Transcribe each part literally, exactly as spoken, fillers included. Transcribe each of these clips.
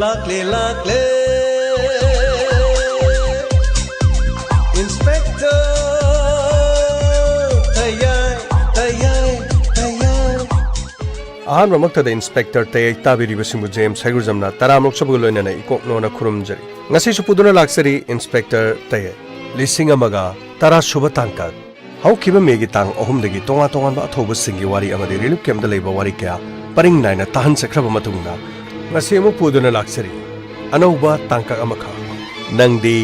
ꯂꯥꯛꯂꯦ, ꯂꯥꯛꯂꯦ, Inspector ꯇꯌꯥꯏ, ꯇꯌꯥꯏ, ꯇꯌꯥꯏ꯫ ꯑꯍꯥꯟꯕꯃꯛꯇꯗ Inspector ꯇꯌꯥꯏ ꯇꯥꯕꯤꯔꯤꯕꯁꯤꯡꯕꯨ James ꯍꯩꯒ꯭ꯔꯨꯖꯝꯅ ꯇꯔꯥꯃꯔꯨꯛ ꯁꯨꯕꯒ ꯂꯣꯏꯅꯅ ꯏꯀꯣꯛꯅꯣꯅ ꯈꯨꯔꯨꯝꯖꯔꯤ꯫ ꯉꯁꯤꯁꯨ ꯄꯨꯗꯨꯅ ꯂꯥꯛꯆꯔꯤ Inspector ꯇꯌꯥꯏ꯫ ꯂꯤꯁꯤꯡ ꯑꯃꯒ ꯇꯔꯥ ꯁꯨꯕ ꯇꯥꯡꯀꯛ꯫ ꯍꯧꯈꯤꯕ ꯃꯦꯒꯤ ꯇꯥꯡ ꯑꯍꯨꯝꯗꯒꯤ ꯇꯣꯉꯥꯟ ꯇꯣꯉꯥꯟꯕ ꯑꯊꯧꯕꯁꯤꯡꯒꯤ ꯋꯥꯔꯤ ꯑꯃꯗꯤ relief campꯇ ꯂꯩꯕ ꯋꯥꯔꯤ ꯀꯌꯥ ꯄꯔꯤꯡ ꯅꯥꯏꯅ ꯇꯥꯍꯟꯖꯈ꯭ꯔꯕ ꯃꯇꯨꯡꯗ, ꯉꯁꯤ ꯑꯃꯨꯛ ꯄꯨꯗꯨꯅ ꯂꯥꯛꯆꯔꯤ ꯑꯅꯧꯕ ꯇꯥꯡꯀꯛ ꯑꯃꯈꯛ꯫ ꯅꯪꯗꯤ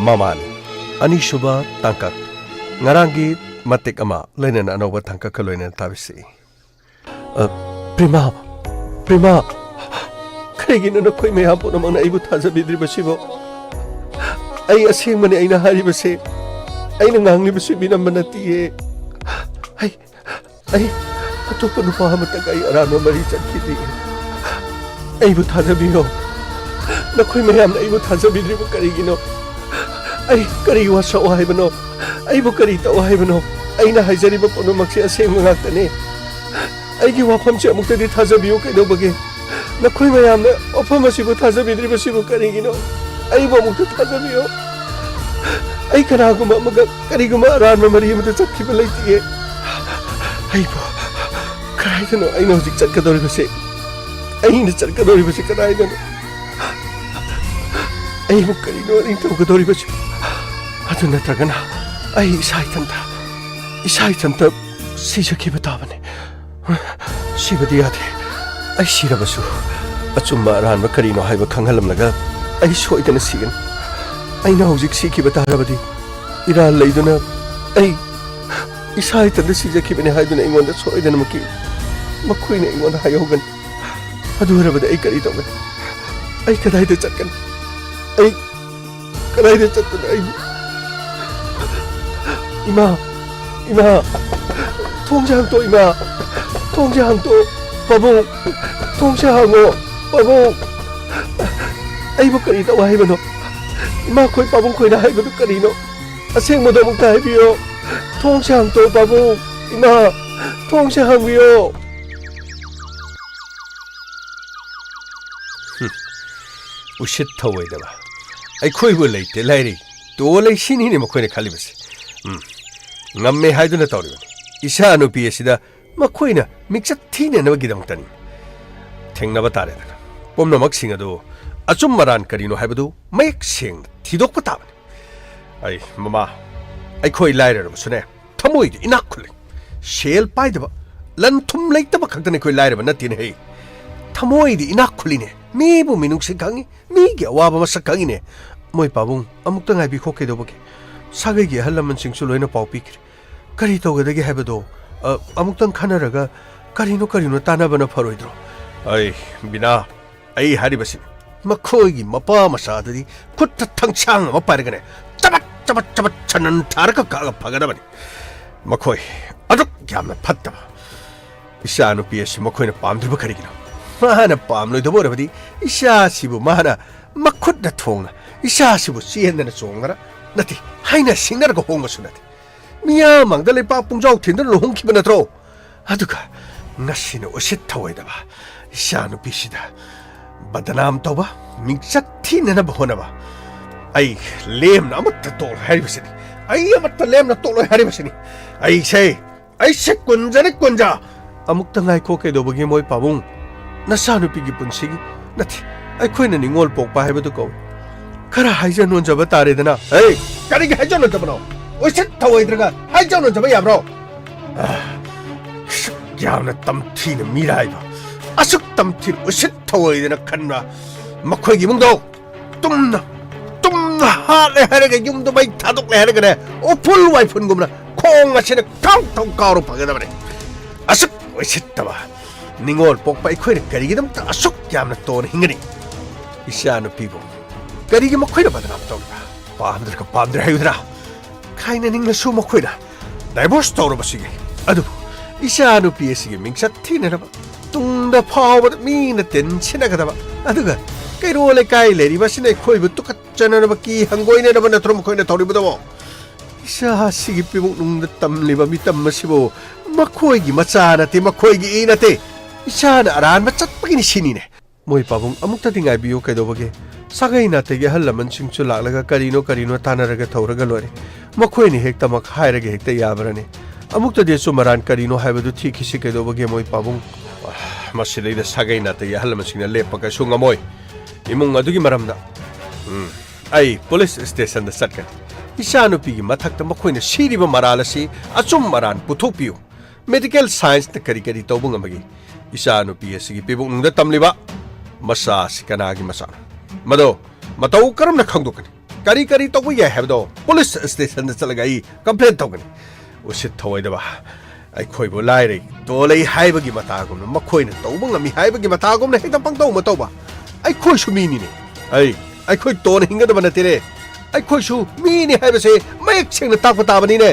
ꯃꯃꯥꯅꯤ꯫ ꯑꯅꯤꯁꯨꯕ ꯇꯥꯡꯀꯛ꯫ ꯉꯔꯥꯡꯒꯤ ꯃꯇꯦꯛ ꯑꯃ ꯂꯣꯏꯅꯅ ꯑꯅꯧꯕ ꯇꯥꯡꯀꯛꯀ ꯂꯣꯏꯅꯅ ꯇꯥꯕꯤꯁꯤ꯫ ꯑ, ꯄ꯭ꯔꯤꯃꯥ, ꯄ꯭ꯔꯤꯃꯥ, ꯀꯔꯤꯒꯤꯅꯣ ꯅꯈꯣꯏ ꯃꯌꯥꯝ ꯄꯨꯝꯅꯃꯛꯅ ꯑꯩꯕꯨ ꯊꯥꯖꯕꯤꯗ꯭ꯔꯤꯕꯁꯤꯕꯣ? ꯑꯩ ꯑꯁꯦꯡꯕꯅꯤ ꯑꯩꯅ ꯍꯥꯏꯔꯤꯕꯁꯦ꯫ ꯑꯩꯅ ꯉꯥꯡꯂꯤꯕꯁꯤ ꯃꯤꯅꯝꯕ ꯅꯠꯇꯤꯌꯦ꯫ ꯑꯩ, ꯑꯩ ꯑꯇꯣꯞꯄ ꯅꯨꯄꯥ ꯑꯃꯠꯇꯒ ꯑꯩ ꯑꯔꯥꯟꯕ ꯃꯔꯤ ꯆꯠꯈꯤꯗꯦ꯫ ꯑꯩꯕꯨ ꯊꯥꯖꯕꯤꯌꯣ꯫ ꯅꯈꯣꯏ ꯃꯌꯥꯝꯅ ꯑꯩꯕꯨ ꯊꯥꯖꯕꯤꯗ꯭ꯔꯤꯕ ꯀꯔꯤꯒꯤꯅꯣ? ꯑꯩ ꯀꯔꯤ ꯋꯥꯁꯛꯑꯣ ꯍꯥꯏꯕꯅꯣ? ꯑꯩꯕꯨ ꯀꯔꯤ ꯇꯧ ꯍꯥꯏꯕꯅꯣ? ꯑꯩꯅ ꯍꯥꯏꯖꯔꯤꯕ ꯄꯨꯝꯅꯃꯛꯁꯦ ꯑꯁꯦꯡꯕ ꯉꯥꯛꯇꯅꯤ꯫ ꯑꯩꯒꯤ ꯋꯥꯐꯝꯁꯦ ꯑꯃꯨꯛꯇꯗꯤ ꯊꯥꯖꯕꯤꯌꯨ ꯀꯩꯗꯧꯕꯒꯦ? ꯅꯈꯣꯏ ꯃꯌꯥꯝꯅ ꯋꯥꯐꯝ ꯑꯁꯤꯕꯨ ꯊꯥꯖꯕꯤꯗ꯭ꯔꯤꯕꯁꯤꯕꯨ ꯀꯔꯤꯒꯤꯅꯣ? ꯑꯩꯕꯨ ꯑꯃꯨꯛꯇ ꯊꯥꯖꯕꯤꯌꯨ꯫ ꯑꯩ ꯀꯅꯥꯒꯨꯝꯕ ꯑꯃꯒ ꯀꯔꯤꯒꯨꯝꯕ ꯑꯔꯥꯟꯕ ꯃꯔꯤ ꯑꯃꯗ ꯆꯠꯈꯤꯕ ꯂꯩꯇꯤꯌꯦ꯫ ꯑꯩꯕꯨ ꯀꯗꯥꯏꯗꯅꯣ ꯑꯩꯅ ꯍꯧꯖꯤꯛ ꯆꯠꯀꯗꯧꯔꯤꯕꯁꯦ? ꯑꯩꯅ ꯆꯠꯀꯗꯧꯔꯤꯕꯁꯦ ꯀꯗꯥꯏꯗꯅꯣ? ꯑꯩꯕꯨ ꯀꯔꯤꯅꯣ ꯑꯩꯅ ꯇꯧꯒꯗꯧꯔꯤꯕꯁꯦ? ꯑꯗꯨ ꯅꯠꯇ꯭ꯔꯒꯅ ꯑꯩ ꯏꯁꯥ ꯏꯊꯟꯇ, ꯏꯁꯥ ꯏꯊꯟꯇ ꯁꯤꯖꯈꯤꯕ ꯇꯥꯕꯅꯤ꯫ ꯁꯤꯕꯗꯤ ꯌꯥꯗꯦ꯫ ꯑꯩ ꯁꯤꯔꯕꯁꯨ ꯑꯆꯨꯝꯕ ꯑꯔꯥꯟꯕ ꯀꯔꯤꯅꯣ ꯍꯥꯏꯕ ꯈꯪꯍꯜꯂꯝꯂꯒ ꯑꯩ ꯁꯣꯏꯗꯅ ꯁꯤꯒꯅꯤ꯫ ꯑꯩꯅ ꯍꯧꯖꯤꯛ ꯁꯤꯈꯤꯕ ꯇꯥꯔꯕꯗꯤ ꯏꯔꯥꯜ ꯂꯩꯗꯨꯅ ꯑꯩ ꯏꯁꯥ ꯏꯊꯟꯇ ꯁꯤꯖꯈꯤꯕꯅꯤ ꯍꯥꯏꯗꯨꯅ ꯑꯩꯉꯣꯟꯗ ꯁꯣꯏꯗꯅꯃꯛꯀꯤ ꯃꯈꯣꯏꯅ ꯑꯩꯉꯣꯟꯗ ꯍꯥꯏꯍꯧꯒꯅꯤ꯫ ꯑꯗꯨ ꯑꯣꯏꯔꯕꯗꯤ ꯑꯩ ꯀꯔꯤ ꯇꯧꯒꯅꯤ? ꯑꯩ ꯀꯗꯥꯏꯗ ꯆꯠꯀꯅꯤ? ꯑꯩ ꯀꯗꯥꯏꯗ ꯆꯠꯇꯅ ꯑꯩ? ꯏꯃꯥ, ꯏꯃꯥ, ꯊꯣꯡꯁꯦ ꯍꯥꯡꯇꯣꯛ, ꯏꯃꯥ, ꯊꯣꯡꯁꯦ ꯍꯥꯡꯇꯣꯛ, ꯄꯥꯕꯨꯡ, ꯊꯣꯡꯁꯦ ꯍꯥꯡꯉꯣ, ꯄꯥꯕꯨꯡ꯫ ꯑꯩꯕꯨ ꯀꯔꯤ ꯇꯧ ꯍꯥꯏꯕꯅꯣ? ꯏꯃꯥ ꯈꯣꯏ, ꯄꯥꯕꯨꯡ ꯈꯣꯏꯅ ꯍꯥꯏꯕꯗꯨ ꯀꯔꯤꯅꯣ? ꯑꯁꯦꯡꯕꯗꯣ ꯑꯃꯨꯛꯇ ꯍꯥꯏꯕꯤꯌꯣ꯫ ꯊꯣꯡꯁꯦ ꯍꯥꯡꯇꯣꯛ, ꯄꯥꯕꯨꯡ, ꯏꯃꯥ, ꯊꯣꯡꯁꯦ ꯍꯥꯡꯕꯤꯌꯣ꯫ ꯍꯨꯝ꯫ ꯎꯁꯤꯠ ꯊꯧꯑꯣꯏꯗꯕ, ꯑꯩꯈꯣꯏꯕꯨ ꯂꯩꯇꯦ ꯂꯥꯏꯔꯤ ꯇꯣ ꯂꯩ ꯁꯤꯅꯤꯅꯦ ꯃꯈꯣꯏꯅ ꯈꯜꯂꯤꯕꯁꯦ꯫ ꯎꯝ, ꯉꯝꯃꯦ ꯍꯥꯏꯗꯨꯅ ꯇꯧꯔꯤꯕꯅꯤ꯫ ꯏꯆꯥ ꯅꯨꯄꯤ ꯑꯁꯤꯗ ꯃꯈꯣꯏꯅ ꯃꯤꯡꯆꯠ ꯊꯤꯅꯅꯕꯒꯤꯗꯃꯛꯇꯅꯤ꯫ ꯊꯦꯡꯅꯕ ꯇꯥꯔꯦꯗꯅ꯫ ꯄꯨꯝꯅꯃꯛꯁꯤꯡ ꯑꯗꯨ ꯑꯆꯨꯝ ꯑꯔꯥꯟ ꯀꯔꯤꯅꯣ ꯍꯥꯏꯕꯗꯨ ꯃꯌꯦꯛ ꯁꯦꯡꯅ ꯊꯤꯗꯣꯛꯄ ꯇꯥꯕꯅꯤ꯫ ꯑꯩ, ꯃꯃꯥ, ꯑꯩꯈꯣꯏ ꯂꯥꯏꯔꯔꯕꯁꯨꯅꯦ, ꯊꯃꯣꯏꯗꯤ ꯏꯅꯥꯛ ꯈꯨꯜꯂꯤ꯫ ꯁꯦꯜ ꯄꯥꯏꯗꯕ, ꯂꯟ ꯊꯨꯝ ꯂꯩꯇꯕ ꯈꯛꯇꯅꯤ ꯑꯩꯈꯣꯏ ꯂꯥꯏꯔꯕ ꯅꯠꯇꯦꯅꯦ ꯍꯦ꯫ ꯊꯃꯣꯏꯗꯤ ꯏꯅꯥꯛ ꯈꯨꯜꯂꯤꯅꯦ꯫ ꯃꯤꯕꯨ ꯃꯤꯅꯨꯡꯁꯤ ꯈꯪꯉꯤ, ꯃꯤꯒꯤ ꯑꯋꯥꯕ ꯃꯁꯛ ꯈꯪꯉꯤꯅꯦ꯫ ꯃꯣꯏ ꯄꯥꯕꯨꯡ, ꯑꯃꯨꯛꯇ ꯉꯥꯏꯕꯤꯈꯣ ꯀꯩꯗꯧꯕꯒꯦ? ꯁꯥꯒꯩꯒꯤ ꯑꯍꯜ ꯂꯃꯟꯁꯤꯡꯁꯨ ꯂꯣꯏꯅ ꯄꯥꯎ ꯄꯤꯈ꯭ꯔꯦ꯫ ꯀꯔꯤ ꯇꯧꯒꯗꯒꯦ ꯍꯥꯏꯕꯗꯣ, ꯑ, ꯑꯃꯨꯛꯇꯪ ꯈꯟꯅꯔꯒ ꯀꯔꯤꯅꯣ ꯀꯔꯤꯅꯣ ꯇꯥꯟꯅꯕꯅ ꯐꯔꯣꯏꯗ꯭ꯔꯣ? ꯑꯩ, ꯕꯤꯅꯥ, ꯑꯩ ꯍꯥꯏꯔꯤꯕꯁꯤꯅꯤ꯫ ꯃꯈꯣꯏꯒꯤ ꯃꯄꯥ ꯃꯆꯥꯗꯨꯗꯤ ꯈꯨꯠꯇ ꯊꯥꯡꯁꯥꯡ ꯑꯃ ꯄꯥꯏꯔꯒꯅꯦ, ꯆꯕꯠ ꯆꯕꯠ ꯆꯕꯠ ꯁꯅꯟ ꯊꯥꯔꯒ ꯀꯛꯑꯒ ꯐꯒꯗꯕꯅꯤ꯫ ꯃꯈꯣꯏ ꯑꯗꯨꯛ ꯌꯥꯝꯅ ꯐꯠꯇꯕ ꯏꯆꯥꯅꯨꯄꯤ ꯑꯁꯤ ꯃꯈꯣꯏꯅ ꯄꯥꯝꯗ꯭ꯔꯤꯕ ꯀꯔꯤꯒꯤꯅꯣ? ꯃꯥꯅ ꯄꯥꯝꯂꯣꯏꯗꯕ ꯑꯣꯏꯔꯕꯗꯤ ꯏꯆꯥꯁꯤꯕꯨ ꯃꯥꯅ ꯃꯈꯨꯠꯅ ꯊꯣꯡꯅ ꯏꯆꯥꯁꯤꯕꯨ ꯆꯦꯟꯗꯅ ꯆꯣꯡꯗꯅ ꯅꯠꯇꯦ, ꯍꯥꯏꯅ ꯁꯤꯡꯅꯔꯒ ꯍꯣꯡꯕꯁꯨ ꯅꯠꯇꯦ꯫ ꯃꯤꯌꯥꯝ ꯃꯥꯡꯗ ꯂꯩꯄꯥꯛ ꯄꯨꯡꯖꯥꯎ ꯊꯤꯟꯗꯨꯅ ꯂꯨꯍꯣꯡꯈꯤꯕ ꯅꯠꯇ꯭ꯔꯣ? ꯑꯗꯨꯒ ꯉꯁꯤꯅ ꯎꯁꯤꯠ ꯊꯧꯑꯣꯏꯗꯕ ꯏꯆꯥꯅꯨꯄꯤꯁꯤꯗ ꯕꯗꯅꯥꯝ ꯇꯧꯕ, ꯃꯤꯡꯆꯠ ꯊꯤꯅꯅꯕ ꯍꯣꯠꯅꯕ꯫ ꯑꯩ ꯂꯦꯝꯅ ꯑꯃꯠꯇ ꯇꯣꯛꯂꯣꯏ ꯍꯥꯏꯔꯤꯕꯁꯤꯅꯤ꯫ ꯑꯩ ꯑꯃꯠꯇ ꯂꯦꯝꯅ ꯇꯣꯛꯂꯣꯏ ꯍꯥꯏꯔꯤꯕꯁꯤꯅꯤ꯫ ꯑꯩꯁꯦ, ꯑꯩꯁꯦ ꯀꯨꯟꯖꯅꯤ, ꯀꯨꯟꯖ꯫ ꯑꯃꯨꯛꯇ ꯉꯥꯏꯈꯣ ꯀꯩꯗꯧꯕꯒꯤ ꯃꯣꯏ ꯄꯥꯕꯨꯡ? ꯅꯆꯥꯅꯨꯄꯤꯒꯤ ꯄꯨꯟꯁꯤꯒꯤ, ꯅꯠꯇꯦ, ꯑꯩꯈꯣꯏꯅ ꯅꯤꯡꯉꯣꯜ ꯄꯣꯛꯄ ꯍꯥꯏꯕꯗꯨ ꯀꯧꯏ꯫ ꯈꯔ ꯍꯥꯏꯖ ꯅꯣꯟꯖꯕ ꯇꯥꯔꯦꯗꯅ꯫ ꯍꯦ, ꯀꯔꯤꯒꯤ ꯍꯥꯏꯖ ꯅꯣꯟꯖꯕꯅꯣ? ꯎꯁꯤꯠ ꯊꯧꯑꯣꯏꯗ꯭ꯔꯒ ꯍꯥꯏꯖ ꯅꯣꯟꯖꯕ ꯌꯥꯕ꯭ꯔꯣ? ꯑꯥ, ꯑꯁꯨꯛ ꯌꯥꯝꯅ ꯇꯝꯊꯤꯅ ꯃꯤꯔꯥꯏꯕ, ꯑꯁꯨꯛ ꯇꯝꯊꯤꯅ ꯎꯁꯤꯠ ꯊꯧꯑꯣꯏꯗꯅ ꯈꯟꯕ ꯃꯈꯣꯏꯒꯤ ꯏꯃꯨꯡꯗꯣ ꯇꯨꯝꯅ, ꯇꯨꯝꯅ ꯍꯥꯠꯂꯦ ꯍꯥꯏꯔꯒ, ꯌꯨꯝꯗꯣ ꯃꯩ ꯊꯥꯗꯣꯛꯂꯦ ꯍꯥꯏꯔꯒꯅꯦ, ꯎꯐꯨꯜ ꯋꯥꯏꯐꯨꯜꯒꯨꯝꯅ ꯈꯣꯡ ꯑꯁꯤꯅ ꯊꯧ ꯊꯧ ꯀꯥꯎꯔ ꯐꯒꯗꯕꯅꯤ꯫ ꯑꯁꯨꯛ ꯎꯁꯤꯠꯇꯕ ꯅꯤꯡꯉꯣꯜ ꯄꯣꯛꯄ ꯑꯩꯈꯣꯏꯅ ꯀꯔꯤꯒꯤꯗꯃꯛꯇ ꯑꯁꯨꯛ ꯌꯥꯝꯅ ꯇꯣꯟꯅ ꯍꯤꯡꯒꯅꯤ? ꯏꯆꯥꯅꯨꯄꯤꯕꯨ ꯀꯔꯤꯒꯤ ꯃꯈꯣꯏꯅ ꯕꯗꯅꯥꯝ ꯇꯧꯔꯤꯕ? ꯄꯥꯝꯗ꯭ꯔꯒ ꯄꯥꯝꯗ꯭ꯔꯦ ꯍꯥꯏꯌꯨꯗꯅ꯫ ꯈꯥꯏꯅꯅꯤꯡꯂꯁꯨ ꯃꯈꯣꯏꯅ ꯗꯥꯏꯚꯣꯔꯁ ꯇꯧꯔꯕꯁꯨ ꯌꯥꯏ, ꯑꯗꯨꯕꯨ ꯏꯆꯥꯅꯨꯄꯤ ꯑꯁꯤꯒꯤ ꯃꯤꯡꯆꯠ ꯊꯤꯅꯅꯕ ꯇꯨꯡꯗ ꯐꯥꯎꯕꯗ ꯃꯤꯅ ꯇꯤꯟꯁꯤꯟꯅꯒꯗꯕ, ꯑꯗꯨꯒ ꯀꯩꯔꯣꯜ ꯂꯩꯀꯥꯏ ꯂꯩꯔꯤꯕ ꯑꯁꯤꯅ ꯑꯩꯈꯣꯏꯕꯨ ꯇꯨꯀꯠꯆꯅꯅꯕ, ꯀꯤ ꯍꯪꯒꯣꯏꯅꯅꯕ ꯅꯠꯇ꯭ꯔꯣ ꯃꯈꯣꯏꯅ ꯇꯧꯔꯤꯕꯗꯨꯕꯣ? ꯏꯆꯥ ꯑꯁꯤꯒꯤ ꯄꯤꯕꯨꯛꯅꯨꯡꯗ ꯇꯝꯂꯤꯕ ꯃꯤꯇꯝ ꯑꯁꯤꯕꯨ ꯃꯈꯣꯏꯒꯤ ꯃꯆꯥ ꯅꯠꯇꯦ, ꯃꯈꯣꯏꯒꯤ ꯏ ꯅꯠꯇꯦ꯫ ꯏꯆꯥꯅ ꯑꯔꯥꯟꯕ ꯆꯠꯄꯒꯤꯅꯤ ꯁꯤꯅꯤꯅꯦ꯫ ꯃꯣꯏ ꯄꯥꯕꯨꯡ, ꯑꯃꯨꯛꯇꯗꯤ ꯉꯥꯏꯕꯤꯌꯨ ꯀꯩꯗꯧꯕꯒꯦ? ꯁꯥꯒꯩ ꯅꯥꯇꯩꯒꯤ ꯑꯍꯜ ꯂꯃꯟꯁꯤꯡꯁꯨ ꯂꯥꯛꯂꯒ ꯀꯔꯤꯅꯣ ꯀꯔꯤꯅꯣ ꯇꯥꯟꯅꯔꯒ ꯊꯧꯔꯒ ꯂꯣꯏꯔꯦ꯫ ꯃꯈꯣꯏꯅ ꯍꯦꯛꯇꯃꯛ ꯍꯥꯏꯔꯒ ꯍꯦꯛꯇ ꯌꯥꯕ꯭ꯔꯅꯦ? ꯑꯃꯨꯛꯇꯗꯤ ꯑꯆꯨꯝ ꯑꯔꯥꯟ ꯀꯔꯤꯅꯣ ꯍꯥꯏꯕꯗꯨ ꯊꯤꯈꯤꯁꯤ ꯀꯩꯗꯧꯕꯒꯦ, ꯃꯣꯏ ꯄꯥꯕꯨꯡ? ꯃꯁꯤꯗꯩꯗ ꯁꯥꯒꯩ ꯅꯥꯇꯩꯒꯤ ꯑꯍꯜ ꯂꯃꯟꯁꯤꯡꯅ ꯂꯦꯞꯄ ꯀꯩꯁꯨ ꯉꯝꯃꯣꯏ꯫ ꯏꯃꯨꯡ ꯑꯗꯨꯒꯤ ꯃꯔꯝꯗ, ꯎꯝ, ꯑꯩ ꯄꯨꯂꯤꯁ ꯁ꯭ꯇꯦꯁꯟꯗ ꯆꯠꯀꯅꯤ꯫ ꯏꯆꯥꯅꯨꯄꯤꯒꯤ ꯃꯊꯛꯇ ꯃꯈꯣꯏꯅ ꯁꯤꯔꯤꯕ ꯃꯔꯥꯜ ꯑꯁꯤ ꯑꯆꯨꯝ ꯑꯔꯥꯟ ꯄꯨꯊꯣꯛꯄꯤꯌꯨ꯫ ꯃꯦꯗꯤꯀꯦꯜ ꯁꯥꯏꯟꯁꯅ ꯀꯔꯤ ꯀꯔꯤ ꯇꯧꯕ ꯉꯝꯕꯒꯦ? ꯏꯆꯥꯅꯨꯄꯤ ꯑꯁꯤꯒꯤ ꯄꯤꯕꯨꯛꯅꯨꯡꯗ ꯇꯝꯂꯤꯕ ꯃꯆꯥ ꯑꯁꯤ ꯀꯅꯥꯒꯤ ꯃꯆꯥꯅꯣ? ꯃꯗꯣ ꯃꯇꯧ ꯀꯔꯝꯅ ꯈꯪꯗꯣꯛꯀꯅꯤ? ꯀꯔꯤ ꯀꯔꯤ ꯇꯧꯕ ꯌꯥꯏ ꯍꯥꯏꯕꯗꯣ ꯄꯨꯂꯤꯁ ꯁ꯭ꯇꯦꯁꯟꯗ ꯆꯠꯂꯒ ꯑꯩ ꯀꯝꯄ꯭ꯂꯦꯟ ꯇꯧꯒꯅꯤ꯫ ꯎꯁꯤꯠ ꯊꯑꯣꯏꯗꯕ, ꯑꯩꯈꯣꯏꯕꯨ ꯂꯥꯏꯔꯩ ꯇꯣꯜꯂꯩ ꯍꯥꯏꯕꯒꯤ ꯃꯇꯥꯒꯨꯝꯅ, ꯃꯈꯣꯏꯅ ꯇꯧꯕ ꯉꯝꯃꯤ ꯍꯥꯏꯕꯒꯤ ꯃꯇꯥꯒꯨꯝꯅ ꯍꯦꯛꯇ ꯄꯪꯇꯧ ꯃꯇꯧꯕ꯫ ꯑꯩꯈꯣꯏꯁꯨ ꯃꯤꯅꯤꯅꯦ꯫ ꯑꯩ, ꯑꯩꯈꯣꯏ ꯇꯣꯟꯅ ꯍꯤꯡꯒꯗꯕ ꯅꯠꯇꯦꯅꯦ꯫ ꯑꯩꯈꯣꯏꯁꯨ ꯃꯤꯅꯤ ꯍꯥꯏꯕꯁꯦ ꯃꯌꯦꯛ ꯁꯦꯡꯅ ꯇꯥꯛꯄ ꯇꯥꯕꯅꯤꯅꯦ꯫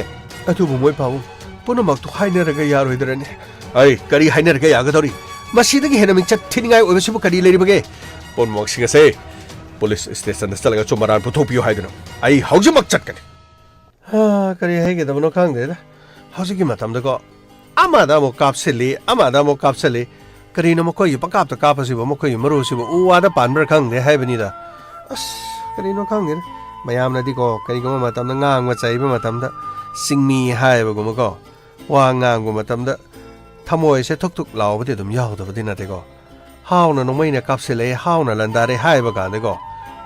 ꯑꯗꯨꯕꯨ ꯃꯣꯏ ꯄꯥꯕꯨꯡ, ꯄꯨꯝꯅꯃꯛꯇꯨ ꯍꯥꯏꯅꯔꯒ ꯌꯥꯔꯣꯏꯗꯔꯅꯦ? ꯑꯩ, ꯀꯔꯤ ꯍꯥꯏꯅꯔꯒ ꯌꯥꯒꯗꯧꯔꯤ? ꯃꯁꯤꯗꯒꯤ ꯍꯦꯟꯅ ꯃꯤꯡꯆꯠ ꯊꯤꯅꯤꯡꯉꯥꯏ ꯑꯣꯏꯕꯁꯤꯕꯨ ꯀꯔꯤ ꯂꯩꯔꯤꯕꯒꯦ? ꯄꯨꯝꯅꯃꯛꯁꯤꯡ ꯑꯁꯦ ꯄꯨꯂꯤꯁ ꯁ꯭ꯇꯦꯁꯟꯗ ꯆꯠꯂꯒ ꯑꯆꯨꯝ ꯑꯔꯥꯟ ꯄꯨꯊꯣꯛꯄꯤꯌꯨ ꯍꯥꯏꯗꯨꯅ ꯑꯩ ꯍꯧꯖꯤꯛꯃꯛ ꯆꯠꯀꯅꯤ꯫ ꯍꯥ, ꯀꯔꯤ ꯍꯥꯏꯒꯗꯕꯅꯣ ꯈꯪꯗꯦꯗ꯫ ꯍꯧꯖꯤꯛꯀꯤ ꯃꯇꯝꯗꯀꯣ, ꯑꯃꯗ ꯑꯃꯨꯛ ꯀꯥꯞꯁꯤꯜꯂꯤ, ꯑꯃꯗ ꯑꯃꯨꯛ ꯀꯥꯞꯁꯤꯜꯂꯤ꯫ ꯀꯔꯤꯅꯣ ꯃꯈꯣꯏꯒꯤ ꯄꯪꯀꯥꯞꯇ ꯀꯥꯞꯄꯁꯤꯕꯣ? ꯃꯈꯣꯏꯒꯤ ꯃꯔꯨꯁꯤꯕꯨ ꯎ ꯋꯥꯗ ꯄꯥꯟꯕ꯭ꯔꯥ ꯈꯪꯗꯦ ꯍꯥꯏꯕꯅꯤꯗ꯫ ꯑꯁ, ꯀꯔꯤꯅꯣ ꯈꯪꯗꯦꯗ꯫ ꯃꯌꯥꯝꯅꯗꯤꯀꯣ, ꯀꯔꯤꯒꯨꯝꯕ ꯃꯇꯝꯗ ꯉꯥꯡꯕ ꯆꯩꯕ ꯃꯇꯝꯗ ꯆꯤꯡꯃꯤ ꯍꯥꯏꯕꯒꯨꯝꯕꯀꯣ, ꯋꯥ ꯉꯥꯡꯕ ꯃꯇꯝꯗ ꯊꯃꯣꯏꯁꯦ ꯊꯨꯛ ꯊꯨꯛ ꯂꯥꯎꯕꯗꯤ ꯑꯗꯨꯝ ꯌꯥꯎꯗꯕꯗꯤ ꯅꯠꯇꯦꯀꯣ꯫ ꯍꯥꯎꯅ ꯅꯣꯡꯃꯩꯅ ꯀꯥꯞꯁꯤꯜꯂꯛꯑꯦ, ꯍꯥꯎꯅ ꯂꯥꯟꯗꯥꯔꯦ ꯍꯥꯏꯕ ꯀꯥꯟꯗꯀꯣ,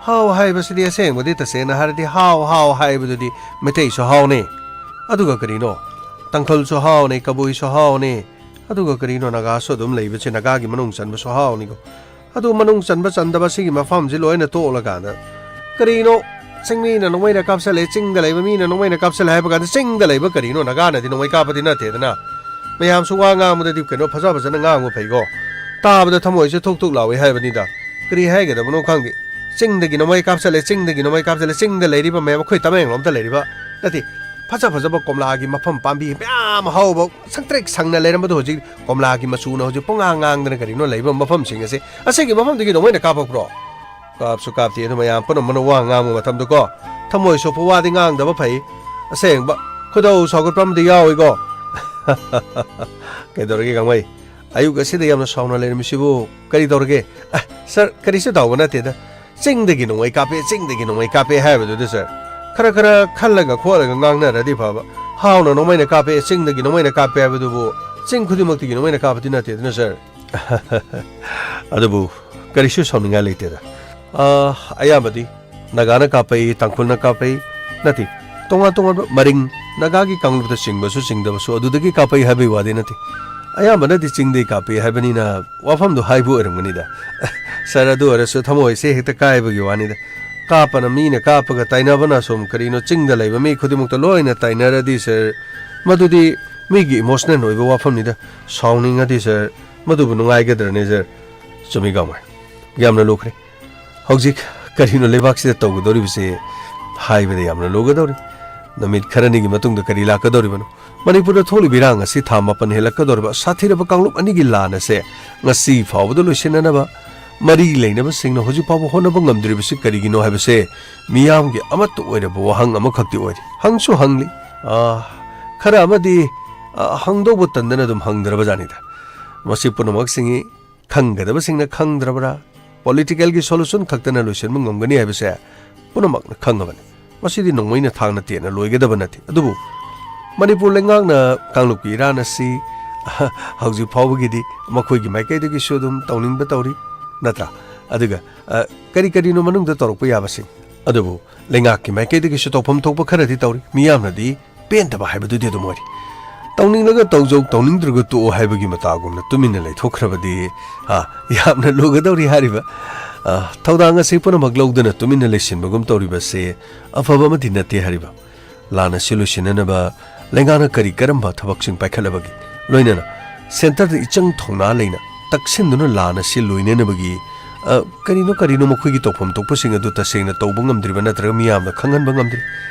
ꯍꯥꯎ ꯍꯥꯏꯕꯁꯤꯗꯤ ꯑꯁꯦꯡꯕꯗꯤ ꯇꯁꯦꯡꯅ ꯍꯥꯏꯔꯗꯤ ꯍꯥꯎ ꯍꯥꯎ ꯍꯥꯏꯕꯗꯨꯗꯤ ꯃꯩꯇꯩꯁꯨ ꯍꯥꯎꯅꯤ꯫ ꯑꯗꯨꯒ ꯀꯔꯤꯅꯣ? ꯇꯥꯡꯈꯨꯜꯁꯨ ꯍꯥꯎꯅꯤ, ꯀꯕꯨꯏꯁꯨ ꯍꯥꯎꯅꯤ, ꯑꯗꯨꯒ ꯀꯔꯤꯅꯣ, ꯅꯥꯒꯥꯁꯨ ꯑꯗꯨꯝ ꯂꯩꯕꯁꯦ, ꯅꯥꯒꯥꯒꯤ ꯃꯅꯨꯡ ꯆꯟꯕꯁꯨ ꯍꯥꯎꯅꯤꯀꯣ꯫ ꯑꯗꯨ ꯃꯅꯨꯡ ꯆꯟꯕ ꯆꯟꯗꯕ ꯁꯤꯒꯤ ꯃꯐꯝꯁꯤ ꯂꯣꯏꯅ ꯇꯣꯛꯂꯀꯥꯟꯗ, ꯀꯔꯤꯅꯣ, ꯆꯤꯡꯃꯤꯅ ꯅꯣꯡꯃꯩꯅ ꯀꯥꯞꯁꯤꯜꯂꯦ, ꯆꯤꯡꯗ ꯂꯩꯕ ꯃꯤꯅ ꯅꯣꯡꯃꯩꯅ ꯀꯥꯞꯁꯤꯜꯂꯦ ꯍꯥꯏꯕ ꯀꯥꯟꯗ, ꯆꯤꯡꯗ ꯂꯩꯕ ꯀꯔꯤꯅꯣ, ꯅꯥꯒꯥꯅꯗꯤ ꯅꯣꯡꯃꯩ ꯀꯥꯞꯄꯗꯤ ꯅꯠꯇꯦꯗꯅ꯫ ꯃꯌꯥꯝꯁꯨ ꯋꯥ ꯉꯥꯡꯕꯗꯗꯤ ꯀꯩꯅꯣ, ꯐꯖ ꯐꯖꯅ ꯉꯥꯡꯕ ꯐꯩꯀꯣ꯫ ꯇꯥꯕꯗ ꯊꯃꯣꯏꯁꯦ ꯊꯨꯛ ꯊꯨꯛ ꯂꯥꯎꯏ ꯍꯥꯏꯕꯅꯤꯗ꯫ ꯀꯔꯤ ꯍꯥꯏꯒꯗꯕꯅꯣ ꯈꯪꯗꯦ꯫ ꯆꯤꯡꯗꯒꯤ ꯅꯣꯡꯃꯩ ꯀꯥꯞꯁꯤꯜꯂꯦ, ꯆꯤꯡꯗꯒꯤ ꯅꯣꯡꯃꯩ ꯀꯥꯞꯁꯤꯜꯂꯦ, ꯆꯤꯡꯗ ꯂꯩꯔꯤꯕ ꯃꯌꯥꯝ, ꯑꯩꯈꯣꯏ ꯇꯃꯦꯡꯂꯣꯡꯗ ꯂꯩꯔꯤꯕ, ꯅꯠꯇꯦ, ꯐꯖ ꯐꯖꯕ ꯀꯣꯝꯂꯥꯒꯤ ꯃꯐꯝ ꯄꯥꯝꯕꯤ ꯃꯌꯥꯝ ꯍꯧꯕ, ꯁꯪꯇ꯭ꯔꯤꯛ ꯁꯪꯅ ꯂꯩꯔꯝꯕꯗꯣ ꯍꯧꯖꯤꯛ ꯀꯣꯝꯂꯥꯒꯤ ꯃꯆꯨꯅ ꯍꯧꯖꯤꯛ ꯄꯨꯡꯉꯥꯡ ꯉꯥꯡꯗꯅ ꯀꯔꯤꯅꯣ ꯂꯩꯕ ꯃꯐꯝꯁꯤꯡ ꯑꯁꯦ, ꯑꯁꯤꯒꯤ ꯃꯐꯝꯗꯒꯤ ꯅꯣꯡꯃꯩꯅ ꯀꯥꯞꯄꯛꯄ꯭ꯔꯣ? ꯀꯥꯞꯁꯨ ꯀꯥꯞꯇꯦ꯫ ꯑꯗꯨ ꯃꯌꯥꯝ ꯄꯨꯝꯅꯃꯛꯅ ꯋꯥ ꯉꯥꯡꯕ ꯃꯇꯝꯗꯀꯣ, ꯊꯃꯣꯏ ꯁꯣꯛꯄ ꯋꯥꯗꯤ ꯉꯥꯡꯗꯕ ꯐꯩ꯫ ꯑꯁꯦꯡꯕ, ꯈꯣꯏꯗꯧ ꯁꯥꯎꯒꯠꯄ ꯑꯃꯗꯤ ꯌꯥꯎꯏꯀꯣ꯫ ꯀꯩꯗꯧꯔꯒꯦ ꯒꯥꯡꯃꯩ? ꯑꯌꯨꯛ ꯑꯁꯤꯗ ꯌꯥꯝꯅ ꯁꯥꯎꯅ ꯂꯩꯔꯝꯃꯤꯁꯤꯕꯨ ꯀꯔꯤ ꯇꯧꯔꯒꯦ? ꯑ, ꯁꯥꯔ, ꯀꯔꯤꯁꯨ ꯇꯧꯕ ꯅꯠꯇꯦꯗ꯫ ꯆꯤꯡꯗꯒꯤ ꯅꯣꯡꯃꯩ ꯀꯥꯞꯄꯦ, ꯆꯤꯡꯗꯒꯤ ꯅꯣꯡꯃꯩ ꯀꯥꯞꯄꯦ ꯍꯥꯏꯕꯗꯨꯗ, ꯁꯥꯔ, ꯈꯔ ꯈꯔ ꯈꯜꯂꯒ ꯈꯣꯠꯂꯒ ꯉꯥꯡꯅꯔꯗꯤ ꯐꯕ꯫ ꯍꯥꯎꯅ ꯅꯣꯡꯃꯩꯅ ꯀꯥꯞꯄꯦ, ꯆꯤꯡꯗꯒꯤ ꯅꯣꯡꯃꯩꯅ ꯀꯥꯞꯄꯦ ꯍꯥꯏꯕꯗꯨꯕꯨ ꯆꯤꯡ ꯈꯨꯗꯤꯡꯃꯛꯇꯒꯤ ꯅꯣꯡꯃꯩꯅ ꯀꯥꯞꯄꯗꯤ ꯅꯠꯇꯦꯗꯅ, ꯁꯥꯔ꯫ ꯑꯗꯨꯕꯨ ꯀꯔꯤꯁꯨ ꯁꯥꯎꯅꯤꯡꯉꯥꯏ ꯂꯩꯇꯦꯗ꯫ ꯑ, ꯑꯌꯥꯝꯕꯗꯤ ꯅꯥꯒꯥꯅ ꯀꯥꯞꯄꯩ, ꯇꯥꯡꯈꯨꯜꯅ ꯀꯥꯞꯄꯩ, ꯅꯠꯇꯦ, ꯇꯣꯉꯥꯟ ꯇꯣꯉꯥꯟꯕ ꯃꯔꯤꯡ, ꯅꯥꯒꯥꯒꯤ ꯀꯥꯡꯂꯨꯞꯇ ꯆꯤꯡꯕꯁꯨ ꯆꯤꯡꯗꯕꯁꯨ ꯑꯗꯨꯗꯒꯤ ꯀꯥꯞꯄꯩ ꯍꯥꯏꯕꯒꯤ ꯋꯥꯗꯤ ꯅꯠꯇꯦ꯫ ꯑꯌꯥꯝꯕꯅꯗꯤ ꯆꯤꯡꯗꯒꯤ ꯀꯥꯞꯄꯤ ꯍꯥꯏꯕꯅꯤꯅ ꯋꯥꯐꯝꯗꯣ ꯍꯥꯏꯕ ꯑꯣꯏꯔꯝꯒꯅꯤꯗ꯫ ꯁꯥꯔ, ꯑꯗꯨ ꯑꯣꯏꯔꯁꯨ ꯊꯃꯣꯏꯁꯦ ꯍꯦꯛꯇ ꯀꯥꯏꯕꯒꯤ ꯋꯥꯅꯤꯗ꯫ ꯀꯥꯞꯄꯅ ꯃꯤꯅ ꯀꯥꯞꯄꯒ ꯇꯥꯏꯅꯕꯅ ꯁꯨꯝ ꯀꯔꯤꯅꯣ, ꯆꯤꯡꯗ ꯂꯩꯕ ꯃꯤ ꯈꯨꯗꯤꯡꯃꯛꯇ ꯂꯣꯏꯅ ꯇꯥꯏꯅꯔꯗꯤ, ꯁꯥꯔ, ꯃꯗꯨꯗꯤ ꯃꯤꯒꯤ ꯏꯃꯣꯁꯅꯦꯜ ꯑꯣꯏꯕ ꯋꯥꯐꯝꯅꯤꯗ꯫ ꯁꯥꯎꯅꯤꯡꯉꯗꯤ, ꯁꯥꯔ, ꯃꯗꯨꯕꯨ ꯅꯨꯡꯉꯥꯏꯒꯗ꯭ꯔꯅꯦ, ꯁꯥꯔ? ꯆꯨꯝꯃꯤ, ꯒꯥꯡꯃꯩ꯫ ꯌꯥꯝꯅ ꯂꯨꯈ꯭ꯔꯦ꯫ ꯍꯧꯖꯤꯛ ꯀꯔꯤꯅꯣ ꯂꯩꯕꯥꯛꯁꯤꯗ ꯇꯧꯒꯗꯧꯔꯤꯕꯁꯦ ꯍꯥꯏꯕꯗ ꯌꯥꯝꯅ ꯂꯨꯒꯗꯧꯔꯤ꯫ ꯅꯨꯃꯤꯠ ꯈꯔꯅꯤꯒꯤ ꯃꯇꯨꯡꯗ ꯀꯔꯤ ꯂꯥꯛꯀꯗꯧꯔꯤꯕꯅꯣ? ꯃꯅꯤꯄꯨꯔꯗ ꯊꯣꯛꯂꯤꯕ ꯏꯔꯥꯡ ꯑꯁꯤ ꯊꯥ ꯃꯥꯄꯟ ꯍꯦꯜꯂꯛꯀꯗꯧꯔꯤꯕ ꯁꯥꯊꯤꯔꯕ ꯀꯥꯡꯂꯨꯞ ꯑꯅꯤꯒꯤ ꯂꯥꯟ ꯑꯁꯦ ꯉꯁꯤ ꯐꯥꯎꯕꯗ ꯂꯣꯏꯁꯤꯟꯅꯅꯕ ꯃꯔꯤ ꯂꯩꯅꯕꯁꯤꯡꯅ ꯍꯧꯖꯤꯛ ꯐꯥꯎꯕ ꯍꯣꯠꯅꯕ ꯉꯝꯗ꯭ꯔꯤꯕꯁꯤ ꯀꯔꯤꯒꯤꯅꯣ ꯍꯥꯏꯕꯁꯦ ꯃꯤꯌꯥꯝꯒꯤ ꯑꯃꯠꯇ ꯑꯣꯏꯔꯕ ꯋꯥꯍꯪ ꯑꯃꯈꯛꯇꯤ ꯑꯣꯏꯔꯤ꯫ ꯍꯪꯁꯨ ꯍꯪꯂꯤ꯫ ꯑꯥ, ꯈꯔ ꯑꯃꯗꯤ, ꯑꯥ, ꯍꯪꯗꯧꯕ ꯇꯟꯗꯅ ꯑꯗꯨꯝ ꯍꯪꯗ꯭ꯔꯕ ꯖꯥꯠꯅꯤꯗ꯫ ꯃꯁꯤ ꯄꯨꯝꯅꯃꯛꯁꯤꯡꯒꯤ ꯈꯪꯒꯗꯕꯁꯤꯡꯅ ꯈꯪꯗ꯭ꯔꯕ꯭ꯔꯥ? ꯄꯣꯂꯤꯇꯤꯀꯦꯜꯒꯤ ꯁꯣꯂꯨꯁꯟ ꯈꯛꯇꯅ ꯂꯣꯏꯁꯤꯟꯕ ꯉꯝꯒꯅꯤ ꯍꯥꯏꯕꯁꯦ ꯄꯨꯝꯅꯃꯛꯅ ꯈꯪꯉꯕꯅꯤ꯫ ꯃꯁꯤꯗꯤ ꯅꯣꯡꯃꯩꯅ ꯊꯥꯡꯅ ꯇꯦꯟꯅ ꯂꯣꯏꯒꯗꯕ ꯅꯠꯇꯦ꯫ ꯑꯗꯨꯕꯨ ꯃꯅꯤꯄꯨꯔ ꯂꯩꯉꯥꯛꯅ ꯀꯥꯡꯂꯨꯞꯀꯤ ꯏꯔꯥꯟ ꯑꯁꯤ ꯍꯧꯖꯤꯛ ꯐꯥꯎꯕꯒꯤꯗꯤ ꯃꯈꯣꯏꯒꯤ ꯃꯥꯏꯀꯩꯗꯒꯤꯁꯨ ꯑꯗꯨꯝ ꯇꯧꯅꯤꯡꯕ ꯇꯧꯔꯤ, ꯅꯠꯇ꯭ꯔꯥ? ꯑꯗꯨꯒ, ꯑ, ꯀꯔꯤ ꯀꯔꯤꯅꯣ ꯃꯅꯨꯡꯗ ꯇꯧꯔꯛꯄ ꯌꯥꯕꯁꯤꯡ? ꯑꯗꯨꯕꯨ ꯂꯩꯉꯥꯛꯀꯤ ꯃꯥꯏꯀꯩꯗꯒꯤꯁꯨ ꯇꯧꯐꯝ ꯊꯣꯛꯄ ꯈꯔꯗꯤ ꯇꯧꯔꯤ꯫ ꯃꯤꯌꯥꯝꯅꯗꯤ ꯄꯦꯟꯗꯕ ꯍꯥꯏꯕꯗꯨꯗꯤ ꯑꯗꯨꯝ ꯑꯣꯏꯔꯤ꯫ ꯇꯧꯅꯤꯡꯂꯒ ꯇꯧꯖꯧ, ꯇꯧꯅꯤꯡꯗ꯭ꯔꯒ ꯇꯣꯛꯑꯣ ꯍꯥꯏꯕꯒꯤ ꯃꯇꯥꯒꯨꯝꯅ ꯇꯨꯃꯤꯟꯅ ꯂꯩꯊꯣꯛꯈ꯭ꯔꯕꯗꯤ, ꯑ, ꯌꯥꯝꯅ ꯂꯨꯒꯗꯧꯔꯤ ꯍꯥꯏꯔꯤꯕ꯫ ꯑ, ꯊꯧꯗꯥꯡ ꯑꯁꯤ ꯄꯨꯝꯅꯃꯛ ꯂꯧꯗꯨꯅ ꯇꯨꯃꯤꯟꯅ ꯂꯩꯁꯤꯟꯕꯒꯨꯝ ꯇꯧꯔꯤꯕꯁꯦ ꯑꯐꯕ ꯑꯃꯗꯤ ꯅꯠꯇꯦ ꯍꯥꯏꯔꯤꯕ꯫ ꯂꯥꯟ ꯑꯁꯤ ꯂꯣꯏꯁꯤꯟꯅꯅꯕ ꯂꯩꯉꯥꯛꯅ ꯀꯔꯤ ꯀꯔꯝꯕ ꯊꯕꯛꯁꯤꯡ ꯄꯥꯏꯈꯠꯂꯕꯒꯦ? ꯂꯣꯏꯅꯅ ꯁꯦꯟꯇꯔꯗ ꯏꯆꯪ ꯊꯧꯅꯥ ꯂꯩꯅ ꯇꯛꯁꯤꯟꯗꯨꯅ ꯂꯥꯟ ꯑꯁꯤ ꯂꯣꯏꯅꯅꯕꯒꯤ, ꯑ, ꯀꯔꯤꯅꯣ ꯀꯔꯤꯅꯣ ꯃꯈꯣꯏꯒꯤ ꯇꯧꯐꯝ ꯊꯣꯛꯄꯁꯤꯡ ꯑꯗꯨ ꯇꯁꯦꯡꯅ ꯇꯧꯕ ꯉꯝꯗ꯭ꯔꯤꯕ ꯅꯠꯇ꯭ꯔꯒ ꯃꯤꯌꯥꯝꯗ ꯈꯪꯍꯟꯕ ꯉꯝꯗ꯭ꯔꯤ꯫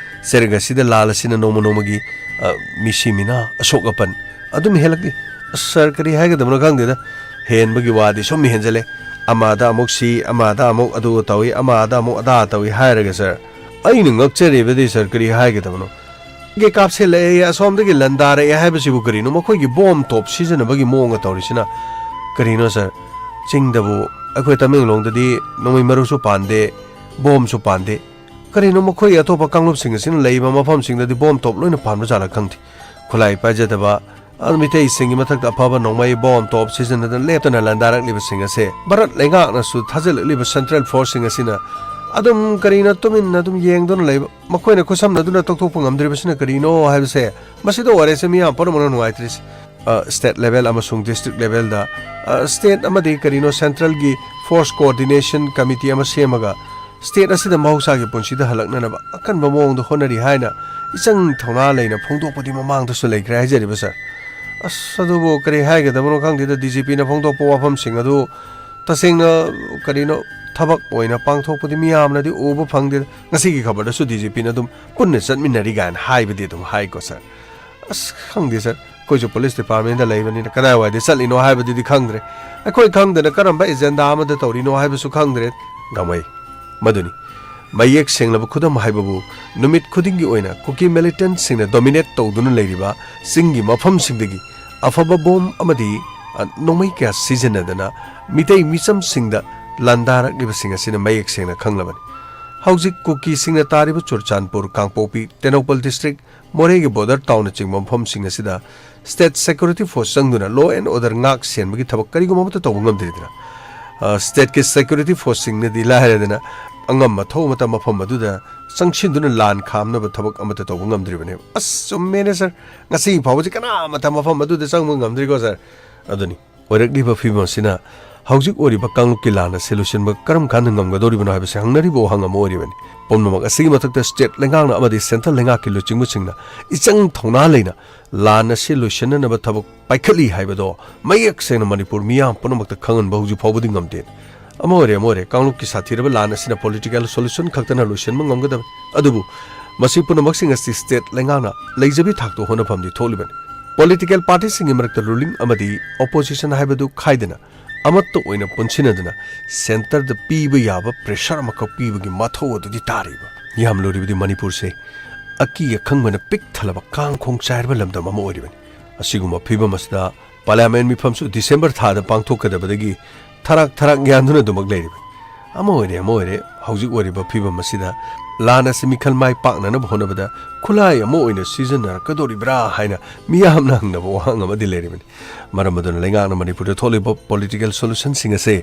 ꯆꯩꯔꯛ ꯑꯁꯤꯗ ꯂꯥꯜ ꯑꯁꯤꯅ ꯅꯣꯡꯃ ꯅꯣꯡꯃꯒꯤ, ꯑ, ꯃꯤꯁꯤ ꯃꯤꯅꯥ, ꯑꯁꯣꯛ ꯑꯄꯟ ꯑꯗꯨꯝ ꯍꯦꯜꯂꯛꯂꯤ꯫ ꯑꯁ, ꯁꯥꯔ, ꯀꯔꯤ ꯍꯥꯏꯒꯗꯕꯅꯣ ꯈꯪꯗꯦꯗ꯫ ꯍꯦꯟꯕꯒꯤ ꯋꯥꯗꯤ ꯁꯨꯝ ꯍꯦꯟꯖꯜꯂꯦ꯫ ꯑꯃꯗ ꯑꯃꯨꯛ ꯁꯤ, ꯑꯃꯗ ꯑꯃꯨꯛ ꯑꯗꯨ ꯇꯧꯏ, ꯑꯃꯗ ꯑꯃꯨꯛ ꯑꯗꯥ ꯇꯧꯏ ꯍꯥꯏꯔꯒ, ꯁꯥꯔ, ꯑꯩꯅ ꯉꯛꯆꯔꯤꯕꯗꯤ, ꯁꯥꯔ, ꯀꯔꯤ ꯍꯥꯏꯒꯗꯕꯅꯣ? ꯒꯤ ꯀꯥꯞꯁꯤꯜꯂꯛꯑꯦ, ꯑꯁꯣꯝꯗꯒꯤ ꯂꯟꯗꯥꯔꯛꯑꯦ ꯍꯥꯏꯕꯁꯤꯕꯨ ꯀꯔꯤꯅꯣ? ꯃꯈꯣꯏꯒꯤ ꯕꯣꯝ ꯇꯣꯞ ꯁꯤꯖꯤꯟꯅꯕꯒꯤ ꯃꯑꯣꯡꯒ ꯇꯧꯔꯤꯁꯤꯅ ꯀꯔꯤꯅꯣ, ꯁꯥꯔ? ꯆꯤꯡꯗꯕꯨ ꯑꯩꯈꯣꯏ ꯇꯃꯦꯡꯂꯣꯡꯗꯗꯤ ꯅꯣꯡꯃꯩ ꯃꯔꯨꯁꯨ ꯄꯥꯟꯗꯦ, ꯕꯣꯝꯁꯨ ꯄꯥꯟꯗꯦ꯫ ꯀꯔꯤꯅꯣ ꯃꯈꯣꯏ ꯑꯇꯣꯞꯄ ꯀꯥꯡꯂꯨꯞꯁꯤꯡ ꯑꯁꯤꯅ ꯂꯩꯕ ꯃꯐꯝꯁꯤꯡꯗꯗꯤ ꯕꯣꯝ ꯇꯣꯞ ꯂꯣꯏꯅ ꯄꯥꯟꯕ ꯖꯥꯠꯂ ꯈꯪꯗꯦ꯫ ꯈꯨꯠꯂꯥꯏ ꯄꯥꯏꯖꯗꯕ, ꯑꯗꯨ ꯃꯤꯇꯩꯁꯤꯡꯒꯤ ꯃꯊꯛꯇ ꯑꯐꯕ ꯅꯣꯡꯃꯩ ꯕꯣꯝ ꯇꯣꯞ ꯁꯤꯖꯤꯟꯅꯗꯨꯅ ꯂꯦꯞꯇꯅ ꯂꯥꯟꯗꯥꯔꯛꯂꯤꯕꯁꯤꯡ ꯑꯁꯦ ꯚꯥꯔꯠ ꯂꯩꯉꯥꯛꯅꯁꯨ ꯊꯥꯖꯤꯜꯂꯛꯂꯤꯕ ꯁꯦꯟꯇ꯭ꯔꯦꯜ ꯐꯣꯔꯁꯁꯤꯡ ꯑꯁꯤꯅ ꯑꯗꯨꯝ ꯀꯔꯤꯅꯣ ꯇꯨꯃꯤꯟꯅ ꯑꯗꯨꯝ ꯌꯦꯡꯗꯨꯅ ꯂꯩꯕ, ꯃꯈꯣꯏꯅ ꯈꯨꯠꯁꯝꯅꯗꯨꯅ ꯇꯧꯊꯣꯛꯄ ꯉꯝꯗ꯭ꯔꯤꯕꯁꯤꯅ ꯀꯔꯤꯅꯣ ꯍꯥꯏꯕꯁꯦ, ꯃꯁꯤꯗ ꯑꯣꯏꯔꯦꯁꯦ ꯃꯤꯌꯥꯝ ꯄꯨꯝꯅꯃꯛꯅ ꯅꯨꯡꯉꯥꯏꯇ꯭ꯔꯤꯁꯦ꯫ ꯑ, ꯁ꯭ꯇꯦꯠ ꯂꯦꯚꯦꯜ ꯑꯃꯁꯨꯡ ꯗꯤꯁꯇ꯭ꯔꯤꯛ ꯂꯦꯚꯦꯜꯗ, ꯑ, ꯁ꯭ꯇꯦꯠ ꯑꯃꯗꯤ ꯀꯔꯤꯅꯣ ꯁꯦꯟꯇ꯭ꯔꯦꯜꯒꯤ ꯐꯣꯔꯁ ꯀꯣꯑꯣꯔꯗꯤꯅꯦꯁꯟ ꯀꯃꯤꯇꯤ ꯑꯃ ꯁꯦꯝꯃꯒ ꯁ꯭ꯇꯦꯠ ꯑꯁꯤꯗ ꯃꯍꯧꯁꯥꯒꯤ ꯄꯨꯟꯁꯤꯗ ꯍꯜꯂꯛꯅꯅꯕ ꯑꯀꯟꯕ ꯃꯑꯣꯡꯗ ꯍꯣꯠꯅꯔꯤ ꯍꯥꯏꯅ ꯏꯆꯪ ꯊꯧꯅꯥ ꯂꯩꯅ ꯐꯣꯡꯗꯣꯛꯄꯗꯤ ꯃꯃꯥꯡꯗꯁꯨ ꯂꯩꯈ꯭ꯔꯦ ꯍꯥꯏꯖꯔꯤꯕ ꯁꯥꯔ꯫ ꯑꯁ, ꯑꯗꯨꯕꯨ ꯀꯔꯤ ꯍꯥꯏꯒꯗꯕꯅꯣ ꯈꯪꯗꯦꯗ, ꯗꯤ ꯖꯤ ꯄꯤꯅ ꯐꯣꯡꯗꯣꯛꯄ ꯋꯥꯐꯝꯁꯤꯡ ꯑꯗꯨ ꯇꯁꯦꯡꯅ ꯀꯔꯤꯅꯣ ꯊꯕꯛ ꯑꯣꯏꯅ ꯄꯥꯡꯊꯣꯛꯄꯗꯤ ꯃꯤꯌꯥꯝꯅꯗꯤ ꯎꯕ ꯐꯪꯗꯦ꯫ ꯉꯁꯤꯒꯤ ꯈꯕꯔꯗꯁꯨ ꯗꯤ ꯖꯤ ꯄꯤꯅ ꯑꯗꯨꯝ ꯄꯨꯟꯅ ꯆꯠꯃꯤꯟꯅꯔꯤ ꯀꯥꯏꯅ ꯍꯥꯏꯕꯗꯤ ꯑꯗꯨꯝ ꯍꯥꯏꯀꯣ ꯁꯥꯔ꯫ ꯑꯁ, ꯈꯪꯗꯦ ꯁꯥꯔ, ꯑꯩꯈꯣꯏꯁꯨ ꯄꯨꯂꯤꯁ ꯗꯤꯄꯥꯔꯠꯃꯦꯟꯗ ꯂꯩꯕꯅꯤꯅ ꯀꯗꯥꯏꯋꯥꯏꯗ ꯆꯠꯂꯤꯅꯣ ꯍꯥꯏꯕꯗꯨꯗꯤ ꯈꯪꯗ꯭ꯔꯦ꯫ ꯑꯩꯈꯣꯏ ꯈꯪꯗꯅ ꯀꯔꯝꯕ ꯑꯦꯖꯦꯟꯗꯥ ꯑꯃꯗ ꯇꯧꯔꯤꯅꯣ ꯍꯥꯏꯕꯁꯨ ꯈꯪꯗ꯭ꯔꯦ꯫ ꯒꯥꯡꯃꯩ꯫ ꯃꯗꯨꯅꯤ꯫ ꯃꯌꯦꯛ ꯁꯦꯡꯂꯕ ꯈꯨꯗꯝ ꯍꯥꯏꯕꯕꯨ ꯅꯨꯃꯤꯠ ꯈꯨꯗꯤꯡꯒꯤ ꯑꯣꯏꯅ ꯀꯨꯀꯤ ꯃꯤꯂꯤꯇꯦꯟꯠꯁꯤꯡꯅ ꯗꯣꯃꯤꯅꯦꯠ ꯇꯧꯗꯨꯅ ꯂꯩꯔꯤꯕ ꯆꯤꯡꯒꯤ ꯃꯐꯝꯁꯤꯡꯗꯒꯤ ꯑꯐꯕ ꯕꯣꯝ ꯑꯃꯗꯤ, ꯑ, ꯅꯣꯡꯃꯩ ꯀꯌꯥ ꯁꯤꯖꯤꯟꯅꯗꯅ ꯃꯤꯇꯩ ꯃꯤꯆꯝꯁꯤꯡꯗ ꯂꯥꯟꯗꯥꯔꯛꯂꯤꯕꯁꯤꯡ ꯑꯁꯤꯅ ꯃꯌꯦꯛ ꯁꯦꯡꯅ ꯈꯪꯂꯕꯅꯤ꯫ ꯍꯧꯖꯤꯛ ꯀꯨꯀꯤꯁꯤꯡꯅ ꯇꯥꯔꯤꯕ ꯆꯨꯔꯆꯥꯟꯄꯨꯔ, ꯀꯥꯡꯄꯣꯛꯄꯤ, ꯇꯦꯡꯅꯧꯄꯜ ꯗꯤꯁꯇ꯭ꯔꯤꯛ, ꯃꯣꯔꯦꯒꯤ ꯕꯣꯔꯗꯔ ꯇꯥꯎꯟꯅꯆꯤꯡꯕ ꯃꯐꯝꯁꯤꯡ ꯑꯁꯤꯗ ꯁ꯭ꯇꯦꯠ ꯁꯦꯀ꯭ꯌꯨꯔꯤꯇꯤ ꯐꯣꯔꯁ ꯆꯪꯗꯨꯅ ꯂꯣ ꯑꯦꯟ ꯑꯣꯔꯗꯔ ꯉꯥꯛ ꯁꯦꯟꯕꯒꯤ ꯊꯕꯛ ꯀꯔꯤꯒꯨꯝꯕ ꯑꯃꯠꯇ ꯇꯧꯕ ꯉꯝꯗ꯭ꯔꯤꯗꯅ꯫ ꯑ, ꯁ꯭ꯇꯦꯠꯀꯤ ꯁꯦꯀ꯭ꯌꯨꯔꯤꯇꯤ ꯐꯣꯔꯁꯁꯤꯡꯅꯗꯤ ꯂꯥꯏꯔꯗꯅ ꯑꯉꯝ ꯑꯊꯧ ꯑꯃꯠꯇ ꯃꯐꯝ ꯑꯗꯨꯗ ꯆꯪꯁꯤꯟꯗꯨꯅ ꯂꯥꯟ ꯈꯥꯝꯅꯕ ꯊꯕꯛ ꯑꯃꯠꯇ ꯇꯧꯕ ꯉꯝꯗ꯭ꯔꯤꯕꯅꯦꯕ꯫ ꯑꯁ, ꯆꯨꯝꯃꯦꯅꯦ ꯁꯥꯔ, ꯉꯁꯤ ꯐꯥꯎꯕꯁꯤ ꯀꯅꯥꯃꯠꯇ ꯃꯐꯝ ꯑꯗꯨꯗ ꯆꯪꯕ ꯉꯝꯗ꯭ꯔꯤꯀꯣ ꯁꯥꯔ꯫ ꯑꯗꯨꯅꯤ꯫ ꯑꯣꯏꯔꯛꯂꯤꯕ ꯐꯤꯕꯝ ꯑꯁꯤꯅ ꯍꯧꯖꯤꯛ ꯑꯣꯏꯔꯤꯕ ꯀꯥꯡꯂꯨꯞꯀꯤ ꯂꯥꯟ ꯑꯁꯤ ꯂꯣꯏꯁꯤꯟꯕ ꯀꯔꯝ ꯀꯥꯟꯗ ꯉꯝꯒꯗꯧꯔꯤꯕꯅꯣ ꯍꯥꯏꯕꯁꯤ ꯍꯪꯅꯔꯤꯕ ꯋꯥꯍꯪ ꯑꯃ ꯑꯣꯏꯔꯤꯕꯅꯤ꯫ ꯄꯨꯝꯅꯃꯛ ꯑꯁꯤꯒꯤ ꯃꯊꯛꯇ ꯁ꯭ꯇꯦꯠ ꯂꯩꯉꯥꯛꯅ ꯑꯃꯗꯤ ꯁꯦꯟꯇ꯭ꯔꯦꯜ ꯂꯩꯉꯥꯛꯀꯤ ꯂꯨꯆꯤꯡꯕꯁꯤꯡꯅ ꯏꯆꯪ ꯊꯧꯅꯥ ꯂꯩꯅ ꯂꯥꯟ ꯑꯁꯤ ꯂꯣꯏꯁꯤꯟꯅꯅꯕ ꯊꯕꯛ ꯄꯥꯏꯈꯠꯂꯤ ꯍꯥꯏꯕꯗꯣ ꯃꯌꯦꯛ ꯁꯦꯡꯅ ꯃꯅꯤꯄꯨꯔ ꯃꯤꯌꯥꯝ ꯄꯨꯝꯅꯃꯛꯇ ꯈꯪꯍꯟꯕ ꯍꯧꯖꯤꯛ ꯐꯥꯎꯕꯗꯤ ꯉꯝꯗꯦ꯫ ꯑꯃ ꯑꯣꯏꯔꯦ, ꯑꯃ ꯑꯣꯏꯔꯦ, ꯀꯥꯡꯂꯨꯞꯀꯤ ꯁꯥꯊꯤꯔꯕ ꯂꯥꯟ ꯑꯁꯤꯅ ꯄꯣꯂꯤꯇꯤꯀꯦꯜ ꯁꯣꯂꯨꯁꯟ ꯈꯛꯇꯅ ꯂꯣꯏꯁꯤꯟꯕ ꯉꯝꯒꯗꯕꯅꯤ꯫ ꯑꯗꯨꯕꯨ ꯃꯁꯤ ꯄꯨꯝꯅꯃꯛꯁꯤꯡ ꯑꯁꯤ ꯁ꯭ꯇꯦꯠ ꯂꯩꯉꯥꯛꯅ ꯂꯩꯖꯕꯤ ꯊꯥꯛꯇ ꯍꯣꯠꯅꯐꯝꯗꯤ ꯊꯣꯛꯂꯤꯕꯅꯤ꯫ ꯄꯣꯂꯤꯇꯤꯀꯦꯜ ꯄꯥꯔꯇꯤꯁꯤꯡꯒꯤ ꯃꯔꯛꯇ ꯔꯨꯂꯤꯡ ꯑꯃꯗꯤ ꯑꯣꯄꯣꯖꯤꯁꯟ ꯍꯥꯏꯕꯗꯨ ꯈꯥꯏꯗꯅ ꯑꯃꯠꯇ ꯑꯣꯏꯅ ꯄꯨꯟꯁꯤꯟꯅꯗꯨꯅ ꯁꯦꯟꯇꯔꯗ ꯄꯤꯕ ꯌꯥꯕ ꯄ꯭ꯔꯦꯁꯔ ꯑꯃꯈꯛ ꯄꯤꯕꯒꯤ ꯃꯊꯧ ꯑꯗꯨꯗꯤ ꯇꯥꯔꯤꯕ꯫ ꯌꯥꯝ ꯂꯨꯔꯤꯕꯗꯤ ꯃꯅꯤꯄꯨꯔꯁꯦ ꯑꯀꯤ ꯑꯈꯪꯕꯅ ꯄꯤꯛ ꯊꯜꯂꯕ ꯀꯥꯡꯈꯣꯡ ꯆꯥꯏꯔꯕ ꯂꯝꯗꯝ ꯑꯃ ꯑꯣꯏꯔꯤꯕꯅꯤ꯫ ꯑꯁꯤꯒꯨꯝꯕ ꯐꯤꯕꯝ ꯑꯁꯤꯗ ꯄꯥꯔꯂꯤꯌꯥꯃꯦꯟ ꯃꯤꯐꯝꯁꯨ ꯗꯤꯁꯦꯝꯕꯔ ꯊꯥꯗ ꯄꯥꯡꯊꯣꯛꯀꯗꯕꯗꯒꯤ ꯊꯔꯥꯛ ꯊꯔꯥꯛ ꯌꯥꯟꯗꯨꯅ ꯑꯗꯨꯃꯛ ꯂꯩꯔꯤꯕꯅꯤ꯫ ꯑꯃ ꯑꯣꯏꯔꯦ ꯑꯃ ꯑꯣꯏꯔꯦ, ꯍꯧꯖꯤꯛ ꯑꯣꯏꯔꯤꯕ ꯐꯤꯕꯝ ꯑꯁꯤꯗ ꯂꯥꯟ ꯑꯁꯤ ꯃꯤꯈꯜ ꯃꯥꯏ ꯄꯥꯛꯅꯅꯕ ꯍꯣꯠꯅꯕꯗ ꯈꯨꯠꯂꯥꯏ ꯑꯃ ꯑꯣꯏꯅ ꯁꯤꯖꯤꯟꯅꯔꯛꯀꯗꯧꯔꯤꯕ꯭ꯔꯥ ꯍꯥꯏꯅ ꯃꯤꯌꯥꯝꯅ ꯍꯪꯅꯕ ꯋꯥꯍꯪ ꯑꯃꯗꯤ ꯂꯩꯔꯤꯕꯅꯤ꯫ ꯃꯔꯝ ꯑꯗꯨꯅ ꯂꯩꯉꯥꯛꯅ ꯃꯅꯤꯄꯨꯔꯗ ꯊꯣꯛꯂꯤꯕ political solutionꯁꯤꯡ ꯑꯁꯦ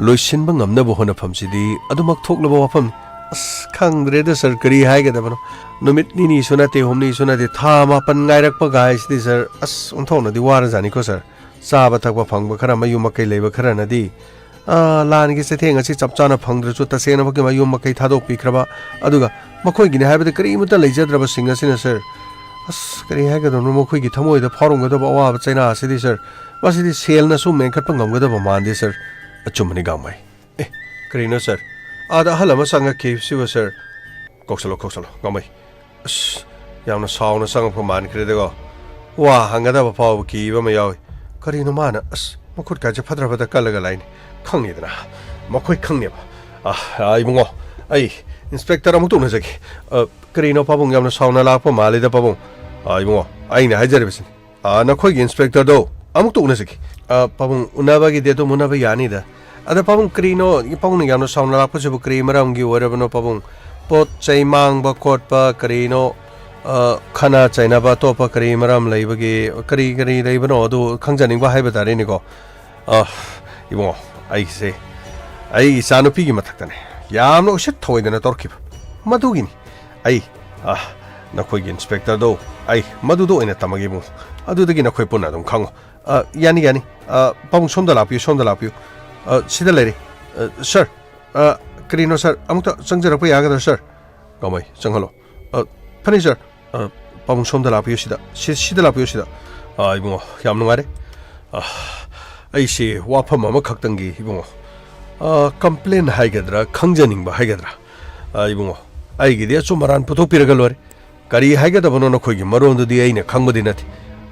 ꯂꯣꯏꯁꯤꯟꯕ ꯉꯝꯅꯕ ꯍꯣꯠꯅꯐꯝꯁꯤꯗꯤ ꯑꯗꯨꯃꯛ ꯊꯣꯛꯂꯕ ꯋꯥꯐꯝꯅꯤ꯫ ꯑꯁ, ꯈꯪꯗ꯭ꯔꯦꯗ ꯁꯥꯔ, ꯀꯔꯤ ꯍꯥꯏꯒꯗꯕꯅꯣ꯫ ꯅꯨꯃꯤꯠ ꯅꯤꯅꯤꯁꯨ ꯅꯠꯇꯦ, ꯍꯨꯝꯅꯤꯁꯨ ꯅꯠꯇꯦ, ꯊꯥ ꯃꯥꯄꯟ ꯉꯥꯏꯔꯛꯄ ꯒꯥꯏꯁꯤꯗꯤ ꯁꯥꯔ, ꯑꯁ, ꯑꯣꯟꯊꯣꯛꯅꯗꯤ ꯋꯥꯔꯖꯥꯠꯅꯤꯀꯣ ꯁꯥꯔ꯫ ꯆꯥꯕ ꯊꯛꯄ ꯐꯪꯕ ꯈꯔ, ꯃꯌꯨꯝ ꯃꯀꯩ ꯂꯩꯕ ꯈꯔꯅꯗꯤ, ꯑ, ꯂꯥꯟꯒꯤ ꯆꯩꯊꯦꯡ ꯑꯁꯤ ꯆꯞ ꯆꯥꯅ ꯐꯪꯗ꯭ꯔꯁꯨ ꯇꯁꯦꯡꯅꯃꯛꯀꯤ ꯃꯌꯨꯝ ꯃꯀꯩ ꯊꯥꯗꯣꯛꯄꯤꯈ꯭ꯔꯕ, ꯑꯗꯨꯒ ꯃꯈꯣꯏꯒꯤꯅꯤ ꯍꯥꯏꯕꯗ ꯀꯔꯤꯃꯠꯇ ꯂꯩꯖꯗ꯭ꯔꯕꯁꯤꯡ ꯑꯁꯤꯅ ꯁꯥꯔ, ꯑꯁ, ꯀꯔꯤ ꯍꯥꯏꯒꯗꯕꯅꯣ, ꯃꯈꯣꯏꯒꯤ ꯊꯃꯣꯏꯗ ꯐꯥꯎꯔꯝꯒꯗꯕ ꯑꯋꯥꯕ ꯆꯩꯅꯥ ꯑꯁꯤꯗꯤ ꯁꯥꯔ, ꯃꯁꯤꯗꯤ ꯁꯦꯜꯅꯁꯨ ꯃꯦꯟꯈꯠꯄ ꯉꯝꯒꯗꯕ ꯃꯥꯟꯗꯦ ꯁꯥꯔ꯫ ꯑꯆꯨꯝꯕꯅꯤ ꯒꯥꯡꯃꯩ꯫ ꯑꯦ, ꯀꯔꯤꯅꯣ ꯁꯥꯔ? ꯑꯥꯗ ꯑꯍꯜ ꯑꯃ ꯆꯪꯉꯛꯈꯤꯕꯁꯤꯕꯨ ꯁꯥꯔ? ꯀꯧꯁꯜꯂꯣ, ꯀꯧꯁꯜꯂꯣ, ꯒꯥꯡꯃꯩ꯫ ꯑꯁ, ꯌꯥꯝꯅ ꯁꯥꯎꯅ ꯆꯪꯉꯛꯄ ꯃꯥꯟꯈ꯭ꯔꯦꯗꯀꯣ꯫ ꯋꯥ ꯍꯪꯒꯗꯕ ꯐꯥꯎꯕ ꯀꯤꯕ ꯑꯃ ꯌꯥꯎꯏ꯫ ꯀꯔꯤꯅꯣ ꯃꯥꯅ? ꯑꯁ, ꯃꯈꯨꯠ ꯀꯥꯏꯁꯦ ꯐꯠꯇ꯭ꯔ ꯐꯠꯇ꯭ꯔ ꯀꯜꯂꯒ ꯂꯥꯛꯏꯅꯤ꯫ ꯈꯪꯉꯤꯗꯅ, ꯃꯈꯣꯏ ꯈꯪꯉꯦꯕ꯫ ꯑ, ꯑ, ꯏꯕꯨꯡꯉꯣ, ꯑꯩ ꯏꯟꯁꯄꯦꯛꯇꯔ ꯑꯃꯨꯛ ꯇꯣꯛꯅꯖꯒꯦ꯫ ꯑ, ꯀꯔꯤꯅꯣ ꯄꯥꯕꯨꯡ, ꯌꯥꯝꯅ ꯁꯥꯎꯅ ꯂꯥꯛꯄ ꯃꯥꯜꯂꯤꯗ ꯄꯥꯕꯨꯡ꯫ ꯑ, ꯏꯕꯨꯡꯉꯣ, ꯑꯩꯅ ꯍꯥꯏꯖꯔꯤꯕꯁꯤꯅꯤ꯫ ꯑ, ꯅꯈꯣꯏꯒꯤ ꯏꯟꯁꯄꯦꯛꯇꯔꯗꯣ ꯑꯃꯨꯛꯇ ꯎꯅꯁꯤꯒꯦ꯫ ꯑ, ꯄꯥꯕꯨꯡ, ꯎꯅꯕꯒꯤꯗꯤ ꯑꯗꯨꯝ ꯎꯅꯕ ꯌꯥꯅꯤꯗ꯫ ꯑꯗ ꯄꯥꯕꯨꯡ, ꯀꯔꯤꯅꯣ ꯄꯥꯕꯨꯡꯅ ꯌꯥꯝꯅ ꯁꯥꯎꯅ ꯂꯥꯛꯄꯁꯤꯕꯨ? ꯀꯔꯤ ꯃꯔꯝꯒꯤ ꯑꯣꯏꯔꯕꯅꯣ ꯄꯥꯕꯨꯡ? ꯄꯣꯠ ꯆꯩ ꯃꯥꯡꯕ ꯈꯣꯠꯄ, ꯀꯔꯤꯅꯣ, ꯑ, ꯈꯠꯅ ꯆꯩꯅꯕ, ꯑꯇꯣꯞꯄ ꯀꯔꯤ ꯃꯔꯝ ꯂꯩꯕꯒꯦ? ꯀꯔꯤ ꯀꯔꯤ ꯂꯩꯕꯅꯣ ꯑꯗꯨ ꯈꯪꯖꯅꯤꯡꯕ ꯍꯥꯏꯕ ꯇꯥꯔꯦꯅꯦꯀꯣ꯫ ꯑ, ꯏꯕꯨꯡꯉꯣ, ꯑꯩꯁꯦ ꯑꯩ ꯏꯆꯥꯅꯨꯄꯤꯒꯤ ꯃꯊꯛꯇꯅꯦ ꯌꯥꯝꯅ ꯎꯁꯤꯠ ꯊꯑꯣꯏꯗꯅ ꯇꯧꯔꯛꯈꯤꯕ꯫ ꯃꯗꯨꯒꯤꯅꯤ꯫ ꯑꯩ, ꯑ, ꯅꯈꯣꯏꯒꯤ ꯏꯟꯁꯄꯦꯛꯇꯔꯗꯣ ꯑꯩ ꯃꯗꯨꯗ ꯑꯣꯏꯅ ꯇꯝꯃꯒꯦ ꯏꯕꯨꯡꯉꯣ꯫ ꯑꯗꯨꯗꯒꯤ ꯅꯈꯣꯏ ꯄꯨꯟꯅ ꯑꯗꯨꯝ ꯈꯪꯉꯣ꯫ ꯑ, ꯌꯥꯅꯤ, ꯌꯥꯅꯤ꯫ ꯑ, ꯄꯥꯕꯨꯡ, ꯁꯣꯝꯗ ꯂꯥꯛꯄꯤꯌꯨ, ꯁꯣꯝꯗ ꯂꯥꯛꯄꯤꯌꯨ꯫ ꯑ, ꯁꯤꯗ ꯂꯩꯔꯦ꯫ ꯑ, ꯁꯥꯔ, ꯑ, ꯀꯔꯤꯅꯣ ꯁꯥꯔ? ꯑꯃꯨꯛꯇ ꯆꯪꯖꯔꯛꯄ ꯌꯥꯒꯗ꯭ꯔꯥ ꯁꯥꯔ? ꯒꯥꯡꯃꯩ, ꯆꯪꯍꯜꯂꯣ꯫ ꯑ, ꯐꯅꯤ ꯁꯥꯔ꯫ ꯑ, ꯄꯥꯕꯨꯡ, ꯁꯣꯝꯗ ꯂꯥꯛꯄꯤꯌꯨ ꯁꯤꯗ꯫ ꯁꯤ-, ꯁꯤꯗ ꯂꯥꯛꯄꯤꯌꯨ ꯁꯤꯗ꯫ ꯑ, ꯏꯕꯨꯡꯉꯣ, ꯌꯥꯝ ꯅꯨꯡꯉꯥꯏꯔꯦ꯫ ꯑ, ꯑꯩꯁꯦ ꯋꯥꯐꯝ ꯑꯃꯈꯛꯇꯪꯒꯤ, ꯏꯕꯨꯡꯉꯣ, ꯑ, complain ꯍꯥꯏꯒꯗ꯭ꯔꯥ, ꯈꯪꯖꯅꯤꯡꯕ ꯍꯥꯏꯒꯗ꯭ꯔꯥ? ꯑ, ꯏꯕꯨꯡꯉꯣ, ꯑꯩꯒꯤꯗꯤ ꯑꯆꯨꯝ ꯑꯔꯥꯟ ꯄꯨꯊꯣꯛꯄꯤꯔꯒ ꯂꯣꯏꯔꯦ꯫ ꯀꯔꯤ ꯍꯥꯏꯒꯗꯕꯅꯣ ꯅꯈꯣꯏꯒꯤ ꯃꯔꯣꯟꯗꯨꯗꯤ ꯑꯩꯅ ꯈꯪꯕꯗꯤ ꯅꯠꯇꯦ꯫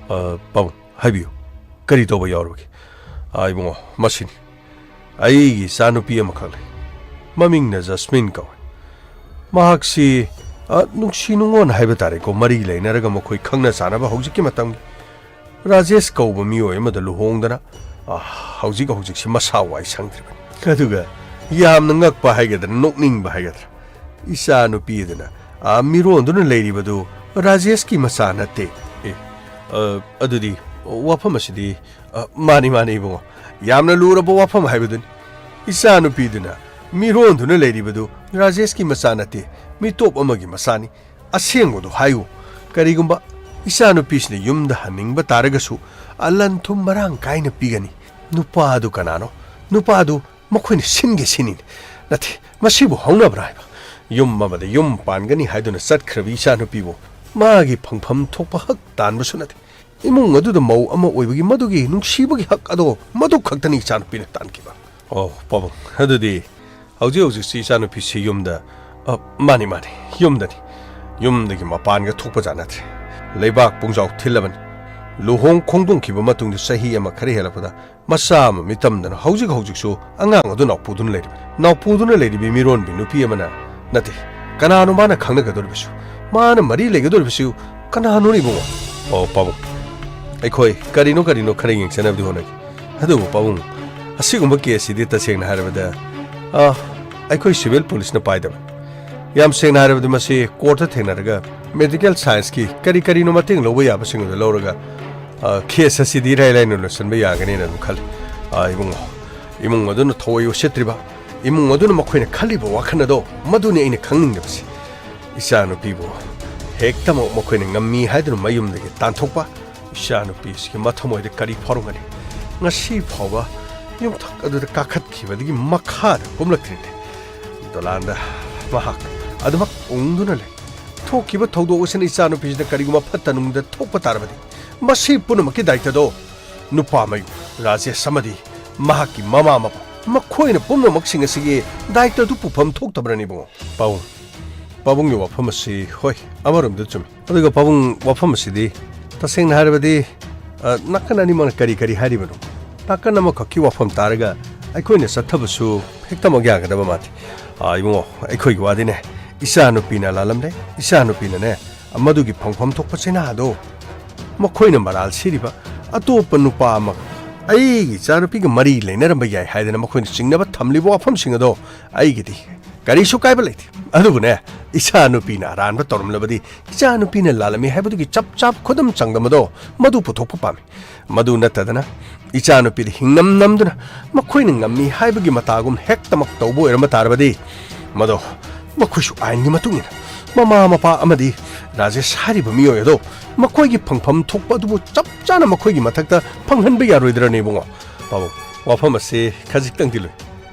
ꯑ, ꯄꯥꯕꯨꯡ, ꯍꯥꯏꯕꯤꯌꯨ, ꯀꯔꯤ ꯇꯧꯕ ꯌꯥꯎꯔꯕꯒꯦ? ꯑ, ꯏꯕꯨꯡꯉꯣ, ꯃꯁꯤꯅꯤ꯫ ꯑꯩꯒꯤ ꯏꯆꯥꯅꯨꯄꯤ ꯑꯃꯈꯛ ꯂꯩ꯫ ꯃꯃꯤꯡꯅ ꯖꯁꯃꯤꯟ ꯀꯧꯏ꯫ ꯃꯍꯥꯛꯁꯤ, ꯑ, ꯅꯨꯡꯁꯤ ꯅꯨꯡꯉꯣꯟ ꯍꯥꯏꯕ ꯇꯥꯔꯦꯀꯣ, ꯃꯔꯤ ꯂꯩꯅꯔꯒ ꯃꯈꯣꯏ ꯈꯪꯅ ꯆꯥꯟꯅꯕ ꯍꯧꯖꯤꯛꯀꯤ ꯃꯇꯝꯒꯤ ꯔꯥꯖꯦꯁ ꯀꯧꯕ ꯃꯤꯑꯣꯏ ꯑꯃꯗ ꯂꯨꯍꯣꯡꯗꯅ ꯑ, ꯍꯧꯖꯤꯛ ꯍꯧꯖꯤꯛꯁꯤ ꯃꯁꯥ ꯋꯥꯏ ꯁꯪꯗ꯭ꯔꯤꯕꯅꯤ꯫ ꯑꯗꯨꯒ ꯌꯥꯝꯅ ꯉꯛꯄ ꯍꯥꯏꯒꯗ꯭ꯔꯥ, ꯅꯣꯛꯅꯤꯡꯕ ꯍꯥꯏꯒꯗ꯭ꯔꯥ, ꯏꯆꯥ ꯅꯨꯄꯤ ꯑꯗꯨꯅ, ꯑ, ꯃꯤꯔꯣꯟꯗꯨꯅ ꯂꯩꯔꯤꯕꯗꯨ ꯔꯥꯖꯦꯁꯀꯤ ꯃꯆꯥ ꯅꯠꯇꯦ꯫ ꯑꯦ, ꯑ, ꯑꯗꯨꯗꯤ ꯋꯥꯐꯝ ꯑꯁꯤꯗꯤ, ꯑ, ꯃꯥꯅꯤ, ꯃꯥꯅꯤ, ꯏꯕꯨꯡꯉꯣ, ꯌꯥꯝꯅ ꯂꯨꯔꯕ ꯋꯥꯐꯝ ꯍꯥꯏꯕꯗꯨꯅꯤ꯫ ꯏꯆꯥ ꯅꯨꯄꯤꯗꯨꯅ ꯃꯤꯔꯣꯟꯗꯨꯅ ꯂꯩꯔꯤꯕꯗꯨ ꯔꯥꯖꯦꯁꯀꯤ ꯃꯆꯥ ꯅꯠꯇꯦ, ꯃꯤꯇꯣꯞ ꯑꯃꯒꯤ ꯃꯆꯥꯅꯤ꯫ ꯑꯁꯦꯡꯕꯗꯨ ꯍꯥꯏꯌꯨ꯫ ꯀꯔꯤꯒꯨꯝꯕ ꯏꯆꯥ ꯅꯨꯄꯤꯁꯤꯅ ꯌꯨꯝꯗ ꯍꯟꯅꯤꯡꯕ ꯇꯥꯔꯒꯁꯨ, ꯑ, ꯂꯟ ꯊꯨꯝ ꯃꯔꯥꯡ ꯀꯥꯏꯅ ꯄꯤꯒꯅꯤ꯫ ꯅꯨꯄꯥ ꯑꯗꯨ ꯀꯅꯥꯅꯣ? ꯅꯨꯄꯥ ꯑꯗꯨ ꯃꯈꯣꯏꯅ ꯁꯤꯟꯒꯦ ꯁꯤꯟꯅꯤꯅꯦ꯫ ꯅꯠꯇꯦ, ꯃꯁꯤꯕꯨ ꯍꯧꯅꯕ꯭ꯔꯥ ꯍꯥꯏꯕ? ꯌꯨꯝ ꯑꯃꯗ ꯌꯨꯝ ꯄꯥꯟꯒꯅꯤ ꯍꯥꯏꯗꯨꯅ ꯆꯠꯈ꯭ꯔꯕꯤ ꯏꯆꯥ ꯅꯨꯄꯤꯕꯨ ꯃꯥꯒꯤ ꯐꯪꯐꯝ ꯊꯣꯛꯄ ꯍꯛ ꯇꯥꯟꯕꯁꯨ ꯅꯠꯇꯦ꯫ ꯏꯃꯨꯡ ꯑꯗꯨꯗ ꯃꯧ ꯑꯃ ꯑꯣꯏꯕꯒꯤ ꯃꯗꯨꯒꯤ ꯅꯨꯡꯁꯤꯕꯒꯤ ꯍꯛ ꯑꯗꯣ ꯃꯗꯨ ꯈꯛꯇꯅꯤ ꯏꯆꯥ ꯅꯨꯄꯤꯅ ꯇꯥꯟꯈꯤꯕ꯫ ꯑꯣ, ꯄꯥꯕꯨꯡ, ꯑꯗꯨꯗꯤ ꯍꯧꯖꯤꯛ ꯍꯧꯖꯤꯛꯁꯤ ꯏꯆꯥ ꯅꯨꯄꯤꯁꯤ ꯌꯨꯝꯗ, ꯑ, ꯃꯥꯅꯤ, ꯃꯥꯅꯤ, ꯌꯨꯝꯗꯅꯤ꯫ ꯌꯨꯝꯗꯒꯤ ꯃꯄꯥꯟꯒ ꯊꯣꯛꯄ ꯖꯥꯠ ꯅꯠꯇ꯭ꯔꯦ꯫ ꯂꯩꯕꯥꯛ ꯄꯨꯡꯖꯥꯎ ꯊꯤꯜꯂꯕꯅꯤ꯫ ꯂꯨꯍꯣꯡ ꯈꯣꯡꯗꯣꯡꯈꯤꯕ ꯃꯇꯨꯡꯗ ꯆꯍꯤ ꯑꯃ ꯈꯔ ꯍꯦꯜꯂꯛꯄꯗ ꯃꯆꯥ ꯑꯃ ꯃꯤꯇꯝꯗꯅ ꯍꯧꯖꯤꯛ ꯍꯧꯖꯤꯛꯁꯨ ꯑꯉꯥꯡ ꯑꯗꯨ ꯅꯥꯎꯄꯨꯗꯨꯅ ꯂꯩꯔꯤꯕꯅꯤ꯫ ꯅꯥꯎꯄꯨꯗꯨꯅ ꯂꯩꯔꯤꯕꯤ ꯃꯤꯔꯣꯟꯕꯤ ꯅꯨꯄꯤ ꯑꯃꯅ, ꯅꯠꯇꯦ, ꯀꯅꯥꯅꯣ ꯃꯥꯅ ꯈꯪꯅꯒꯗꯧꯔꯤꯕꯁꯨ? ꯃꯥꯅ ꯃꯔꯤ ꯂꯩꯒꯗꯧꯔꯤꯕꯁꯨ ꯀꯅꯥꯅꯣꯅꯦ, ꯏꯕꯨꯡꯉꯣ? ꯑꯣ, ꯄꯥꯕꯨꯡ, ꯑꯩꯈꯣꯏ ꯀꯔꯤꯅꯣ ꯀꯔꯤꯅꯣ ꯈꯔ ꯌꯦꯡꯁꯤꯟꯅꯕꯗꯤ ꯍꯣꯠꯅꯒꯦ꯫ ꯑꯗꯨꯕꯨ ꯄꯥꯕꯨꯡ, ꯑꯁꯤꯒꯨꯝꯕ ꯀꯦꯁꯁꯤꯗꯤ ꯇꯁꯦꯡꯅ ꯍꯥꯏꯔꯕꯗ, ꯑ, ꯑꯩꯈꯣꯏ ꯁꯤꯚꯤꯜ ꯄꯨꯂꯤꯁꯅ ꯄꯥꯏꯗꯕ꯫ ꯌꯥꯝ ꯁꯦꯡꯅ ꯍꯥꯏꯔꯕꯗ ꯃꯁꯤ ꯀꯣꯔꯠꯇ ꯊꯦꯡꯅꯔꯒ ꯃꯦꯗꯤꯀꯦꯜ ꯁꯥꯏꯟꯁꯀꯤ ꯀꯔꯤ ꯀꯔꯤꯅꯣ ꯃꯇꯦꯡ ꯂꯧꯕ ꯌꯥꯕꯁꯤꯡ ꯑꯗꯨ ꯂꯧꯔꯒ, ꯑ, ꯀꯦꯁ ꯑꯁꯤꯗꯤ ꯏꯔꯥꯏ ꯂꯥꯏꯅ ꯂꯣꯏꯁꯤꯟꯕ ꯌꯥꯒꯅꯤꯅ ꯑꯗꯨꯝ ꯈꯜꯂꯤ꯫ ꯑ, ꯏꯕꯨꯡꯉꯣ, ꯏꯃꯨꯡ ꯑꯗꯨꯅ ꯊꯧꯑꯣꯏ ꯎꯁꯤꯠꯇ꯭ꯔꯤꯕ, ꯏꯃꯨꯡ ꯑꯗꯨꯅ ꯃꯈꯣꯏꯅ ꯈꯜꯂꯤꯕ ꯋꯥꯈꯜ ꯑꯗꯣ ꯃꯗꯨꯅꯤ ꯑꯩꯅ ꯈꯪꯅꯤꯡꯗꯕꯁꯤ꯫ ꯏꯆꯥꯅꯨꯄꯤꯕꯨ ꯍꯦꯛꯇꯃꯛ ꯃꯈꯣꯏꯅ ꯉꯝꯃꯤ ꯍꯥꯏꯗꯨꯅ ꯃꯌꯨꯝꯗꯒꯤ ꯇꯥꯟꯊꯣꯛꯄ, ꯏꯆꯥꯅꯨꯄꯤꯁꯤꯒꯤ ꯃꯊꯃꯣꯏꯗ ꯀꯔꯤ ꯐꯥꯎꯔꯝꯒꯅꯤ? ꯉꯁꯤ ꯐꯥꯎꯕ ꯌꯨꯝꯊꯛ ꯑꯗꯨꯗ ꯀꯥꯈꯠꯈꯤꯕꯗꯒꯤ ꯃꯈꯥꯗ ꯀꯨꯝꯂꯛꯇ꯭ꯔꯤꯅꯦ꯫ ꯗꯣꯂꯥꯟꯗ ꯃꯍꯥꯛ ꯑꯗꯨꯃꯛ ꯎꯪꯗꯨꯅ ꯂꯩ꯫ ꯊꯣꯛꯈꯤꯕ ꯊꯧꯗꯣꯛ ꯑꯁꯤꯅ ꯏꯆꯥꯅꯨꯄꯤꯁꯤꯗ ꯀꯔꯤꯒꯨꯝꯕ ꯐꯠꯇ ꯅꯨꯡꯗ ꯊꯣꯛꯄ ꯇꯥꯔꯕꯗꯤ, ꯃꯁꯤ ꯄꯨꯝꯅꯃꯛꯀꯤ ꯗꯥꯏꯇꯗꯣ ꯅꯨꯄꯥ ꯃꯌꯨꯝ ꯔꯥꯖꯦꯁ ꯑꯃꯗꯤ ꯃꯍꯥꯛꯀꯤ ꯃꯃꯥ ꯃꯄꯥ, ꯃꯈꯣꯏꯅ ꯄꯨꯝꯅꯃꯛꯁꯤꯡ ꯑꯁꯤꯒꯤ ꯗꯥꯏꯇꯗꯨ ꯄꯨꯐꯝ ꯊꯣꯛꯇꯕ꯭ꯔꯅꯤ, ꯏꯕꯨꯡꯉꯣ? ꯄꯥꯕꯨꯡ, ꯄꯥꯕꯨꯡꯒꯤ ꯋꯥꯐꯝ ꯑꯁꯤ, ꯍꯣꯏ, ꯑꯃꯔꯣꯝꯗ ꯆꯨꯝꯃꯤ꯫ ꯑꯗꯨꯒ ꯄꯥꯕꯨꯡ, ꯋꯥꯐꯝ ꯑꯁꯤꯗꯤ ꯇꯁꯦꯡꯅ ꯍꯥꯏꯔꯕꯗꯤ, ꯑ, ꯅꯥꯀꯟ ꯑꯅꯤꯃꯛꯅ ꯀꯔꯤ ꯀꯔꯤ ꯍꯥꯏꯔꯤꯕꯅꯣ? ꯅꯥꯀꯟ ꯑꯃꯈꯛꯀꯤ ꯋꯥꯐꯝ ꯇꯥꯔꯒ ꯑꯩꯈꯣꯏꯅ ꯆꯠꯊꯕꯁꯨ ꯍꯦꯛꯇꯃꯛ ꯌꯥꯒꯗꯕ ꯃꯥꯟꯗꯦ꯫ ꯑ, ꯏꯕꯨꯡꯉꯣ, ꯑꯩꯈꯣꯏꯒꯤ ꯋꯥꯗꯤꯅꯦ, ꯏꯆꯥꯅꯨꯄꯤꯅ ꯂꯥꯜꯂꯝꯂꯦ, ꯏꯆꯥꯅꯨꯄꯤꯅꯅꯦ, ꯃꯗꯨꯒꯤ ꯐꯪꯐꯝ ꯊꯣꯛꯄ ꯆꯩꯅꯥꯗꯣ ꯃꯈꯣꯏꯅ ꯃꯔꯥꯜ ꯁꯤꯔꯤꯕ ꯑꯇꯣꯞꯄ ꯅꯨꯄꯥ ꯑꯃꯒ ꯑꯩꯒꯤ ꯏꯆꯥꯅꯨꯄꯤꯒ ꯃꯔꯤ ꯂꯩꯅꯔꯝꯕ ꯌꯥꯏ ꯍꯥꯏꯗꯅ ꯃꯈꯣꯏꯅ ꯆꯤꯡꯅꯕ ꯊꯝꯂꯤꯕ ꯋꯥꯐꯝꯁꯤꯡ ꯑꯗꯣ ꯑꯩꯒꯤꯗꯤ ꯀꯔꯤꯁꯨ ꯀꯥꯏꯕ ꯂꯩꯇꯦ꯫ ꯑꯗꯨꯕꯨꯅꯦ, ꯏꯆꯥꯅꯨꯄꯤꯅ ꯑꯔꯥꯟꯕ ꯇꯧꯔꯝꯂꯕꯗꯤ ꯏꯆꯥꯅꯨꯄꯤꯅ ꯂꯥꯜꯂꯝꯃꯤ ꯍꯥꯏꯕꯗꯨꯒꯤ ꯆꯞ ꯆꯥꯕ ꯈꯨꯗꯝ ꯆꯥꯡꯗꯝ ꯑꯗꯣ ꯃꯗꯨ ꯄꯨꯊꯣꯛꯄ ꯄꯥꯝꯃꯤ꯫ ꯃꯗꯨ ꯅꯠꯇꯗꯅ ꯏꯆꯥꯅꯨꯄꯤꯗ ꯍꯤꯡꯅꯝ ꯅꯝꯗꯨꯅ ꯃꯈꯣꯏꯅ ꯉꯝꯃꯤ ꯍꯥꯏꯕꯒꯤ ꯃꯇꯥꯒꯨꯝ ꯍꯦꯛꯇꯃꯛ ꯇꯧꯕ ꯑꯣꯏꯔꯝꯕ ꯇꯥꯔꯕꯗꯤ, ꯃꯗꯣ ꯃꯈꯣꯏꯁꯨ ꯑꯥꯏꯟꯒꯤ ꯃꯇꯨꯡ ꯏꯟꯅ ꯃꯃꯥ ꯃꯄꯥ ꯑꯃꯗꯤ ꯔꯥꯖꯦꯁ ꯍꯥꯏꯔꯤꯕ ꯃꯤꯑꯣꯏ ꯑꯗꯣ ꯃꯈꯣꯏꯒꯤ ꯐꯪꯐꯝ ꯊꯣꯛꯄ ꯑꯗꯨꯕꯨ ꯆꯞ ꯆꯥꯅ ꯃꯈꯣꯏꯒꯤ ꯃꯊꯛꯇ ꯐꯪꯍꯟꯕ ꯌꯥꯔꯣꯏꯗ꯭ꯔꯅꯦ, ꯏꯕꯨꯡꯉꯣ? ꯄꯥꯕꯨꯡ, ꯋꯥꯐꯝ ꯑꯁꯤ ꯈꯖꯤꯛꯇꯪꯗꯤ ꯂꯨꯏ꯫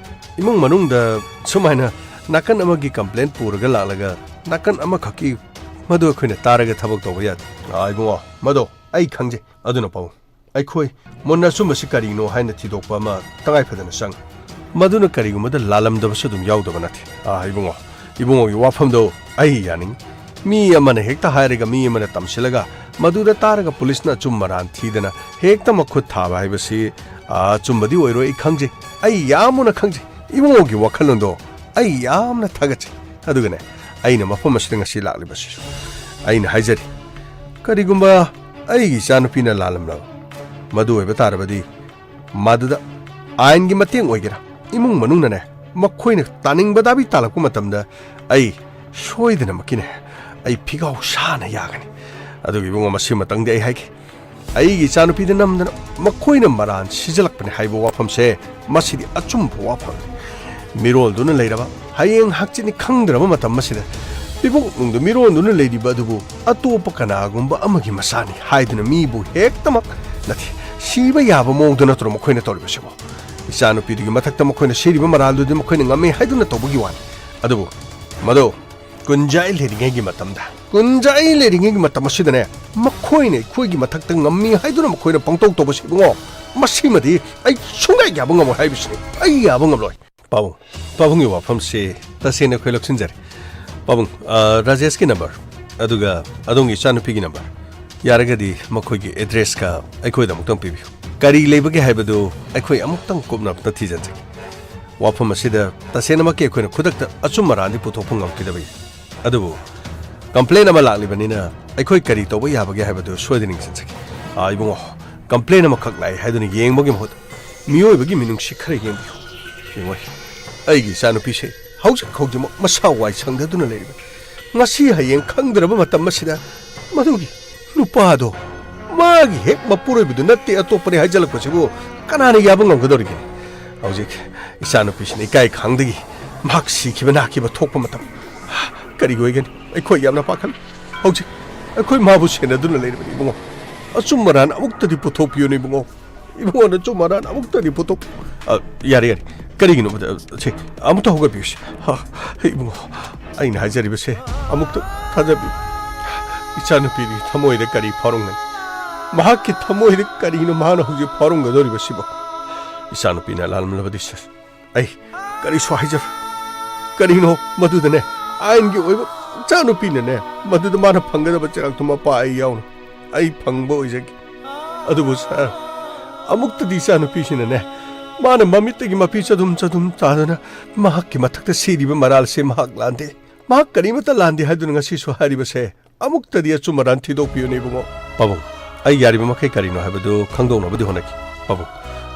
ꯏꯃꯨꯡ ꯃꯅꯨꯡꯗ ꯁꯨꯃꯥꯏꯅ ꯅꯥꯀꯟ ꯑꯃꯒꯤ ꯀꯝꯄ꯭ꯂꯦꯟ ꯄꯨꯔꯒ ꯂꯥꯛꯂꯒ ꯅꯥꯀꯟ ꯑꯃꯈꯛꯀꯤ ꯃꯗꯨ ꯑꯩꯈꯣꯏꯅ ꯇꯥꯔꯒ ꯊꯕꯛ ꯇꯧꯕ ꯌꯥꯗꯦ꯫ ꯑꯥ, ꯏꯕꯨꯡꯉꯣ, ꯃꯗꯣ ꯑꯩ ꯈꯪꯖꯩ꯫ ꯑꯗꯨꯅ ꯄꯥꯕꯨꯡ, ꯑꯩꯈꯣꯏ ꯃꯨꯟꯅ ꯑꯆꯨꯝꯕꯁꯤ ꯀꯔꯤꯅꯣ ꯍꯥꯏꯅ ꯊꯤꯗꯣꯛꯄ ꯑꯃ ꯇꯉꯥꯏ ꯐꯗꯅ ꯆꯪꯏ꯫ ꯃꯗꯨꯅ ꯀꯔꯤꯒꯨꯝꯕꯗ ꯂꯥꯜꯂꯝꯗꯕꯁꯨ ꯑꯗꯨꯝ ꯌꯥꯎꯗꯕ ꯅꯠꯇꯦ꯫ ꯑꯥ, ꯏꯕꯨꯡꯉꯣ, ꯏꯕꯨꯡꯉꯣꯒꯤ ꯋꯥꯐꯝꯗꯣ ꯑꯩ ꯌꯥꯅꯤꯡꯏ꯫ ꯃꯤ ꯑꯃꯅ ꯍꯦꯛꯇ ꯍꯥꯏꯔꯒ ꯃꯤ ꯑꯃꯅ ꯇꯝꯁꯤꯜꯂꯒ ꯃꯗꯨꯗ ꯇꯥꯔꯒ ꯄꯨꯂꯤꯁꯅ ꯑꯆꯨꯝ ꯑꯔꯥꯟ ꯊꯤꯗꯅ ꯍꯦꯛꯇ ꯃꯈꯨꯠ ꯊꯥꯕ ꯍꯥꯏꯕꯁꯤ, ꯑꯥ, ꯑꯆꯨꯝꯕꯗꯤ ꯑꯣꯏꯔꯣꯏ, ꯑꯩ ꯈꯪꯖꯩ꯫ ꯑꯩ ꯌꯥꯝ ꯃꯨꯟꯅ ꯈꯪꯖꯩ꯫ ꯏꯕꯨꯡꯉꯣꯒꯤ ꯋꯥꯈꯜꯂꯣꯟꯗꯣ ꯑꯩ ꯌꯥꯝꯅ ꯊꯥꯒꯠꯆꯩ꯫ ꯑꯗꯨꯒꯅꯦ, ꯑꯩꯅ ꯃꯐꯝ ꯑꯁꯤꯗ ꯉꯁꯤ ꯂꯥꯛꯂꯤꯕꯁꯤꯁꯨ ꯑꯩꯅ ꯍꯥꯏꯖꯔꯤ, ꯀꯔꯤꯒꯨꯝꯕ ꯑꯩꯒꯤ ꯏꯆꯥꯅꯨꯄꯤꯅ ꯂꯥꯜꯂꯝꯂꯕ ꯃꯗꯨ ꯑꯣꯏꯕ ꯇꯥꯔꯕꯗꯤ, ꯃꯗꯨꯗ ꯑꯥꯏꯟꯒꯤ ꯃꯇꯦꯡ ꯑꯣꯏꯒꯦꯔꯥ, ꯏꯃꯨꯡ ꯃꯅꯨꯡꯅꯅꯦ, ꯃꯈꯣꯏꯅ ꯇꯥꯅꯤꯡꯕ ꯗꯥꯕꯤ ꯇꯥꯜꯂꯛꯄ ꯃꯇꯝꯗ ꯑꯩ ꯁꯣꯏꯗꯅꯃꯛꯀꯤꯅꯦ, ꯑꯩ ꯐꯤꯒꯥꯎ ꯁꯥꯅ ꯌꯥꯒꯅꯤ꯫ ꯑꯗꯨꯒ ꯏꯕꯨꯡꯉꯣ, ꯃꯁꯤꯃꯇꯪꯗꯤ ꯑꯩ ꯍꯥꯏꯒꯦ, ꯑꯩꯒꯤ ꯏꯆꯥꯅꯨꯄꯤꯗ ꯅꯝꯗꯅ ꯃꯈꯣꯏꯅ ꯃꯔꯥꯟ ꯁꯤꯖꯤꯜꯂꯛꯄꯅꯤ ꯍꯥꯏꯕ ꯋꯥꯐꯝꯁꯦ, ꯃꯁꯤꯗꯤ ꯑꯆꯨꯝꯕ ꯋꯥꯐꯝꯅꯤ꯫ ꯃꯤꯔꯣꯜꯗꯨꯅ ꯂꯩꯔꯕ, ꯍꯌꯦꯡ ꯍꯪꯆꯤꯠꯅꯤ ꯈꯪꯗ꯭ꯔꯕ ꯃꯇꯝ ꯑꯁꯤꯗ ꯄꯤꯕꯨꯡ ꯅꯨꯡꯗ ꯃꯤꯔꯣꯟꯗꯨꯅ ꯂꯩꯔꯤꯕ ꯑꯗꯨꯕꯨ ꯑꯇꯣꯞꯄ ꯀꯅꯥꯒꯨꯝꯕ ꯑꯃꯒꯤ ꯃꯆꯥꯅꯤ ꯍꯥꯏꯗꯨꯅ ꯃꯤꯕꯨ ꯍꯦꯛꯇꯃꯛ, ꯅꯠꯇꯦ, ꯁꯤꯕ ꯌꯥꯕ ꯃꯑꯣꯡꯗ ꯅꯠꯇ꯭ꯔꯣ ꯃꯈꯣꯏꯅ ꯇꯧꯔꯤꯕꯁꯤꯕꯣ? ꯏꯆꯥꯅꯨꯄꯤꯗꯨꯒꯤ ꯃꯊꯛꯇ ꯃꯈꯣꯏꯅ ꯁꯤꯔꯤꯕ ꯃꯔꯥꯜꯗꯨꯗꯤ ꯃꯈꯣꯏꯅ ꯉꯝꯃꯤ ꯍꯥꯏꯗꯨꯅ ꯇꯧꯕꯒꯤ ꯋꯥꯅꯤ꯫ ꯑꯗꯨꯕꯨ ꯃꯗꯨ ꯀꯨꯟꯖꯥꯏ ꯂꯩꯔꯤꯉꯩꯒꯤ ꯃꯇꯝꯗ, ꯀꯨꯟꯖꯥꯏ ꯂꯩꯔꯤꯉꯩꯒꯤ ꯃꯇꯝ ꯑꯁꯤꯗꯅꯦ, ꯃꯈꯣꯏꯅ ꯑꯩꯈꯣꯏꯒꯤ ꯃꯊꯛꯇ ꯉꯝꯃꯤ ꯍꯥꯏꯗꯨꯅ ꯃꯈꯣꯏꯅ ꯄꯪꯇꯧ ꯇꯧꯕꯁꯤ, ꯏꯕꯨꯡꯉꯣ, ꯃꯁꯤꯃꯗꯤ ꯑꯩ ꯁꯨꯡꯌꯥ ꯌꯥꯕ ꯉꯝꯃꯣꯏ ꯍꯥꯏꯕꯁꯤꯅꯤ꯫ ꯑꯩ ꯌꯥꯕ ꯉꯝꯂꯣꯏ꯫ ꯄꯥꯕꯨꯡ, ꯄꯥꯕꯨꯡꯒꯤ ꯋꯥꯐꯝꯁꯤ ꯇꯁꯦꯡꯅ ꯑꯩꯈꯣꯏ ꯂꯧꯁꯤꯟꯖꯔꯦ꯫ ꯄꯥꯕꯨꯡ, ꯑ, ꯔꯥꯖꯦꯁꯀꯤ ꯅꯝꯕꯔ, ꯑꯗꯨꯒ ꯑꯗꯣꯝꯒꯤ ꯏꯆꯥꯅꯨꯄꯤꯒꯤ ꯅꯝꯕꯔ, ꯌꯥꯔꯒꯗꯤ ꯃꯈꯣꯏꯒꯤ ꯑꯦꯗ꯭ꯔꯦꯁꯀ ꯑꯩꯈꯣꯏꯗ ꯑꯃꯨꯛꯇꯪ ꯄꯤꯕꯤꯌꯨ꯫ ꯀꯔꯤ ꯂꯩꯕꯒꯦ ꯍꯥꯏꯕꯗꯨ ꯑꯩꯈꯣꯏ ꯑꯃꯨꯛꯇꯪ ꯀꯨꯞꯅ ꯑꯝꯇ ꯊꯤꯖꯤꯟꯖꯒꯦ꯫ ꯋꯥꯐꯝ ꯑꯁꯤꯗ ꯇꯁꯦꯡꯅꯃꯛꯀꯤ ꯑꯩꯈꯣꯏꯅ ꯈꯨꯗꯛꯇ ꯑꯆꯨꯝ ꯑꯔꯥꯟꯗꯤ ꯄꯨꯊꯣꯛꯄ ꯉꯝꯈꯤꯗꯕ ꯌꯥꯏ꯫ ꯑꯗꯨꯕꯨ ꯀꯝꯄ꯭ꯂꯦꯟ ꯑꯃ ꯂꯥꯛꯂꯤꯕꯅꯤꯅ ꯑꯩꯈꯣꯏ ꯀꯔꯤ ꯇꯧꯕ ꯌꯥꯕꯒꯦ ꯍꯥꯏꯕꯗꯨ ꯁꯣꯏꯗꯅ ꯌꯦꯡꯁꯤꯟꯖꯒꯦ꯫ ꯑꯥ, ꯏꯕꯨꯡꯉꯣ, ꯀꯝꯄ꯭ꯂꯦꯟ ꯑꯃꯈꯛ ꯂꯥꯛꯏ ꯍꯥꯏꯗꯨꯅ ꯌꯦꯡꯕꯒꯤ ꯃꯍꯨꯠ ꯃꯤꯑꯣꯏꯕꯒꯤ ꯃꯤꯅꯨꯡꯁꯤ ꯈꯔ ꯌꯦꯡꯕꯤꯌꯨ꯫ ꯌꯦꯡꯉꯣ, ꯑꯩꯒꯤ ꯏꯆꯥꯅꯨꯄꯤꯁꯦ ꯍꯧꯖꯤꯛ ꯍꯧꯖꯤꯛꯃꯛ ꯃꯁꯥ ꯋꯥꯏ ꯁꯪꯗꯗꯨꯅ ꯂꯩꯔꯤꯕꯅꯤ꯫ ꯉꯁꯤ ꯍꯌꯦꯡ ꯈꯪꯗ꯭ꯔꯕ ꯃꯇꯝ ꯑꯁꯤꯗ ꯃꯗꯨꯒꯤ ꯅꯨꯄꯥꯗꯣ ꯃꯥꯒꯤ ꯍꯦꯛ ꯃꯄꯨꯔꯣꯏꯕꯗꯨ ꯅꯠꯇꯦ ꯑꯇꯣꯞꯄꯅꯤ ꯍꯥꯏꯖꯜꯂꯛꯄꯁꯤꯕꯨ ꯀꯅꯥꯅ ꯌꯥꯕ ꯉꯝꯒꯗꯧꯔꯤꯒꯦ? ꯍꯧꯖꯤꯛ ꯏꯆꯥꯅꯨꯄꯤꯁꯤꯅ ꯏꯀꯥꯏ ꯈꯪꯗꯒꯤ ꯃꯍꯥꯛ ꯁꯤꯈꯤꯕ ꯅꯥꯈꯤꯕ ꯊꯣꯛꯄ ꯃꯇꯝ ꯀꯔꯤ ꯑꯣꯏꯒꯅꯤ? ꯑꯩꯈꯣꯏ ꯌꯥꯝꯅ ꯄꯥꯈꯠꯂꯤ꯫ ꯍꯧꯖꯤꯛ ꯑꯩꯈꯣꯏ ꯃꯥꯕꯨ ꯁꯦꯟꯅꯗꯨꯅ ꯂꯩꯔꯕꯅꯤ ꯏꯕꯨꯡꯉꯣ꯫ ꯑꯆꯨꯝ ꯑꯔꯥꯟ ꯑꯃꯨꯛꯇꯗꯤ ꯄꯨꯊꯣꯛꯄꯤꯌꯨꯅꯦ ꯏꯕꯨꯡꯉꯣ꯫ ꯏꯕꯨꯡꯉꯣ, ꯅꯆꯨꯝ ꯑꯔꯥꯟ ꯑꯃꯨꯛꯇꯗꯤ ꯄꯨꯊꯣꯛ-, ꯑ, ꯌꯥꯔꯦ, ꯌꯥꯔꯦ꯫ ꯀꯔꯤꯒꯤꯅꯣ? ꯑ, ꯁꯦ, ꯑꯃꯨꯛꯇ ꯍꯧꯒꯠꯄꯤꯌꯨꯁꯦ꯫ ꯍ, ꯏꯕꯨꯡꯉꯣ, ꯑꯩꯅ ꯍꯥꯏꯖꯔꯤꯕꯁꯦ ꯑꯃꯨꯛꯇ ꯊꯥꯖꯕꯤꯌꯨ꯫ ꯏꯆꯥꯅꯨꯄꯤꯒꯤ ꯊꯃꯣꯏꯗ ꯀꯔꯤ ꯐꯥꯎꯔꯝꯒꯅꯤ? ꯃꯍꯥꯛꯀꯤ ꯊꯃꯣꯏꯗ ꯀꯔꯤꯅꯣ ꯃꯍꯥꯛꯅ ꯍꯧꯖꯤꯛ ꯐꯥꯎꯔꯝꯒꯗꯧꯔꯤꯕꯁꯤꯕꯣ? ꯏꯆꯥꯅꯨꯄꯤꯅ ꯂꯥꯜꯂꯝꯂꯕꯗꯤ ꯁꯦ, ꯑꯩ ꯀꯔꯤꯁꯨ ꯍꯥꯏꯖꯔꯣꯏ꯫ ꯀꯔꯤꯅꯣ ꯃꯗꯨꯗꯅꯦ, ꯑꯥꯏꯟꯒꯤ ꯑꯣꯏꯕ ꯏꯆꯥꯅꯨꯄꯤꯅꯅꯦ, ꯃꯗꯨꯗ ꯃꯥꯅ ꯐꯪꯒꯗꯕ ꯆꯩꯔꯥꯛꯇꯣ ꯃꯄꯥ ꯑꯩ ꯌꯥꯎꯅ ꯑꯩ ꯐꯪꯕ ꯑꯣꯏꯖꯒꯦ꯫ ꯑꯗꯨꯕꯨ ꯁꯥꯔ, ꯑꯃꯨꯛꯇꯗꯤ ꯏꯆꯥꯅꯨꯄꯤꯁꯤꯅꯅꯦ, ꯃꯥꯅ ꯃꯃꯤꯠꯇꯒꯤ ꯃꯄꯤ ꯆꯗꯨꯝ ꯆꯗꯨꯝ ꯇꯥꯗꯅ ꯃꯍꯥꯛꯀꯤ ꯃꯊꯛꯇ ꯁꯤꯔꯤꯕ ꯃꯔꯥꯜꯁꯦ ꯃꯍꯥꯛ ꯂꯥꯟꯗꯦ, ꯃꯍꯥꯛ ꯀꯔꯤꯃꯠꯇ ꯂꯥꯟꯗꯦ ꯍꯥꯏꯗꯨꯅ ꯉꯁꯤꯁꯨ ꯍꯥꯏꯔꯤꯕꯁꯦ, ꯑꯃꯨꯛꯇꯗꯤ ꯑꯆꯨꯝ ꯑꯔꯥꯟ ꯊꯤꯗꯣꯛꯄꯤꯌꯨꯅꯦ ꯏꯕꯨꯡꯉꯣ꯫ ꯄꯥꯕꯨꯡ, ꯑꯩ ꯌꯥꯔꯤꯕ ꯃꯈꯩ ꯀꯔꯤꯅꯣ ꯍꯥꯏꯕꯗꯨ ꯈꯪꯗꯣꯛꯅꯕꯗꯤ ꯍꯣꯠꯅꯈꯤ꯫ ꯄꯥꯕꯨꯡ,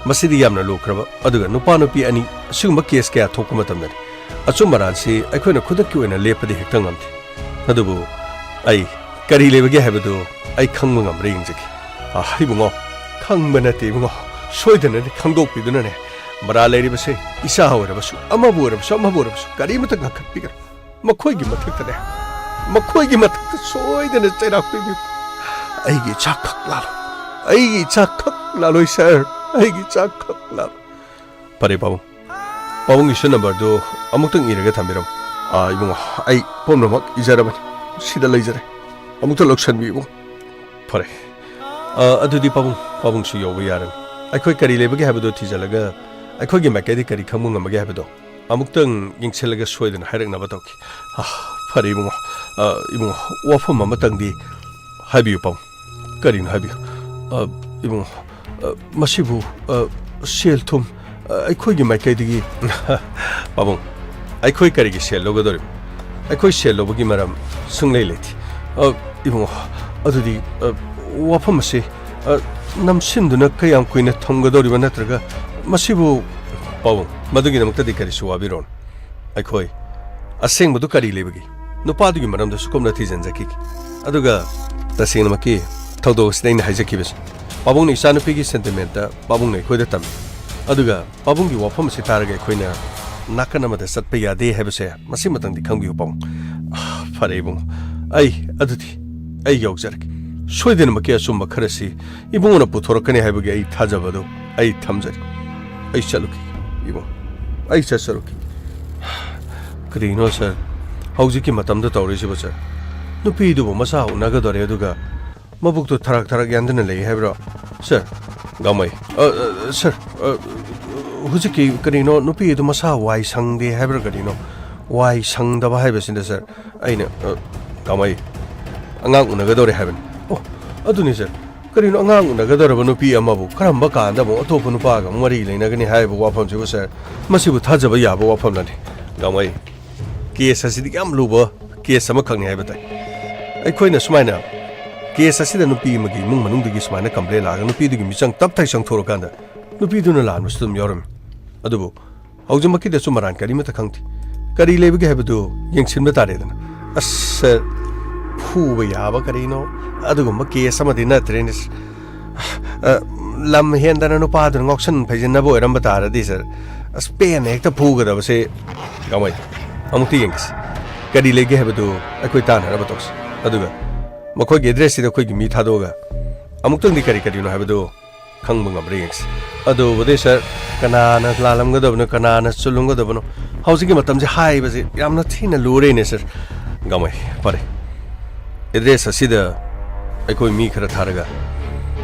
ꯃꯁꯤꯗꯤ ꯌꯥꯝꯅ ꯂꯨꯈ꯭ꯔꯕ, ꯑꯗꯨꯒ ꯅꯨꯄꯥ ꯅꯨꯄꯤ ꯑꯅꯤ ꯑꯁꯤꯒꯨꯝꯕ ꯀꯦꯁ ꯀꯌꯥ ꯊꯣꯛꯄ ꯃꯇꯝꯗꯅꯤ꯫ ꯑꯆꯨꯝ ꯑꯔꯥꯟꯁꯤ ꯑꯩꯈꯣꯏꯅ ꯈꯨꯗꯛꯀꯤ ꯑꯣꯏꯅ ꯂꯦꯞꯄꯗꯤ ꯍꯦꯛꯇ ꯉꯝꯗꯦ꯫ ꯑꯗꯨꯕꯨ ꯑꯩ ꯀꯔꯤ ꯂꯩꯕꯒꯦ ꯍꯥꯏꯕꯗꯨ ꯑꯩ ꯈꯪꯕ ꯉꯝꯕ꯭ꯔꯥ ꯌꯦꯡꯖꯒꯦ꯫ ꯑꯥ, ꯏꯕꯨꯡꯉꯣ, ꯈꯪꯕ ꯅꯠꯇꯦ ꯏꯕꯨꯡꯉꯣ, ꯁꯣꯏꯗꯅꯗꯤ ꯈꯪꯗꯣꯛꯄꯤꯗꯨꯅꯅꯦ, ꯃꯔꯥꯜ ꯂꯩꯔꯤꯕꯁꯦ ꯏꯆꯥ ꯑꯣꯏꯔꯕꯁꯨ, ꯑꯃꯕꯨ ꯑꯣꯏꯔꯕꯁꯨ, ꯑꯃꯕꯨ ꯑꯣꯏꯔꯕꯁꯨ, ꯀꯔꯤꯃꯠꯇ ꯉꯥꯡꯈꯠꯄꯤꯒꯅꯨ꯫ ꯃꯈꯣꯏꯒꯤ ꯃꯊꯛꯇꯅꯦ, ꯃꯈꯣꯏꯒꯤ ꯃꯊꯛꯇ ꯁꯣꯏꯗꯅ ꯆꯩꯔꯥꯛ ꯄꯤꯕꯤꯌꯨ꯫ ꯑꯩꯒꯤ ꯏꯆꯥ ꯈꯛ ꯂꯥꯜꯂꯣꯏ, ꯑꯩꯒꯤ ꯏꯆꯥ ꯈꯛ ꯂꯥꯜꯂꯣꯏ ꯁꯥꯔ, ꯑꯩꯒꯤ ꯏꯆꯥ ꯈꯛ ꯂꯥꯜꯂꯣꯏ꯫ ꯐꯔꯦ ꯄꯥꯕꯨꯡ, ꯄꯥꯕꯨꯡꯒꯤꯁꯨ ꯅꯝꯕꯔꯗꯨ ꯑꯃꯨꯛꯇꯪ ꯏꯔꯒ ꯊꯝꯕꯤꯔꯝꯃꯨ꯫ ꯑꯥ, ꯏꯕꯨꯡꯉꯣ, ꯑꯩ ꯄꯨꯝꯅꯃꯛ ꯏꯖꯔꯕꯅꯤ, ꯁꯤꯗ ꯂꯩꯖꯔꯦ꯫ ꯑꯃꯨꯛꯇ ꯂꯧꯁꯟꯕꯤꯌꯨ ꯏꯕꯨꯡꯉꯣ꯫ ꯐꯔꯦ꯫ ꯑꯥ, ꯑꯗꯨꯗꯤ ꯄꯥꯕꯨꯡ, ꯄꯥꯕꯨꯡꯁꯨ ꯌꯧꯕ ꯌꯥꯔꯅꯤ꯫ ꯑꯩꯈꯣꯏ ꯀꯔꯤ ꯂꯩꯕꯒꯦ ꯍꯥꯏꯕꯗꯨ ꯊꯤꯖꯤꯜꯂꯒ ꯑꯩꯈꯣꯏꯒꯤ ꯃꯥꯏꯀꯩꯗ ꯀꯔꯤ ꯈꯪꯕ ꯉꯝꯃꯒꯦ ꯍꯥꯏꯕꯗꯣ ꯑꯃꯨꯛꯇꯪ ꯌꯦꯡꯁꯤꯜꯂꯒ ꯁꯣꯏꯗꯅ ꯍꯥꯏꯔꯛꯅꯕ ꯇꯧꯈꯤ꯫ ꯑꯥ, ꯐꯔꯦ ꯏꯕꯨꯡꯉꯣ꯫ ꯑꯥ, ꯏꯕꯨꯡꯉꯣ, ꯋꯥꯐꯝ ꯑꯃꯇꯪꯗꯤ ꯍꯥꯏꯕꯤꯌꯨ ꯄꯥꯕꯨꯡ꯫ ꯀꯔꯤꯅꯣ ꯍꯥꯏꯕꯤꯌꯨ꯫ ꯑꯥ, ꯏꯕꯨꯡꯉꯣ, ꯑꯥ, ꯃꯁꯤꯕꯨ, ꯑꯥ, ꯁꯦꯜ ꯊꯨꯝ, ꯑꯥ, ꯑꯩꯈꯣꯏꯒꯤ ꯃꯥꯏꯀꯩꯗꯒꯤ, ꯄꯥꯕꯨꯡ, ꯑꯩꯈꯣꯏ ꯀꯔꯤꯒꯤ ꯁꯦꯜ ꯂꯧꯒꯗꯧꯔꯤꯕ? ꯑꯩꯈꯣꯏ ꯁꯦꯜ ꯂꯧꯕꯒꯤ ꯃꯔꯝ ꯁꯨꯡꯂꯩ ꯂꯩꯇꯦ꯫ ꯑꯥ, ꯏꯕꯨꯡꯉꯣ, ꯑꯗꯨꯗꯤ, ꯑꯥ, ꯋꯥꯐꯝ ꯑꯁꯤ ꯑ, ꯅꯝꯁꯤꯟꯗꯨꯅ ꯀꯌꯥꯝ ꯀꯨꯏꯅ ꯊꯝꯒꯗꯧꯔꯤꯕ? ꯅꯠꯇ꯭ꯔꯒ ꯃꯁꯤꯕꯨ? ꯄꯥꯕꯨꯡ, ꯃꯗꯨꯒꯤꯗꯃꯛꯇꯗꯤ ꯀꯔꯤꯁꯨ ꯋꯥꯕꯤꯔꯣꯅꯨ꯫ ꯑꯩꯈꯣꯏ ꯑꯁꯦꯡꯕꯗꯨ ꯀꯔꯤ ꯂꯩꯕꯒꯦ? ꯅꯨꯄꯥꯗꯨꯒꯤ ꯃꯔꯝꯗꯁꯨ ꯀꯨꯞꯅ ꯊꯤꯖꯤꯟꯖꯈꯤꯒꯦ꯫ ꯑꯗꯨꯒ ꯇꯁꯦꯡꯅꯃꯛꯀꯤ ꯊꯧꯗꯣꯛ ꯑꯁꯤꯗ ꯑꯩꯅ ꯍꯥꯏꯖꯈꯤꯕꯁꯦ, ꯄꯥꯕꯨꯡꯅ ꯏꯆꯥꯅꯨꯄꯤꯒꯤ sentiment ꯄꯥꯕꯨꯡꯅ ꯑꯩꯈꯣꯏꯗ ꯇꯝꯃꯤ꯫ ꯑꯗꯨꯒ ꯄꯥꯕꯨꯡꯒꯤ ꯋꯥꯐꯝ ꯑꯁꯤ ꯇꯥꯔꯒ ꯑꯩꯈꯣꯏꯅ ꯅꯥꯀꯟ ꯑꯃꯗ ꯆꯠꯄ ꯌꯥꯗꯦ ꯍꯥꯏꯕꯁꯦ ꯃꯁꯤꯃꯇꯪꯗꯤ ꯈꯪꯕꯤꯌꯨ, ꯄꯥꯕꯨꯡ꯫ ꯑꯥ, ꯐꯔꯦ, ꯏꯕꯨꯡꯉꯣ꯫ ꯑꯩ, ꯑꯗꯨꯗꯤ ꯑꯩ ꯌꯥꯎꯖꯔꯒꯦ꯫ ꯁꯣꯏꯗꯅꯃꯛꯀꯤ ꯑꯆꯨꯝꯕ ꯈꯔꯁꯤ ꯏꯕꯨꯡꯉꯣꯅ ꯄꯨꯊꯣꯔꯛꯀꯅꯤ ꯍꯥꯏꯕꯒꯤ ꯑꯩ ꯊꯥꯖꯕꯗꯨ ꯑꯩ ꯊꯝꯖꯔꯤ꯫ ꯑꯩ ꯆꯠꯂꯨꯈꯤꯒꯦ, ꯏꯕꯨꯡꯉꯣ꯫ ꯑꯩ ꯆꯠꯆꯔꯨꯈꯤꯒꯦ꯫ ꯀꯔꯤꯅꯣ, ꯁꯥꯔ? ꯍꯧꯖꯤꯛꯀꯤ ꯃꯇꯝꯗ ꯇꯧꯔꯤꯁꯤꯕꯨ, ꯁꯥꯔ? ꯅꯨꯄꯤꯗꯨꯕꯨ ꯃꯆꯥ ꯎꯅꯒꯗꯧꯔꯦ, ꯑꯗꯨꯒ ꯃꯕꯨꯛꯇꯨ ꯊꯔꯛ ꯊꯔꯛ ꯌꯥꯟꯗꯨꯅ ꯂꯩ ꯍꯥꯏꯕ꯭ꯔꯣ? ꯁꯥꯔ, ꯒꯥꯡꯃꯩ, ꯑ, ꯑ, ꯁꯥꯔ, ꯑ, ꯍꯧꯖꯤꯛꯀꯤ ꯀꯔꯤꯅꯣ, ꯅꯨꯄꯤ ꯑꯗꯨ ꯃꯁꯥ ꯋꯥꯏ ꯁꯪꯗꯦ ꯍꯥꯏꯕ꯭ꯔꯥ ꯀꯔꯤꯅꯣ? ꯋꯥꯏ ꯁꯪꯗꯕ ꯍꯥꯏꯕꯁꯤꯗ, ꯁꯥꯔ, ꯑꯩꯅ, ꯑ, ꯒꯥꯡꯃꯩ, ꯑꯉꯥꯡ ꯎꯅꯒꯗꯧꯔꯦ ꯍꯥꯏꯕꯅꯤ꯫ ꯑꯣ, ꯑꯗꯨꯅꯤ, ꯁꯥꯔ꯫ ꯀꯔꯤꯅꯣ, ꯑꯉꯥꯡ ꯎꯅꯒꯗꯧꯔꯕ ꯅꯨꯄꯤ ꯑꯃꯕꯨ ꯀꯔꯝꯕ ꯀꯥꯟꯗ ꯑꯃꯨꯛ ꯑꯇꯣꯞꯄ ꯅꯨꯄꯥꯒ ꯑꯃꯨꯛ ꯃꯔꯤ ꯂꯩꯅꯒꯅꯤ ꯍꯥꯏꯕ ꯋꯥꯐꯝꯁꯤꯕꯨ, ꯁꯥꯔ? ꯃꯁꯤꯕꯨ ꯊꯥꯖꯕ ꯌꯥꯕ ꯋꯥꯐꯝꯂꯅꯤ? ꯒꯥꯡꯃꯩ, ꯀꯦꯁ ꯑꯁꯤꯗꯤ ꯌꯥꯝ ꯂꯨꯕ ꯀꯦꯁ ꯑꯃꯈꯛꯅꯤ ꯍꯥꯏꯕ ꯇꯥꯏ꯫ ꯑꯩꯈꯣꯏꯅ ꯁꯨꯃꯥꯏꯅ ꯀꯦꯁ ꯑꯁꯤꯗ ꯅꯨꯄꯤ ꯑꯃꯒꯤ ꯏꯃꯨꯡ ꯃꯅꯨꯡꯗꯒꯤ ꯁꯨꯃꯥꯏꯅ ꯀꯝꯄ꯭ꯂꯦꯟ ꯂꯥꯛꯑꯒ ꯅꯨꯄꯤꯗꯨꯒꯤ ꯃꯤꯆꯪ ꯇꯞ ꯊꯥꯏ ꯆꯪꯊꯣꯔꯀꯥꯟꯗ ꯅꯨꯄꯤꯗꯨꯅ ꯂꯥꯟꯕꯁꯨ ꯑꯗꯨꯝ ꯌꯥꯎꯔꯝꯃꯤ꯫ ꯑꯗꯨꯕꯨ ꯍꯧꯖꯤꯛꯃꯛꯀꯤꯗꯁꯨ ꯃꯔꯥꯟ ꯀꯔꯤꯃꯠꯇ ꯈꯪꯗꯦ꯫ ꯀꯔꯤ ꯂꯩꯕꯒꯦ ꯍꯥꯏꯕꯗꯨ ꯌꯦꯡꯁꯤꯟꯕ ꯇꯥꯔꯦꯗꯅ꯫ ꯑꯁ, ꯁꯥꯔ, ꯐꯨꯕ ꯌꯥꯕ ꯀꯔꯤꯅꯣ? ꯑꯗꯨꯒꯨꯝꯕ ꯀꯦꯁ ꯑꯃꯗꯤ ꯅꯠꯇ꯭ꯔꯦꯅꯦ꯫ ꯑ, ꯂꯝ ꯍꯦꯟꯗꯅ ꯅꯨꯄꯥꯗꯨꯅ ꯉꯥꯎꯁꯟ ꯐꯩꯖꯤꯟꯅꯕ ꯑꯣꯏꯔꯝꯕ ꯇꯥꯔꯗꯤ, ꯁꯥꯔ, ꯑꯁ, ꯄꯦꯟꯅ ꯍꯦꯛꯇ ꯐꯨꯒꯗꯕꯁꯦ꯫ ꯒꯥꯡꯃꯩ, ꯑꯃꯨꯛꯇ ꯌꯦꯡꯒꯦꯁꯤ꯫ ꯀꯔꯤ ꯂꯩꯒꯦ ꯍꯥꯏꯕꯗꯨ ꯑꯩꯈꯣꯏ ꯇꯥꯟꯅꯅꯕ ꯇꯧꯁꯤ꯫ ꯑꯗꯨꯒ ꯃꯈꯣꯏꯒꯤ ꯑꯦꯗ꯭ꯔꯦꯁꯁꯤꯗ ꯑꯩꯈꯣꯏꯒꯤ ꯃꯤ ꯊꯥꯗꯣꯛꯑꯒ ꯑꯃꯨꯛꯇꯪꯗꯤ ꯀꯔꯤ ꯀꯔꯤꯅꯣ ꯍꯥꯏꯕꯗꯨ ꯈꯪꯕ ꯉꯝꯕ꯭ꯔꯥ ꯌꯦꯡꯁꯤ꯫ ꯑꯗꯨꯕꯨꯗꯤ, ꯁꯥꯔ, ꯀꯅꯥꯅ ꯂꯥꯜꯂꯝꯒꯗꯕꯅꯣ, ꯀꯅꯥꯅ ꯆꯨꯜꯂꯝꯒꯗꯕꯅꯣ, ꯍꯧꯖꯤꯛꯀꯤ ꯃꯇꯝꯁꯦ ꯍꯥꯏꯕꯁꯦ ꯌꯥꯝꯅ ꯊꯤꯅ ꯂꯨꯔꯦꯅꯦ, ꯁꯥꯔ꯫ ꯒꯥꯡꯃꯩ, ꯐꯔꯦ, ꯑꯦꯗ꯭ꯔꯦꯁ ꯑꯁꯤꯗ ꯑꯩꯈꯣꯏ ꯃꯤ ꯈꯔ ꯊꯥꯔꯒ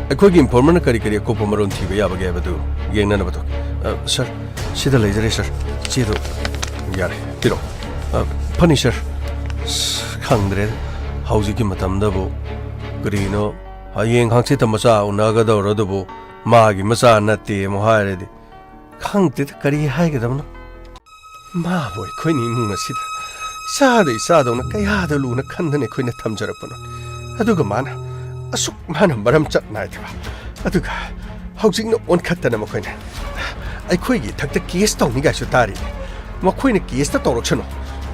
ꯑꯩꯈꯣꯏꯒꯤ ꯏꯟꯐꯣꯔꯃꯔꯅ ꯀꯔꯤ ꯀꯔꯤ ꯑꯀꯨꯞꯄ ꯃꯔꯣꯜ ꯊꯤꯕ ꯌꯥꯕꯒꯦ ꯍꯥꯏꯕꯗꯨ ꯌꯦꯡꯅꯅꯕ ꯇꯧ꯫ ꯑ, ꯁꯥꯔ, ꯁꯤꯗ ꯂꯩꯖꯔꯦ, ꯁꯥꯔ꯫ ꯆꯦꯗꯨ ꯌꯥꯔꯦ, ꯄꯤꯔꯛꯑꯣ꯫ ꯑ, ꯐꯅꯤ, ꯁꯥꯔ꯫ ꯑꯁ, ꯈꯪꯗ꯭ꯔꯦ, ꯍꯧꯖꯤꯛꯀꯤ ꯃꯇꯝꯗꯕꯨ ꯀꯔꯤꯅꯣ, ꯍꯌꯦꯡ ꯍꯪꯆꯤꯠꯇ ꯃꯆꯥ ꯎꯅꯒꯗꯧꯔꯗꯨꯕꯨ ꯃꯥꯒꯤ ꯃꯆꯥ ꯅꯠꯇꯦ ꯑꯃꯨꯛ ꯍꯥꯏꯔꯗꯤ, ꯈꯪꯗꯦꯗ, ꯀꯔꯤ ꯍꯥꯏꯒꯗꯕꯅꯣ꯫ ꯃꯥꯕꯨ ꯑꯩꯈꯣꯏꯅ ꯏꯃꯨꯡ ꯑꯁꯤꯗ ꯏꯆꯥꯗ ꯏꯆꯥꯗꯧꯅ ꯀꯌꯥꯗ ꯂꯨꯅ ꯈꯟꯗꯅ ꯑꯩꯈꯣꯏꯅ ꯊꯝꯖꯔꯛꯄꯅꯣ꯫ ꯑꯗꯨꯒ ꯃꯥꯅ ꯑꯁꯨꯛ ꯃꯥꯅ ꯃꯔꯝ ꯆꯠ ꯅꯥꯏꯗꯕ, ꯑꯗꯨꯒ ꯍꯧꯖꯤꯛꯅ ꯑꯣꯟꯈꯠꯇꯅ ꯃꯈꯣꯏꯅ ꯑꯩꯈꯣꯏꯒꯤ ꯏꯊꯛꯇ ꯀꯦꯁ ꯇꯧꯅꯤꯒꯥꯏꯁꯨ ꯇꯥꯔꯤ꯫ ꯃꯈꯣꯏꯅ ꯀꯦꯁꯇ ꯇꯧꯔꯛꯁꯅꯨ,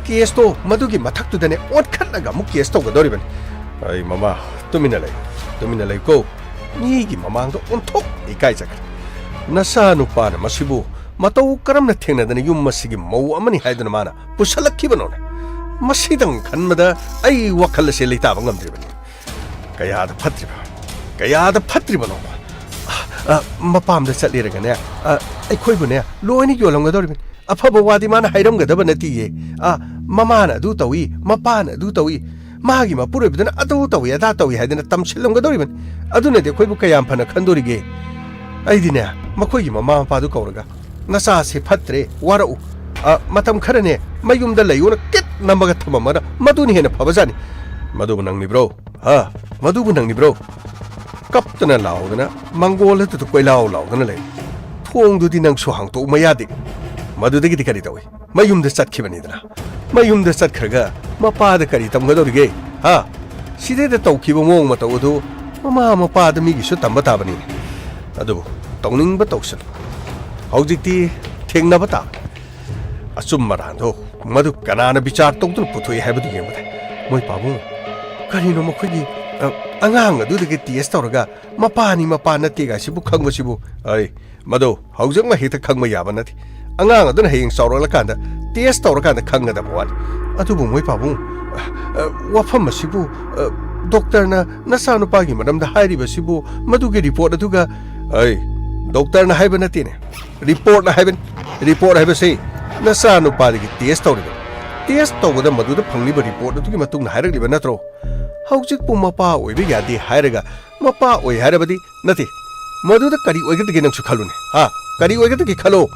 ꯀꯦꯁꯇꯣ ꯃꯗꯨꯒꯤ ꯃꯊꯛꯇꯨꯗꯅꯦ ꯑꯣꯟꯈꯠꯂꯒ ꯑꯃꯨꯛ ꯀꯦꯁ ꯇꯧꯒꯗꯧꯔꯤꯕꯅꯤ꯫ ꯑꯩ ꯃꯃꯥ, ꯇꯨꯃꯤꯟꯅ ꯂꯩ, ꯇꯨꯃꯤꯟꯅ ꯂꯩꯀꯣ꯫ ꯃꯤꯒꯤ ꯃꯃꯥꯡꯗ ꯑꯣꯟꯊꯣꯛ ꯏꯀꯥꯏꯖꯈ꯭ꯔꯦ꯫ ꯅꯆꯥ ꯅꯨꯄꯥꯅ ꯃꯁꯤꯕꯨ ꯃꯇꯧ ꯀꯔꯝꯅ ꯊꯦꯡꯅꯗꯅ ꯌꯨꯝ ꯑꯁꯤꯒꯤ ꯃꯧ ꯑꯃꯅꯤ ꯍꯥꯏꯗꯨꯅ ꯃꯥꯅ ꯄꯨꯁꯜꯂꯛꯈꯤꯕꯅꯣꯅꯦ? ꯃꯁꯤꯗꯪ ꯈꯟꯕꯗ ꯑꯩ ꯋꯥꯈꯜ ꯑꯁꯦ ꯂꯩꯇꯥꯕ ꯉꯝꯗ꯭ꯔꯤꯕꯅꯤ꯫ ꯀꯌꯥꯗ ꯐꯠꯇ꯭ꯔꯤꯕ, ꯀꯌꯥꯗ ꯐꯠꯇ꯭ꯔꯤꯕꯅꯣ꯫ ꯑ, ꯑ, ꯃꯄꯥꯝꯗ ꯆꯠꯂꯤꯔꯒꯅꯦ, ꯑ, ꯑꯩꯈꯣꯏꯕꯨꯅꯦ ꯂꯣꯏꯅ ꯌꯣꯜꯂꯝꯒꯗꯧꯔꯤꯕꯅꯤ꯫ ꯑꯐꯕ ꯋꯥꯗꯤ ꯃꯥꯅ ꯍꯥꯏꯔꯝꯒꯗꯕ ꯅꯠꯇꯤꯌꯦ꯫ ꯑ, ꯃꯃꯥꯅ ꯑꯗꯨ ꯇꯧꯏ, ꯃꯄꯥꯅ ꯑꯗꯨ ꯇꯧꯏ, ꯃꯥꯒꯤ ꯃꯄꯨꯔꯣꯏꯕꯗꯨꯅ ꯑꯗꯨ ꯇꯧꯏ, ꯑꯗꯥ ꯇꯧꯏ ꯍꯥꯏꯗꯅ ꯇꯝꯁꯤꯜꯂꯝꯒꯗꯧꯔꯤꯕꯅꯤ꯫ ꯑꯗꯨꯅꯗꯤ ꯑꯩꯈꯣꯏꯕꯨ ꯀꯌꯥꯝ ꯐꯅ ꯈꯟꯗꯣꯔꯤꯒꯦ? ꯑꯩꯗꯤꯅꯦ, ꯃꯈꯣꯏꯒꯤ ꯃꯃꯥ ꯃꯄꯥꯗꯨ ꯀꯧꯔꯒ, "ꯅꯆꯥꯁꯦ ꯐꯠꯇ꯭ꯔꯦ, ꯋꯥꯔꯛꯎ꯫ ꯑ, ꯃꯇꯝ ꯈꯔꯅꯦ ꯃꯌꯨꯝꯗ ꯂꯩꯌꯣꯅ ꯀꯤꯠ ꯅꯝꯃꯒ ꯊꯝꯃꯝꯃꯒ ꯃꯗꯨꯅ ꯍꯦꯟꯅ ꯐꯕꯖꯥꯠꯅꯤ꯫" "ꯃꯗꯨꯕꯨ ꯅꯪꯂꯤꯕ꯭ꯔꯣ? ꯍꯥ? ꯃꯗꯨꯕꯨ ꯅꯪꯂꯤꯕ꯭ꯔꯣ?" ꯀꯞꯇꯅ ꯂꯥꯎꯗꯅ ꯃꯪꯒꯣꯜ ꯑꯗꯨꯗ ꯀꯣꯏꯂꯥꯎ ꯂꯥꯎꯗꯅ ꯂꯩ꯫ ꯊꯣꯡꯗꯨꯗꯤ ꯅꯪꯁꯨ ꯍꯥꯡꯇꯣꯛꯎ ꯃꯌꯥꯗꯦ꯫ ꯃꯗꯨꯗꯒꯤꯗꯤ ꯀꯔꯤ ꯇꯧꯏ? ꯃꯌꯨꯝꯗ ꯆꯠꯈꯤꯕꯅꯤꯗꯅ꯫ ꯃꯌꯨꯝꯗ ꯆꯠꯈ꯭ꯔꯒ ꯃꯄꯥꯗ ꯀꯔꯤ ꯇꯝꯒꯗꯧꯔꯤꯒꯦ? ꯍꯥ? ꯁꯤꯗꯩꯗ ꯇꯧꯈꯤꯕ ꯃꯑꯣꯡ ꯃꯇꯧ ꯑꯗꯨ ꯃꯃꯥ ꯃꯄꯥꯗ ꯃꯤꯒꯤꯁꯨ ꯇꯝꯕ ꯇꯥꯕꯅꯤꯅꯦ꯫ ꯑꯗꯨꯕꯨ ꯇꯧꯅꯤꯡꯕ ꯇꯧꯁꯅꯨ꯫ ꯍꯧꯖꯤꯛꯇꯤ ꯊꯦꯡꯅꯕ ꯇꯥꯕꯅꯤ꯫ ꯑꯆꯨꯝ ꯑꯔꯥꯟꯗꯣ ꯃꯗꯨ ꯀꯅꯥꯅ ꯕꯤꯆꯥꯔ ꯇꯧꯗꯨꯅ ꯄꯨꯊꯣꯛꯏ ꯍꯥꯏꯕꯗꯨ ꯌꯦꯡꯕꯗ, ꯃꯣꯏ ꯄꯥꯕꯨꯡ, ꯀꯔꯤꯅꯣ ꯃꯈꯣꯏꯒꯤ, ꯑ, ꯑꯉꯥꯡ ꯑꯗꯨꯗꯒꯤ ꯇꯦꯁ ꯇꯧꯔꯒ ꯃꯄꯥꯅꯤ ꯃꯄꯥ ꯅꯠꯇꯦ ꯀꯥꯏꯁꯤꯕꯨ ꯈꯪꯕꯁꯤꯕꯨ? ꯑꯩ, ꯃꯗꯨ ꯍꯧꯖꯤꯛꯃꯛ ꯍꯦꯛꯇ ꯈꯪꯕ ꯌꯥꯕ ꯅꯠꯇꯦ꯫ ꯑꯉꯥꯡ ꯑꯗꯨꯅ ꯍꯌꯦꯡ ꯆꯥꯎꯔꯛꯂꯀꯥꯟꯗ ꯇꯦꯁ ꯇꯧꯔꯀꯥꯟꯗ ꯈꯪꯒꯗꯕ ꯋꯥꯅꯤ꯫ ꯑꯗꯨꯕꯨ ꯃꯣꯏ ꯄꯥꯕꯨꯡ, ꯑ, ꯑ, ꯋꯥꯐꯝ ꯑꯁꯤꯕꯨ, ꯑ, ꯗꯣꯛꯇꯔꯅ ꯅꯆꯥꯅꯨꯄꯥꯒꯤ ꯃꯔꯝꯗ ꯍꯥꯏꯔꯤꯕꯁꯤꯕꯨ ꯃꯗꯨꯒꯤ ꯔꯤꯄꯣꯔꯠ ꯑꯗꯨꯒ, ꯑꯩ, ꯗꯣꯛꯇꯔꯅ ꯍꯥꯏꯕ ꯅꯠꯇꯦꯅꯦ, ꯔꯤꯄꯣꯔꯠꯅ ꯍꯥꯏꯕꯅꯤ꯫ ꯔꯤꯄꯣꯔꯠ ꯍꯥꯏꯕꯁꯤ ꯅꯆꯥꯅꯨꯄꯥꯗꯒꯤ ꯇꯦꯁ ꯇꯧꯔꯤꯕꯅꯤ꯫ ꯇꯦꯁ ꯇꯧꯕꯗ ꯃꯗꯨꯗ ꯐꯪꯂꯤꯕ ꯔꯤꯄꯣꯔꯠ ꯑꯗꯨꯒꯤ ꯃꯇꯨꯡꯗ ꯍꯥꯏꯔꯛꯂꯤꯕ ꯅꯠꯇ꯭ꯔꯣ? ꯍꯧꯖꯤꯛꯄꯨ ꯃꯄꯥ ꯑꯣꯏꯕ ꯌꯥꯗꯦ ꯍꯥꯏꯔꯒ ꯃꯄꯥ ꯑꯣꯏ ꯍꯥꯏꯔꯕꯗꯤ ꯅꯠꯇꯦ꯫ ꯃꯗꯨꯗ ꯀꯔꯤ ꯑꯣꯏꯒꯗꯒꯦ ꯅꯪꯁꯨ ꯈꯜꯂꯨꯅꯦ, ꯍꯥ? ꯀꯔꯤ ꯑꯣꯏꯒꯗꯒꯦ ꯈꯜꯂꯣ꯫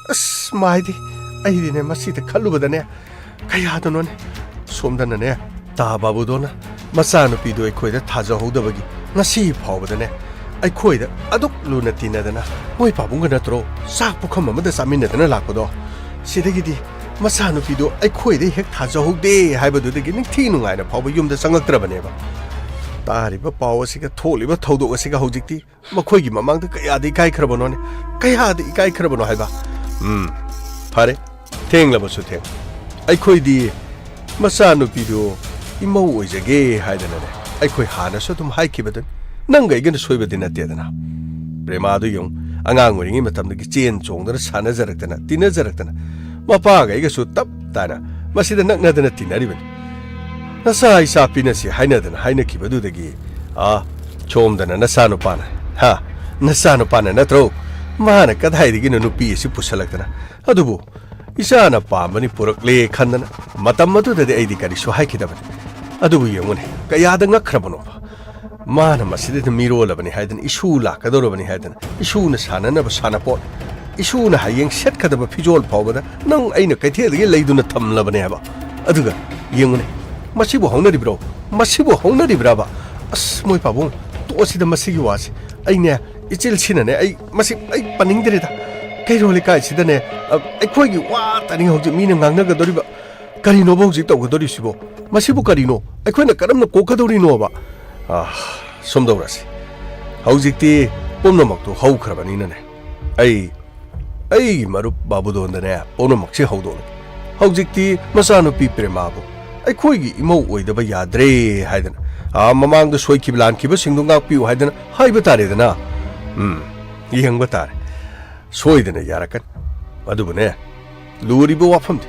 ꯑꯁ, ꯃꯥꯏꯗꯤ, ꯑꯩꯗꯤꯅꯦ ꯃꯁꯤꯗ ꯈꯜꯂꯨꯕꯗꯅꯦ ꯀꯌꯥꯗꯅꯣꯅꯦ꯫ ꯁꯣꯝꯗꯅꯅꯦ ꯇꯥ ꯕꯥꯕꯨꯗꯣꯅ ꯃꯆꯥꯅꯨꯄꯤꯗꯨ ꯑꯩꯈꯣꯏꯗ ꯊꯥꯖꯍꯧꯗꯕꯒꯤ ꯉꯁꯤ ꯐꯥꯎꯕꯗꯅꯦ ꯑꯩꯈꯣꯏꯗ ꯑꯗꯨꯛ ꯂꯨꯅ ꯇꯤꯟꯅꯗꯅ ꯃꯣꯏ ꯄꯥꯕꯨꯡꯒ ꯅꯠꯇ꯭ꯔꯣ ꯆꯥꯛ ꯄꯨꯈꯝ ꯑꯃꯗ ꯆꯥꯃꯤꯟꯅꯗꯅ ꯂꯥꯛꯄꯗꯣ? ꯁꯤꯗꯒꯤꯗꯤ ꯃꯆꯥꯅꯨꯄꯤꯗꯨ ꯑꯩꯈꯣꯏꯗ ꯍꯦꯛ ꯊꯥꯖꯍꯧꯗꯦ ꯍꯥꯏꯕꯗꯨꯗꯒꯤ ꯅꯤꯡꯊꯤ ꯅꯨꯡꯉꯥꯏꯅ ꯐꯥꯎꯕ ꯌꯨꯝꯗ ꯆꯪꯉꯛꯇ꯭ꯔꯕꯅꯦꯕ꯫ ꯇꯥꯔꯤꯕ ꯄꯥꯎ ꯑꯁꯤꯒ ꯊꯣꯛꯂꯤꯕ ꯊꯧꯗꯣꯛ ꯑꯁꯤꯒ ꯍꯧꯖꯤꯛꯇꯤ ꯃꯈꯣꯏꯒꯤ ꯃꯃꯥꯡꯗ ꯀꯌꯥꯗ ꯏꯀꯥꯏꯈ꯭ꯔꯕꯅꯣꯅꯦ? ꯀꯌꯥꯗ ꯏꯀꯥꯏꯈ꯭ꯔꯕꯅꯣ ꯍꯥꯏꯕ? ꯎꯝ, ꯐꯔꯦ, ꯊꯦꯡꯂꯕꯁꯨ ꯊꯦꯡ꯫ ꯑꯩꯈꯣꯏꯗꯤ ꯃꯆꯥꯅꯨꯄꯤꯗꯨ ꯏꯃꯧ ꯑꯣꯏꯖꯒꯦ ꯍꯥꯏꯗꯅꯅꯦ, ꯑꯩꯈꯣꯏ ꯍꯥꯟꯅꯁꯨ ꯑꯗꯨꯝ ꯍꯥꯏꯈꯤꯕꯗꯨꯅꯤ꯫ ꯅꯪꯒ ꯑꯩꯒꯅ ꯁꯣꯏꯕꯗꯤ ꯅꯠꯇꯦꯗꯅ꯫ ꯄ꯭ꯔꯦꯃꯥꯗꯨ ꯌꯦꯡꯉꯨ, ꯑꯉꯥꯡ ꯑꯣꯏꯔꯤꯉꯩ ꯃꯇꯝꯗꯒꯤ ꯆꯦꯟ ꯆꯣꯡꯗꯅ ꯁꯥꯟꯅꯖꯔꯛꯇꯅ, ꯇꯤꯟꯅꯖꯔꯛꯇꯅ, ꯃꯄꯥꯒ ꯑꯩꯒꯁꯨ ꯇꯞ ꯇꯥꯅ ꯃꯁꯤꯗ ꯅꯛꯅꯗꯅ ꯇꯤꯟꯅꯔꯤꯕꯅꯤ꯫ ꯅꯆꯥ ꯏꯆꯥ ꯄꯤꯅꯁꯤ ꯍꯥꯏꯅꯗꯅ ꯍꯥꯏꯅꯈꯤꯕꯗꯨꯗꯒꯤ, ꯑꯥ, ꯁꯣꯝꯗꯅ ꯅꯆꯥꯅꯨꯄꯥꯅ, ꯍꯥ, ꯅꯆꯥꯅꯨꯄꯥꯅ ꯅꯠꯇ꯭ꯔꯣ? ꯃꯥꯅ ꯀꯗꯥꯏꯗꯒꯤꯅꯣ ꯅꯨꯄꯤ ꯑꯁꯤ ꯄꯨꯁꯜꯂꯛꯇꯅ? ꯑꯗꯨꯕꯨ ꯏꯆꯥꯅ ꯄꯥꯝꯕꯅꯤ ꯄꯨꯔꯛꯂꯦ ꯈꯟꯗꯅ ꯃꯇꯝ ꯑꯗꯨꯗꯗꯤ ꯑꯩꯗꯤ ꯀꯔꯤꯁꯨ ꯍꯥꯏꯈꯤꯗꯕꯅꯤ꯫ ꯑꯗꯨꯕꯨ ꯌꯦꯡꯉꯨꯅꯦ, ꯀꯌꯥꯗ ꯉꯛꯈ꯭ꯔꯕꯅꯣꯕ? ꯃꯥꯅ ꯃꯁꯤꯗꯩꯗ ꯃꯤꯔꯣꯜꯂꯕꯅꯤ ꯍꯥꯏꯗꯅ, ꯏꯁꯨ ꯂꯥꯛꯀꯗꯧꯔꯕꯅꯤ ꯍꯥꯏꯗꯅ, ꯏꯁꯨꯅ ꯁꯥꯟꯅꯅꯕ ꯁꯥꯟꯅꯄꯣꯠ, ꯏꯁꯨꯅ ꯍꯌꯦꯡ ꯁꯦꯠꯀꯗꯕ ꯐꯤꯖꯣꯜ ꯐꯥꯎꯕꯗ ꯅꯪ ꯑꯩꯅ ꯀꯩꯊꯦꯜꯗꯒꯤ ꯂꯩꯗꯨꯅ ꯊꯝꯂꯕꯅꯦ ꯍꯥꯏꯕ꯫ ꯑꯗꯨꯒ ꯌꯦꯡꯉꯨꯅꯦ, ꯃꯁꯤꯕꯨ ꯍꯧꯅꯔꯤꯕ꯭ꯔꯣ? ꯃꯁꯤꯕꯨ ꯍꯧꯅꯔꯤꯕ꯭ꯔꯕ? ꯑꯁ, ꯃꯣꯏ ꯄꯥꯕꯨꯡ, ꯇꯣꯛꯑꯁꯤꯗ ꯃꯁꯤꯒꯤ ꯋꯥꯁꯤ꯫ ꯑꯩꯅꯦ, ꯏꯆꯤꯜꯁꯤꯅꯅꯦ, ꯑꯩ ꯃꯁꯤ ꯑꯩ ꯄꯟꯅꯤꯡꯗ꯭ꯔꯦꯗ꯫ ꯀꯩꯔꯣꯜ ꯂꯩꯀꯥꯏꯁꯤꯗꯅꯦ, ꯑ, ꯑꯩꯈꯣꯏꯒꯤ ꯋꯥꯇꯅꯤ ꯍꯧꯖꯤꯛ ꯃꯤꯅ ꯉꯥꯡꯅꯒꯗꯧꯔꯤꯕ꯫ ꯀꯔꯤꯅꯣꯕ ꯍꯧꯖꯤꯛ ꯇꯧꯒꯗꯧꯔꯤꯁꯤꯕꯣ? ꯃꯁꯤꯕꯨ ꯀꯔꯤꯅꯣ? ꯑꯩꯈꯣꯏꯅ ꯀꯔꯝꯅ ꯀꯣꯛꯀꯗꯧꯔꯤꯅꯣꯕ? ꯑꯥ, ꯁꯨꯝ ꯇꯧꯔꯁꯤ꯫ ꯍꯧꯖꯤꯛꯇꯤ ꯄꯨꯝꯅꯃꯛꯇꯨ ꯍꯧꯈ꯭ꯔꯕꯅꯤꯅꯅꯦ, ꯑꯩ, ꯑꯩꯒꯤ ꯃꯔꯨꯞ ꯕꯥꯕꯨꯗꯣꯟꯗꯅꯦ ꯄꯨꯝꯅꯃꯛꯁꯤ ꯍꯧꯗꯣꯛꯂꯒꯦ꯫ ꯍꯧꯖꯤꯛꯇꯤ ꯃꯆꯥꯅꯨꯄꯤ ꯄ꯭ꯔꯦꯃꯥꯕꯨ ꯑꯩꯈꯣꯏꯒꯤ ꯏꯃꯧ ꯑꯣꯏꯗꯕ ꯌꯥꯗ꯭ꯔꯦ ꯍꯥꯏꯗꯅ, ꯑꯥ, ꯃꯃꯥꯡꯗ ꯁꯣꯏꯈꯤꯕ ꯂꯥꯟꯈꯤꯕꯁꯤꯡꯗꯨ ꯉꯥꯛꯄꯤꯌꯨ ꯍꯥꯏꯗꯅ ꯍꯥꯏꯕ ꯇꯥꯔꯦꯗꯅ꯫ ꯎꯝ, ꯌꯦꯡꯕ ꯇꯥꯔꯦ꯫ ꯁꯣꯏꯗꯅ ꯌꯥꯔꯛꯀꯅꯤ꯫ ꯑꯗꯨꯕꯨꯅꯦ, ꯂꯨꯔꯤꯕ ꯋꯥꯐꯝꯗꯤ,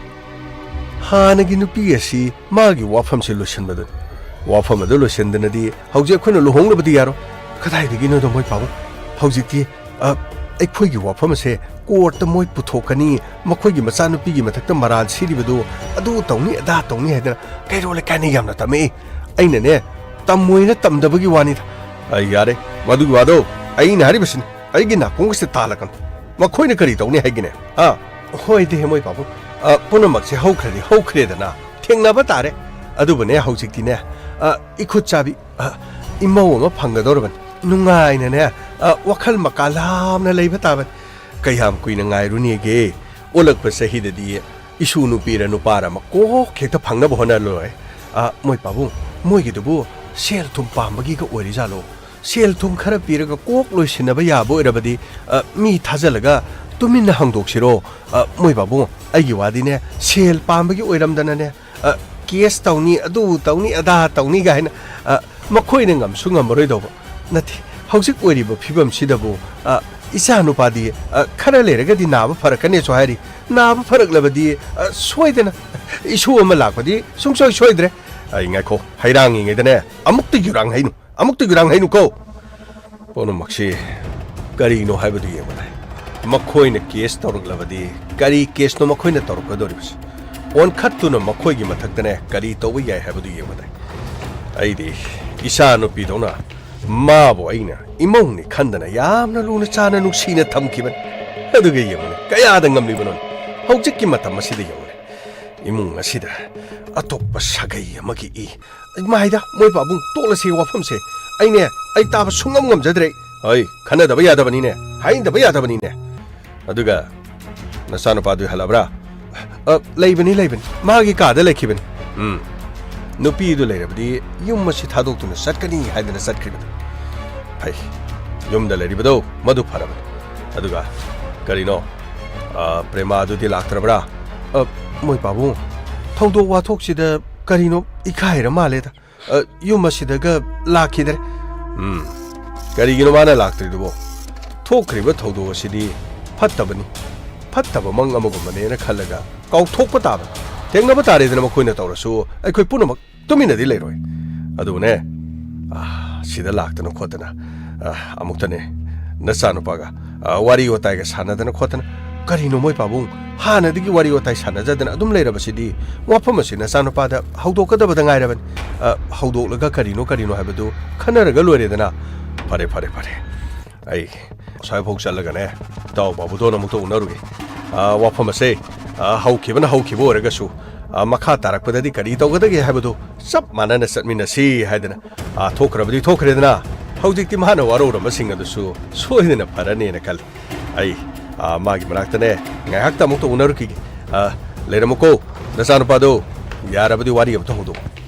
ꯍꯥꯟꯅꯒꯤ ꯅꯨꯄꯤ ꯑꯁꯤ ꯃꯥꯒꯤ ꯋꯥꯐꯝꯁꯤ ꯂꯣꯏꯁꯤꯟꯕꯗꯨꯅꯤ꯫ ꯋꯥꯐꯝ ꯑꯗꯨ ꯂꯣꯏꯁꯤꯟꯗꯅꯗꯤ ꯍꯧꯖꯤꯛ ꯑꯩꯈꯣꯏꯅ ꯂꯨꯍꯣꯡꯅꯕꯗꯤ ꯌꯥꯔꯣꯏ꯫ ꯀꯗꯥꯏꯗꯒꯤꯅꯣꯗ, ꯃꯣꯏ ꯄꯥꯕꯨꯡ? ꯍꯧꯖꯤꯛꯇꯤ, ꯑ, ꯑꯩꯈꯣꯏꯒꯤ ꯋꯥꯐꯝ ꯑꯁꯦ ꯀꯣꯔꯠꯇ ꯃꯣꯏ ꯄꯨꯊꯣꯛꯀꯅꯤ, ꯃꯈꯣꯏꯒꯤ ꯃꯆꯥꯅꯨꯄꯤꯒꯤ ꯃꯊꯛꯇ ꯃꯔꯥꯜ ꯁꯤꯔꯤꯕꯗꯨ ꯑꯗꯨ ꯇꯧꯅꯤ, ꯑꯗꯥ ꯇꯧꯅꯤ ꯍꯥꯏꯗꯅ ꯀꯩꯔꯣꯜ ꯂꯩꯀꯥꯏꯅ ꯌꯥꯝꯅ ꯇꯝꯃꯛꯏ꯫ ꯑꯩꯅꯅꯦ, ꯇꯝꯃꯣꯏꯅ ꯇꯝꯗꯕꯒꯤ ꯋꯥꯅꯤꯗ꯫ ꯑ, ꯌꯥꯔꯦ, ꯃꯗꯨꯒꯤ ꯋꯥꯗꯣ ꯑꯩꯅ ꯍꯥꯏꯔꯤꯕꯁꯤꯅꯤ꯫ ꯑꯩꯒꯤ ꯅꯥꯀꯣꯡꯒꯁꯦ ꯇꯥꯜꯂꯛꯀꯅꯨ꯫ ꯃꯈꯣꯏꯅ ꯀꯔꯤ ꯇꯧꯅꯤ ꯍꯥꯏꯒꯦꯅꯦ? ꯑꯥ? ꯍꯣꯏ, ꯗꯦ, ꯃꯣꯏ ꯄꯥꯕꯨꯡ꯫ ꯑ, ꯄꯨꯝꯅꯃꯛꯁꯦ ꯍꯧꯈ꯭ꯔꯗꯤ ꯍꯧꯈ꯭ꯔꯦꯗꯅ꯫ ꯊꯦꯡꯅꯕ ꯇꯥꯔꯦ꯫ ꯑꯗꯨꯕꯨꯅꯦ, ꯍꯧꯖꯤꯛꯇꯤꯅꯦ, ꯑ, ꯏꯈꯨꯠ ꯆꯥꯕꯤ, ꯑ, ꯏꯃꯧ ꯑꯃ ꯐꯪꯒꯗꯧꯔꯕꯅꯤ꯫ ꯅꯨꯡꯉꯥꯏꯅꯅꯦ, ꯑ, ꯋꯥꯈꯜ ꯃꯀꯥ ꯂꯥꯝꯅ ꯂꯩꯕ ꯇꯥꯕꯅꯤ꯫ ꯀꯌꯥꯝ ꯀꯨꯏꯅ ꯉꯥꯏꯔꯨꯅꯦꯒꯦ? ꯑꯣꯜꯂꯛꯄ ꯆꯍꯤꯗꯗꯤ ꯏꯁꯨ ꯅꯨꯄꯤꯔ ꯅꯨꯄꯥꯔ ꯑꯃ ꯀꯣꯛ ꯍꯦꯛꯇ ꯐꯪꯅꯕ ꯍꯣꯠꯅ ꯂꯣꯏꯔꯦ꯫ ꯑ, ꯃꯣꯏ ꯄꯥꯕꯨꯡ, ꯃꯣꯏꯒꯤꯗꯨꯕꯨ ꯁꯦꯜ ꯊꯨꯝ ꯄꯥꯝꯕꯒꯤꯒ ꯑꯣꯏꯔꯤꯖꯥꯠꯂꯣ? ꯁꯦꯜ ꯊꯨꯝ ꯈꯔ ꯄꯤꯔꯒ ꯀꯣꯛ ꯂꯣꯏꯁꯤꯟꯅꯕ ꯌꯥꯕ ꯑꯣꯏꯔꯕꯗꯤ, ꯑ, ꯃꯤ ꯊꯥꯖꯜꯂꯒ ꯇꯨꯃꯤꯟꯅ ꯍꯥꯡꯗꯣꯛꯁꯤꯔꯣ? ꯑ, ꯃꯣꯏ ꯄꯥꯕꯨꯡ, ꯑꯩꯒꯤ ꯋꯥꯗꯤꯅꯦ, ꯁꯦꯜ ꯄꯥꯝꯕꯒꯤ ꯑꯣꯏꯔꯝꯗꯅꯅꯦ, ꯑ, ꯀꯦꯁ ꯇꯧꯅꯤ, ꯑꯗꯨ ꯇꯧꯅꯤ, ꯑꯗꯥ ꯇꯧꯅꯤ ꯀꯥꯏꯅ, ꯑ, ꯃꯈꯣꯏꯅ ꯉꯝꯁꯨ ꯉꯝꯃꯔꯣꯏꯗꯧꯕ꯫ ꯅꯠꯇꯦ, ꯍꯧꯖꯤꯛ ꯑꯣꯏꯔꯤꯕ ꯐꯤꯕꯝꯁꯤꯗꯕꯨ, ꯑ, ꯏꯆꯥ ꯅꯨꯄꯥꯗꯤ, ꯑ, ꯈꯔ ꯂꯩꯔꯒꯗꯤ ꯅꯥꯕ ꯐꯔꯛꯀꯅꯤꯁꯨ ꯍꯥꯏꯔꯤ꯫ ꯅꯥꯕ ꯐꯔꯛꯂꯕꯗꯤ, ꯑ, ꯁꯣꯏꯗꯅ ꯏꯁꯨ ꯑꯃ ꯂꯥꯛꯄꯗꯤ ꯁꯨꯡꯁꯣꯏ ꯁꯣꯏꯗ꯭ꯔꯦ꯫ ꯑꯩ ꯉꯥꯏꯈꯣ, ꯍꯩꯔꯥꯡꯉꯤꯉꯩꯗꯅꯦ ꯑꯃꯨꯛꯇ ꯌꯨꯔꯥꯡ ꯍꯩꯅꯨ, ꯑꯃꯨꯛꯇ ꯌꯨꯔꯥꯡ ꯍꯩꯅꯨꯀꯣ꯫ ꯄꯨꯝꯅꯃꯛꯁꯤ ꯀꯔꯤꯅꯣ ꯍꯥꯏꯕꯗꯨ ꯌꯦꯡꯕꯅꯦ꯫ ꯃꯈꯣꯏꯅ ꯀꯦꯁ ꯇꯧꯔꯛꯂꯕꯗꯤ ꯀꯔꯤ ꯀꯦꯁꯅꯣ ꯃꯈꯣꯏꯅ ꯇꯧꯔꯛꯀꯗꯧꯔꯤꯕꯁꯤ? ꯑꯣꯟꯈꯠꯇꯨꯅ ꯃꯈꯣꯏꯒꯤ ꯃꯊꯛꯇꯅꯦ ꯀꯔꯤ ꯇꯧꯕ ꯌꯥꯏ ꯍꯥꯏꯕꯗꯨ ꯌꯦꯡꯕꯅꯦ꯫ ꯑꯩꯗꯤ ꯏꯆꯥ ꯅꯨꯄꯤꯗꯧꯅ ꯃꯥꯕꯨ ꯑꯩꯅ ꯏꯃꯧꯅꯤ ꯈꯟꯗꯅ ꯌꯥꯝꯅ ꯂꯨꯅ ꯆꯥꯟꯅ ꯅꯨꯡꯁꯤꯅ ꯊꯝꯈꯤꯕꯅꯤ꯫ ꯑꯗꯨꯒ ꯌꯦꯡꯉꯨꯅꯦ, ꯀꯌꯥꯗ ꯉꯝꯂꯤꯕꯅꯣ? ꯍꯧꯖꯤꯛꯀꯤ ꯃꯇꯝ ꯑꯁꯤꯗ ꯌꯦꯡꯉꯨꯅꯦ, ꯏꯃꯨꯡ ꯑꯁꯤꯗ ꯑꯇꯣꯞꯄ ꯁꯥꯒꯩ ꯑꯃꯒꯤ ꯏ, ꯏꯃꯥꯏꯗ, ꯃꯣꯏ ꯄꯥꯕꯨꯡ, ꯇꯣꯛꯂꯁꯤ ꯋꯥꯐꯝꯁꯦ꯫ ꯑꯩꯅꯦ, ꯑꯩ ꯇꯥꯕ ꯁꯨꯡꯉꯝ ꯉꯝꯖꯗ꯭ꯔꯦ꯫ ꯍꯩ, ꯈꯟꯅꯗꯕ ꯌꯥꯗꯕꯅꯤꯅꯦ, ꯍꯥꯏꯅꯗꯕ ꯌꯥꯗꯕꯅꯤꯅꯦ꯫ ꯑꯗꯨꯒ ꯅꯆꯥꯅꯨꯄꯥꯗꯨ ꯍꯜꯂꯕ꯭ꯔꯥ? ꯑ, ꯂꯩꯕꯅꯤ, ꯂꯩꯕꯅꯤ꯫ ꯃꯥꯒꯤ ꯀꯥꯗ ꯂꯩꯈꯤꯕꯅꯤ꯫ ꯎꯝ꯫ ꯅꯨꯄꯤꯗꯨ ꯂꯩꯔꯕꯗꯤ ꯌꯨꯝ ꯑꯁꯤ ꯊꯥꯗꯣꯛꯇꯨꯅ ꯆꯠꯀꯅꯤ ꯍꯥꯏꯗꯅ ꯆꯠꯈ꯭ꯔꯤꯕꯅꯤ꯫ ꯐꯩ꯫ ꯌꯨꯝꯗ ꯂꯩꯔꯤꯕꯗꯣ ꯃꯗꯨ ꯐꯔꯕꯅꯤ꯫ ꯑꯗꯨꯒ ꯀꯔꯤꯅꯣ? ꯑ, ꯄ꯭ꯔꯦꯃꯥꯗꯨꯗꯤ ꯂꯥꯛꯇ꯭ꯔꯕ꯭ꯔꯥ? ꯑ, ꯃꯣꯏ ꯄꯥꯕꯨꯡ, ꯊꯧꯗꯣꯛ ꯋꯥꯊꯣꯛꯁꯤꯗ ꯀꯔꯤꯅꯣ ꯏꯀꯥꯏꯔ ꯃꯥꯜꯂꯦꯗ꯫ ꯑ, ꯌꯨꯝ ꯑꯁꯤꯗꯒ ꯂꯥꯛꯈꯤꯗ꯭ꯔꯦ꯫ ꯎꯝ, ꯀꯔꯤꯒꯤꯅꯣ ꯃꯥꯅ ꯂꯥꯛꯇ꯭ꯔꯤꯗꯨꯕꯣ? ꯊꯣꯛꯈ꯭ꯔꯤꯕ ꯊꯧꯗꯣꯛ ꯑꯁꯤꯗꯤ ꯐꯠꯇꯕꯅꯤ, ꯐꯠꯇꯕ ꯃꯪ ꯑꯃꯒꯨꯝꯕꯅꯦꯅ ꯈꯜꯂꯒ ꯀꯥꯎꯊꯣꯛꯄ ꯇꯥꯕꯅꯤ꯫ ꯊꯦꯡꯅꯕ ꯇꯥꯔꯦꯗꯅ ꯃꯈꯣꯏꯅ ꯇꯧꯔꯁꯨ ꯑꯩꯈꯣꯏ ꯄꯨꯝꯅꯃꯛ ꯇꯨꯃꯤꯟꯅꯗꯤ ꯂꯩꯔꯣꯏ꯫ ꯑꯗꯨꯕꯨꯅꯦ, ꯑ, ꯁꯤꯗ ꯂꯥꯛꯇꯅ ꯈꯣꯠꯇꯅ, ꯑ, ꯑꯃꯨꯛꯇꯅꯦ ꯅꯆꯥꯅꯨꯄꯥꯒ, ꯑ, ꯋꯥꯔꯤ ꯋꯥꯇꯥꯏꯒ ꯁꯥꯟꯅꯗꯅ ꯈꯣꯠꯇꯅ, ꯀꯔꯤꯅꯣ ꯃꯣꯏ ꯄꯥꯕꯨꯡ? ꯍꯥꯟꯅꯗꯒꯤ ꯋꯥꯔꯤ ꯋꯥꯇꯥꯏ ꯁꯥꯟꯅꯖꯗꯅ ꯑꯗꯨꯝ ꯂꯩꯔꯕꯁꯤꯗꯤ? ꯋꯥꯐꯝ ꯑꯁꯤ ꯅꯆꯥꯅꯨꯄꯥꯗ ꯍꯧꯗꯣꯛꯀꯗꯕꯗ ꯉꯥꯏꯔꯕꯅꯤ꯫ ꯑ, ꯍꯧꯗꯣꯛꯂꯒ ꯀꯔꯤꯅꯣ ꯀꯔꯤꯅꯣ ꯍꯥꯏꯕꯗꯨ ꯈꯟꯅꯔꯒ ꯂꯣꯏꯔꯦꯗꯅ꯫ ꯐꯔꯦ, ꯐꯔꯦ, ꯐꯔꯦ꯫ ꯑꯩ ꯑꯁ꯭ꯋꯥꯏꯐꯥꯎ ꯆꯠꯂꯒꯅꯦ, ꯏꯇꯥꯎ ꯕꯥꯕꯨꯗꯣꯟ ꯑꯃꯨꯛꯇ ꯎꯅꯔꯨꯒꯦ꯫ ꯑ, ꯋꯥꯐꯝ ꯑꯁꯦ, ꯑ, ꯍꯧꯈꯤꯕꯅ ꯍꯧꯈꯤꯕ ꯑꯣꯏꯔꯒꯁꯨ, ꯑ, ꯃꯈꯥ ꯇꯥꯔꯛꯄꯗꯗꯤ ꯀꯔꯤ ꯇꯧꯒꯗꯒꯦ ꯍꯥꯏꯕꯗꯨ ꯆꯞ ꯃꯥꯟꯅꯅ ꯆꯠꯃꯤꯟꯅꯁꯤ ꯍꯥꯏꯗꯅ, ꯑ, ꯊꯣꯛꯈ꯭ꯔꯕꯗꯤ ꯊꯣꯛꯈ꯭ꯔꯦꯗꯅ, ꯍꯧꯖꯤꯛꯇꯤ ꯃꯥꯅ ꯋꯥꯔꯧꯔꯝꯕꯁꯤꯡ ꯑꯗꯨꯁꯨ ꯁꯣꯏꯗꯅ ꯐꯔꯅꯦꯅ ꯈꯜꯂꯤ꯫ ꯑꯩ, ꯑ, ꯃꯥꯒꯤ ꯃꯅꯥꯛꯇꯅꯦ ꯉꯥꯏꯍꯥꯛꯇ ꯑꯃꯨꯛꯇ ꯎꯅꯔꯨꯈꯤꯒꯦ꯫ ꯑ, ꯂꯩꯔꯝꯃꯨꯀꯣ, ꯅꯆꯥꯅꯨꯄꯥꯗꯣ, ꯌꯥꯔꯕꯗꯤ ꯋꯥꯔꯤ ꯑꯃꯇ ꯍꯧꯗꯣꯛꯎ꯫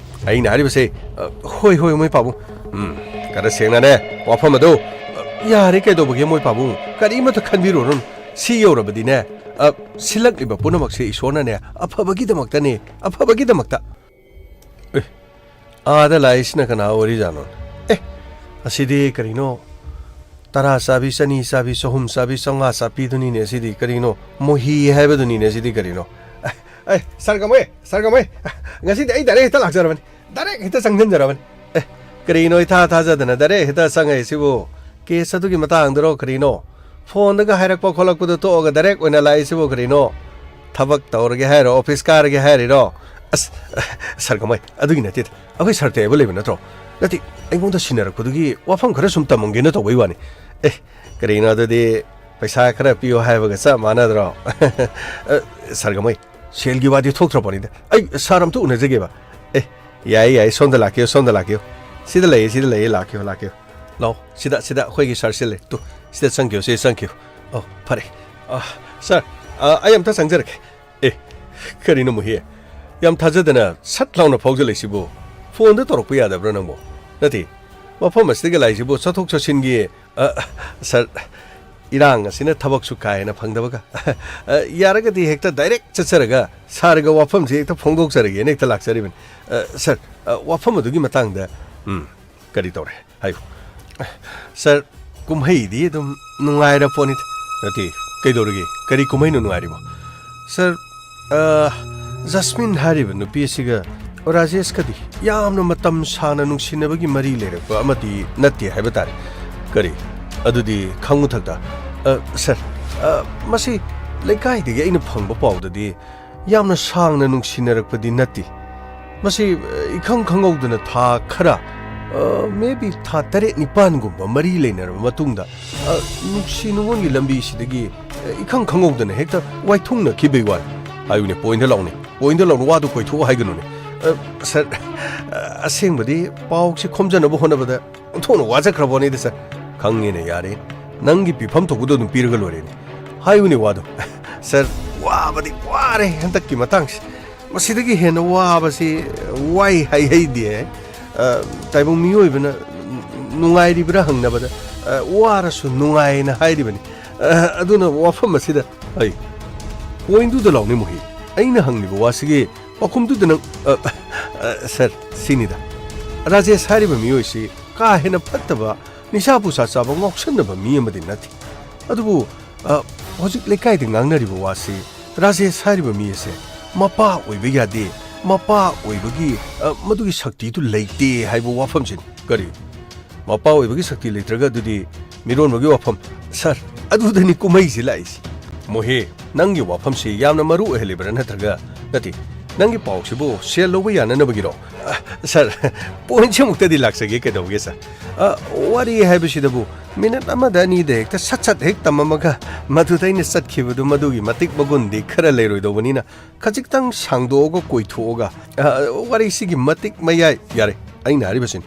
ꯑꯩꯅ ꯍꯥꯏꯔꯤꯕꯁꯦ, ꯑ, ꯍꯣꯏ, ꯍꯣꯏ, ꯃꯣꯏ ꯄꯥꯕꯨꯡ꯫ ꯎꯝ, ꯈꯔ ꯁꯦꯡꯅꯅꯦ, ꯋꯥꯐꯝ ꯑꯗꯨ, ꯑ, ꯌꯥꯔꯦ, ꯀꯩꯗꯧꯕꯒꯦ, ꯃꯣꯏ ꯄꯥꯕꯨꯡ? ꯀꯔꯤꯃꯠꯇ ꯈꯟꯕꯤꯔꯨꯔꯅꯨ꯫ ꯁꯤ ꯌꯧꯔꯕꯗꯤꯅꯦ, ꯑ, ꯁꯤꯜꯂꯛꯂꯤꯕ ꯄꯨꯝꯅꯃꯛꯁꯦ ꯏꯁꯣꯔꯅꯅꯦ, ꯑꯐꯕꯒꯤꯗꯃꯛꯇꯅꯦ, ꯑꯐꯕꯒꯤꯗꯃꯛꯇ꯫ ꯑꯦ, ꯑꯥꯗ ꯂꯥꯛꯏꯁꯤꯅ ꯀꯅꯥ ꯑꯣꯏꯔꯤꯖꯥꯠꯅꯣ? ꯑꯦ, ꯑꯁꯤꯗꯤ ꯀꯔꯤꯅꯣ? ꯇꯔꯥ ꯆꯥꯕꯤ, ꯆꯅꯤ ꯆꯥꯕꯤ, ꯆꯍꯨꯝ ꯆꯥꯕꯤ, ꯆꯥꯝꯃꯉꯥ ꯆꯥꯄꯤꯗꯨꯅꯤꯅꯦ ꯑꯁꯤꯗꯤ ꯀꯔꯤꯅꯣ? ꯃꯣꯍꯤ ꯍꯥꯏꯕꯗꯨꯅꯤꯅꯦ ꯑꯁꯤꯗꯤ ꯀꯔꯤꯅꯣ? ꯑꯦ, ꯑꯦ, ꯁꯥꯔ ꯀꯃꯩ, ꯁꯥꯔ ꯀꯃꯩ, ꯉꯁꯤꯗꯤ ꯑꯩ ꯗꯥꯏꯔꯦꯛ ꯍꯦꯛꯇ ꯂꯥꯛꯆꯔꯕꯅꯤ, ꯗꯥꯏꯔꯦꯛ ꯍꯦꯛꯇ ꯆꯪꯁꯤꯟꯖꯔꯕꯅꯤ꯫ ꯑꯦ, ꯀꯔꯤꯅꯣ ꯏꯊꯥ ꯊꯥꯖꯗꯅ ꯗꯥꯏꯔꯦꯛ ꯍꯦꯛꯇ ꯆꯪꯉꯛꯏꯁꯤꯕꯨ? ꯀꯦꯁ ꯑꯗꯨꯒꯤ ꯃꯇꯥꯡꯗꯔꯣ ꯀꯔꯤꯅꯣ? ꯐꯣꯟꯗꯒ ꯍꯥꯏꯔꯛꯄ ꯈꯣꯠꯂꯛꯄꯗꯣ ꯇꯣꯛꯑꯒ ꯗꯥꯏꯔꯦꯛ ꯑꯣꯏꯅ ꯂꯥꯛꯏꯁꯤꯕꯨ ꯀꯔꯤꯅꯣ? ꯊꯕꯛ ꯇꯧꯔꯒꯦ ꯍꯥꯏꯔꯣ? ꯑꯣꯐꯤꯁ ꯀꯥꯔꯒꯦ ꯍꯥꯏꯔꯤꯔꯣ? ꯑꯁ, ꯁꯥꯔ ꯀꯃꯩ, ꯑꯗꯨꯒꯤ ꯅꯠꯇꯦꯗ꯫ ꯑꯩꯈꯣꯏ ꯁꯥꯔ ꯇꯦꯕꯜ ꯂꯩꯕ ꯅꯠꯇ꯭ꯔꯣ? ꯅꯠꯇꯦ, ꯑꯩꯉꯣꯟꯗ ꯁꯤꯟꯅꯔꯛꯄꯗꯨꯒꯤ ꯋꯥꯐꯝ ꯈꯔ ꯁꯨꯝ ꯇꯝꯃꯝꯒꯦꯅ ꯇꯧꯕꯩ ꯋꯥꯅꯤ꯫ ꯑꯦ, ꯀꯔꯤꯅꯣ ꯑꯗꯨꯗꯤ ꯄꯩꯁꯥ ꯈꯔ ꯄꯤꯌꯣ ꯍꯥꯏꯕꯒ ꯆꯞ ꯃꯥꯟꯅꯗ꯭ꯔꯣ? ꯑ, ꯁꯥꯔ ꯀꯃꯩ, ꯁꯦꯜꯒꯤ ꯋꯥꯗꯤ ꯊꯣꯛꯇ꯭ꯔ ꯄꯣꯠꯅꯤꯗ꯫ ꯑꯩ ꯁꯥꯔ ꯑꯝꯇ ꯎꯅꯖꯒꯦꯕ꯫ ꯑꯦ, ꯌꯥꯏꯌꯦ, ꯌꯥꯏꯌꯦ, ꯁꯣꯝꯗ ꯂꯥꯛꯄꯤꯌꯨ, ꯁꯣꯝꯗ ꯂꯥꯛꯄꯤꯌꯨ꯫ ꯁꯤꯗ ꯂꯩꯌꯦ, ꯁꯤꯗ ꯂꯩꯌꯦ, ꯂꯥꯛꯄꯤꯌꯨ, ꯂꯥꯛꯄꯤꯌꯨ꯫ ꯂꯥꯛꯑꯣ, ꯁꯤꯗ, ꯁꯤꯗ ꯑꯩꯈꯣꯏꯒꯤ ꯁꯥꯔꯁꯦ ꯂꯩ꯫ ꯇꯨ, ꯁꯤꯗ ꯆꯪꯈꯤꯌꯨ, ꯁꯤꯗ ꯆꯪꯈꯤꯌꯨ꯫ ꯑꯣ, ꯐꯔꯦ꯫ ꯑ, ꯁꯥꯔ, ꯑ, ꯑꯩ ꯑꯝꯇ ꯆꯪꯖꯔꯛꯀꯦ꯫ ꯑꯦ, ꯀꯔꯤꯅꯣ ꯃꯨꯍꯤ? ꯌꯥꯝ ꯊꯥꯖꯗꯅ ꯁꯠ ꯂꯥꯎꯅ ꯐꯥꯎꯖꯜꯂꯛꯏꯁꯤꯕꯨ? ꯐꯣꯟꯗ ꯇꯧꯔꯛꯄ ꯌꯥꯗꯕ꯭ꯔꯥ ꯅꯪꯕꯣ? ꯅꯠꯇꯦ, ꯃꯐꯝ ꯑꯁꯤꯗꯒ ꯂꯥꯛꯏꯁꯤꯕꯨ ꯆꯠꯊꯣꯛ ꯆꯠꯁꯤꯟꯒꯤ, ꯑ, ꯁꯥꯔ, ꯏꯔꯥꯡ ꯑꯁꯤꯅ ꯊꯕꯛꯁꯨ ꯀꯥ ꯍꯦꯟꯅ ꯐꯪꯗꯕꯒ꯫ ꯑ, ꯌꯥꯔꯒꯗꯤ ꯍꯦꯛꯇ ꯗꯥꯏꯔꯦꯛ ꯆꯠꯆꯔꯒ ꯁꯥꯔꯒ ꯋꯥꯐꯝꯁꯤ ꯍꯦꯛꯇ ꯐꯣꯡꯗꯣꯛꯆꯔꯒꯦꯅ ꯍꯦꯛꯇ ꯂꯥꯛꯆꯔꯤꯕꯅꯤ꯫ ꯑ, ꯁꯥꯔ, ꯑ, ꯋꯥꯐꯝ ꯑꯗꯨꯒꯤ ꯃꯇꯥꯡꯗ, ꯎꯝ, ꯀꯔꯤ ꯇꯧꯔꯦ? ꯍꯥꯏꯌꯨ꯫ ꯁꯥꯔ, ꯀꯨꯝꯍꯩꯗꯤ ꯑꯗꯨꯝ ꯅꯨꯡꯉꯥꯏꯔ ꯄꯣꯠꯅꯤꯗ꯫ ꯅꯠꯇꯦ, ꯀꯩꯗꯧꯔꯒꯦ? ꯀꯔꯤ ꯀꯨꯝꯍꯩꯅꯣ ꯅꯨꯡꯉꯥꯏꯔꯤꯕꯣ? ꯁꯥꯔ, ꯑ, ꯖꯁꯃꯤꯟ ꯍꯥꯏꯔꯤꯕ ꯅꯨꯄꯤ ꯑꯁꯤꯒ ꯔꯥꯖꯦꯁꯀꯗꯤ ꯌꯥꯝꯅ ꯃꯇꯝ ꯁꯥꯡꯅ ꯅꯨꯡꯁꯤꯅꯕꯒꯤ ꯃꯔꯤ ꯂꯩꯔꯛꯄ ꯑꯃꯗꯤ ꯅꯠꯇꯦ ꯍꯥꯏꯕ ꯇꯥꯔꯦ꯫ ꯀꯔꯤ? ꯑꯗꯨꯗꯤ ꯈꯪ ꯃꯊꯛꯇ? ꯑ, ꯁꯥꯔ, ꯑ, ꯃꯁꯤ ꯂꯩꯀꯥꯏꯗꯒꯤ ꯑꯩꯅ ꯐꯪꯕ ꯄꯥꯎꯗꯗꯤ ꯌꯥꯝꯅ ꯁꯥꯡꯅ ꯅꯨꯡꯁꯤꯅꯔꯛꯄꯗꯤ ꯅꯠꯇꯦ꯫ ꯃꯁꯤ, ꯑ, ꯏꯈꯪ ꯈꯪꯍꯧꯗꯅ ꯊꯥ ꯈꯔ, ꯑ, maybe ꯊꯥ ꯇꯔꯦꯠ ꯅꯤꯄꯥꯟꯒꯨꯝꯕ ꯃꯔꯤ ꯂꯩꯅꯔꯕ ꯃꯇꯨꯡꯗ, ꯑ, ꯅꯨꯡꯁꯤ ꯅꯨꯡꯉꯣꯟꯒꯤ ꯂꯝꯕꯤꯁꯤꯗꯒꯤ, ꯑ, ꯏꯈꯪ ꯈꯪꯍꯧꯗꯅ ꯍꯦꯛꯇ ꯋꯥꯏꯊꯨꯡꯅꯈꯤꯕꯩ ꯋꯥꯅꯤ꯫ ꯍꯥꯏꯌꯨꯅꯦ, ꯄꯣꯏꯟꯗ ꯂꯥꯎꯅꯦ, ꯄꯣꯏꯟꯗ ꯂꯥꯎꯅ ꯋꯥꯗꯨ ꯀꯣꯏꯊꯣꯛꯑꯣ ꯍꯥꯏꯒꯅꯨꯅꯦ꯫ ꯑ, ꯁꯥꯔ, ꯑ, ꯑꯁꯦꯡꯕꯗꯤ ꯄꯥꯎꯁꯤ ꯈꯣꯝꯖꯅꯕ ꯍꯣꯠꯅꯕꯗ ꯑꯣꯟꯊꯣꯛꯅ ꯋꯥꯖꯈ꯭ꯔꯕꯣꯅꯤꯗ ꯁꯥꯔ꯫ ꯈꯪꯉꯦꯅꯦ, ꯌꯥꯔꯦ꯫ ꯅꯪꯒꯤ ꯄꯤꯐꯝ ꯊꯣꯛꯄꯗꯣ ꯑꯗꯨꯝ ꯄꯤꯔꯒ ꯂꯣꯏꯔꯦꯅꯦ꯫ ꯍꯥꯏꯌꯨꯅꯦ ꯋꯥꯗꯣ꯫ ꯁꯥꯔ, ꯋꯥꯕꯗꯤ ꯋꯥꯔꯦ ꯍꯟꯗꯛꯀꯤ ꯃꯇꯥꯡꯁꯤ꯫ ꯃꯁꯤꯗꯒꯤ ꯍꯦꯟꯅ ꯋꯥꯕꯁꯤ ꯋꯥꯏ ꯍꯥꯏꯍꯩꯗꯦ꯫ ꯑ, ꯇꯥꯏꯕꯪ ꯃꯤꯑꯣꯏꯕꯅ ꯅꯨꯡꯉꯥꯏꯔꯤꯕ꯭ꯔꯥ ꯍꯪꯅꯕꯗ, ꯑ, "ꯋꯥꯔꯁꯨ ꯅꯨꯡꯉꯥꯏꯅ" ꯍꯥꯏꯔꯤꯕꯅꯤ꯫ ꯑ, ꯑꯗꯨꯅ ꯋꯥꯐꯝ ꯑꯁꯤꯗ ꯑꯩ ꯄꯣꯏꯟꯗꯨꯗ ꯂꯥꯎꯅꯤ, ꯃꯨꯍꯤ꯫ ꯑꯩꯅ ꯍꯪꯂꯤꯕ ꯋꯥꯁꯤꯒꯤ ꯄꯥꯎꯈꯨꯝꯗꯨꯗ ꯅꯪ, ꯑ, ꯑ, ꯁꯥꯔ, ꯁꯤꯅꯤꯗ꯫ ꯔꯥꯖꯦꯁ ꯍꯥꯏꯔꯤꯕ ꯃꯤꯑꯣꯏꯁꯤ ꯀꯥ ꯍꯦꯟꯅ ꯐꯠꯇꯕ, ꯅꯤꯁꯥ ꯄꯨꯁꯥ ꯆꯥꯕ, ꯉꯥꯎꯁꯟꯅꯕ ꯃꯤ ꯑꯃꯗꯤ ꯅꯠꯇꯦ꯫ ꯑꯗꯨꯕꯨ, ꯑ, ꯍꯧꯖꯤꯛ ꯂꯩꯀꯥꯏꯗ ꯉꯥꯡꯅꯔꯤꯕ ꯋꯥꯁꯤ ꯔꯥꯖꯦꯁ ꯍꯥꯏꯔꯤꯕ ꯃꯤ ꯑꯁꯦ ꯃꯄꯥ ꯑꯣꯏꯕ ꯌꯥꯗꯦ, ꯃꯄꯥ ꯑꯣꯏꯕꯒꯤ, ꯑ, ꯃꯗꯨꯒꯤ ꯁꯛꯇꯤꯗꯨ ꯂꯩꯇꯦ ꯍꯥꯏꯕ ꯋꯥꯐꯝꯁꯤꯅꯤ꯫ ꯀꯔꯤ? ꯃꯄꯥ ꯑꯣꯏꯕꯒꯤ ꯁꯛꯇꯤ ꯂꯩꯇ꯭ꯔꯒ ꯑꯗꯨꯗꯤ ꯃꯤꯔꯣꯟꯕꯒꯤ ꯋꯥꯐꯝ? ꯁꯥꯔ, ꯑꯗꯨꯗꯅꯤ ꯀꯨꯝꯍꯩꯁꯤ ꯂꯥꯛꯏꯁꯤ꯫ ꯃꯣꯍꯦ, ꯅꯪꯒꯤ ꯋꯥꯐꯝꯁꯤ ꯌꯥꯝꯅ ꯃꯔꯨ ꯑꯣꯏꯍꯜꯂꯤꯕ꯭ꯔꯥ ꯅꯠꯇ꯭ꯔꯒ? ꯅꯠꯇꯦ, ꯅꯪꯒꯤ ꯄꯥꯎꯁꯤꯕꯨ ꯁꯦꯜ ꯂꯧꯕ ꯌꯥꯅꯅꯕꯒꯤꯔꯣ? ꯑ, ꯁꯥꯔ, ꯄꯣꯏꯟꯁꯤꯃꯨꯛꯇꯗꯤ ꯂꯥꯛꯆꯒꯦ, ꯀꯩꯗꯧꯒꯦ, ꯁꯥꯔ? ꯑ, ꯋꯥꯔꯤ ꯍꯥꯏꯕꯁꯤꯗꯕꯨ ꯃꯤꯅꯠ ꯑꯃꯗ ꯑꯅꯤꯗ ꯍꯦꯛꯇ ꯁꯠ ꯁꯠ ꯍꯦꯛ ꯇꯝꯃꯝꯃꯒ ꯃꯗꯨꯗ ꯑꯩꯅ ꯆꯠꯈꯤꯕꯗꯨ ꯃꯗꯨꯒꯤ ꯃꯇꯤꯛ ꯃꯒꯨꯟꯗꯤ ꯈꯔ ꯂꯩꯔꯣꯏꯗꯧꯕꯅꯤꯅ, ꯈꯖꯤꯛꯇꯪ ꯁꯥꯡꯗꯣꯛꯑꯒ ꯀꯣꯏꯊꯣꯛꯑꯒ, ꯑ, ꯋꯥꯔꯤꯁꯤꯒꯤ ꯃꯇꯤꯛ ꯃꯌꯥꯏ, ꯌꯥꯔꯦ, ꯑꯩꯅ ꯍꯥꯏꯔꯤꯕꯁꯤꯅꯤ꯫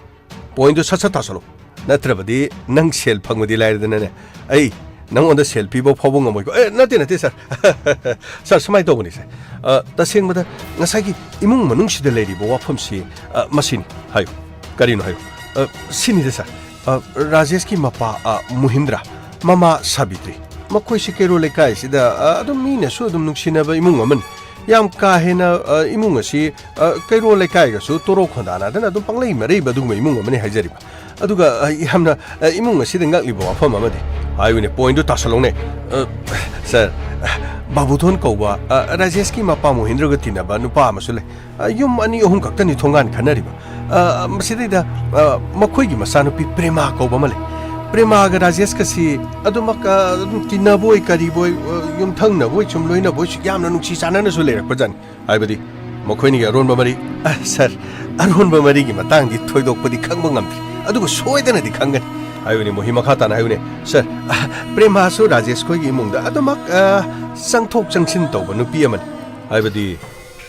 ꯄꯣꯏꯟꯗꯨ ꯁꯠ ꯁꯠ ꯇꯥꯁꯜꯂꯣ꯫ ꯅꯠꯇ꯭ꯔꯕꯗꯤ ꯅꯪ ꯁꯦꯜ ꯐꯪꯕꯗꯤ ꯂꯥꯏꯔꯗꯅꯅꯦ, ꯑꯩ ꯅꯪꯉꯣꯟꯗ ꯁꯦꯜ ꯄꯤꯕ ꯐꯥꯎꯕ ꯉꯝꯃꯣꯏꯀꯣ꯫ ꯑꯦ, ꯅꯠꯇꯦ, ꯅꯠꯇꯦ, ꯁꯥꯔ꯫ ꯁꯥꯔ, ꯁꯨꯃꯥꯏꯅ ꯇꯧꯕꯅꯤ, ꯁꯥꯔ꯫ ꯑ, ꯇꯁꯦꯡꯕꯗ ꯉꯁꯥꯏꯒꯤ ꯏꯃꯨꯡ ꯃꯅꯨꯡꯁꯤꯗ ꯂꯩꯔꯤꯕ ꯋꯥꯐꯝꯁꯤ, ꯑ, ꯃꯁꯤꯅꯤ꯫ ꯍꯥꯏꯌꯨ꯫ ꯀꯔꯤꯅꯣ ꯍꯥꯏꯌꯨ꯫ ꯑ, ꯁꯤꯅꯤꯗ, ꯁꯥꯔ꯫ ꯑ, ꯔꯥꯖꯦꯁꯀꯤ ꯃꯄꯥ, ꯑ, ꯃꯨꯍꯤꯟꯗ꯭ꯔ, ꯃꯃꯥ ꯁꯥꯕꯤꯇ꯭ꯔꯤ꯫ ꯃꯈꯣꯏꯁꯤ ꯀꯩꯔꯣꯜ ꯂꯩꯀꯥꯏꯁꯤꯗ, ꯑ, ꯑꯗꯨꯝ ꯃꯤꯅꯁꯨ ꯑꯗꯨꯝ ꯅꯨꯡꯁꯤꯅꯕ ꯏꯃꯨꯡ ꯑꯃꯅꯤ꯫ ꯌꯥꯝ ꯀꯥ ꯍꯦꯟꯅ, ꯑ, ꯏꯃꯨꯡ ꯑꯁꯤ, ꯑ, ꯀꯩꯔꯣꯜ ꯂꯩꯀꯥꯏꯒꯁꯨ ꯇꯣꯔꯣ ꯈꯣꯟꯗꯥꯅꯗꯅ ꯑꯗꯨꯝ ꯄꯪꯂꯩ ꯃꯔꯩꯕ ꯑꯗꯨꯒꯨꯝꯕ ꯏꯃꯨꯡ ꯑꯃꯅꯤ ꯍꯥꯏꯖꯔꯤꯕ꯫ ꯑꯗꯨꯒ, ꯑ, ꯌꯥꯝꯅ, ꯑ, ꯏꯃꯨꯡ ꯑꯁꯤꯗ ꯉꯛꯂꯤꯕ ꯋꯥꯐꯝ ꯑꯃꯗꯤ, ꯍꯥꯏꯌꯨꯅꯦ, ꯄꯣꯏꯟꯗꯨ ꯇꯥꯁꯜꯂꯧꯅꯦ꯫ ꯑ, ꯁꯥꯔ, ꯕꯥꯕꯨꯊꯣꯟ ꯀꯧꯕ, ꯑ, ꯔꯥꯖꯦꯁꯀꯤ ꯃꯄꯥ ꯃꯣꯍꯤꯟꯗ꯭ꯔꯒ ꯇꯤꯟꯅꯕ ꯅꯨꯄꯥ ꯑꯃꯁꯨ ꯂꯩ꯫ ꯑ, ꯌꯨꯝ ꯑꯅꯤ ꯑꯍꯨꯝ ꯈꯛꯇꯅꯤ ꯊꯣꯡꯒꯥꯟ ꯈꯟꯅꯔꯤꯕ꯫ ꯑ, ꯃꯁꯤꯗꯩꯗ, ꯑ, ꯃꯈꯣꯏꯒꯤ ꯃꯆꯥꯅꯨꯄꯤ ꯄ꯭ꯔꯦꯃꯥ ꯀꯧꯕ ꯑꯃ ꯂꯩ꯫ ꯄ꯭ꯔꯦꯃꯥꯒ ꯔꯥꯖꯦꯁꯀꯁꯤ ꯑꯗꯨꯃꯛ, ꯑ, ꯑꯗꯨꯝ ꯇꯤꯟꯅꯕꯣꯏ ꯀꯔꯤꯕꯣꯏ, ꯑ, ꯌꯨꯝꯊꯪꯅꯕꯣꯏ ꯁꯨꯝ ꯂꯣꯏꯅꯕꯣꯏ ꯁꯨ ꯌꯥꯝꯅ ꯅꯨꯡꯁꯤ ꯆꯥꯟꯅꯅꯁꯨ ꯂꯩꯔꯛꯄꯖꯥꯠꯅꯤ꯫ ꯍꯥꯏꯕꯗꯤ ꯃꯈꯣꯏꯅꯤꯒꯤ ꯑꯔꯣꯟꯕ ꯃꯔꯤ, ꯑ, ꯁꯥꯔ, ꯑꯔꯣꯟꯕ ꯃꯔꯤꯒꯤ ꯃꯇꯥꯡꯗꯤ ꯊꯣꯏꯗꯣꯛꯄꯗꯤ ꯈꯪꯕ ꯉꯝꯗ꯭ꯔꯤ, ꯑꯗꯨꯕꯨ ꯁꯣꯏꯗꯅꯗꯤ ꯈꯪꯒꯅꯤ꯫ ꯍꯥꯏꯕꯅꯤ, ꯃꯣꯍꯤ, ꯃꯈꯥ ꯇꯥꯅ ꯍꯥꯏꯌꯨꯅꯦ꯫ ꯁꯥꯔ, ꯑ, ꯄ꯭ꯔꯦꯃꯥꯁꯨ ꯔꯥꯖꯦꯁ ꯈꯣꯏꯒꯤ ꯏꯃꯨꯡꯗ ꯑꯗꯨꯃꯛ, ꯑ, ꯆꯪꯊꯣꯛ ꯆꯪꯁꯤꯟ ꯇꯧꯕ ꯅꯨꯄꯤ ꯑꯃꯅꯤ꯫ ꯍꯥꯏꯕꯗꯤ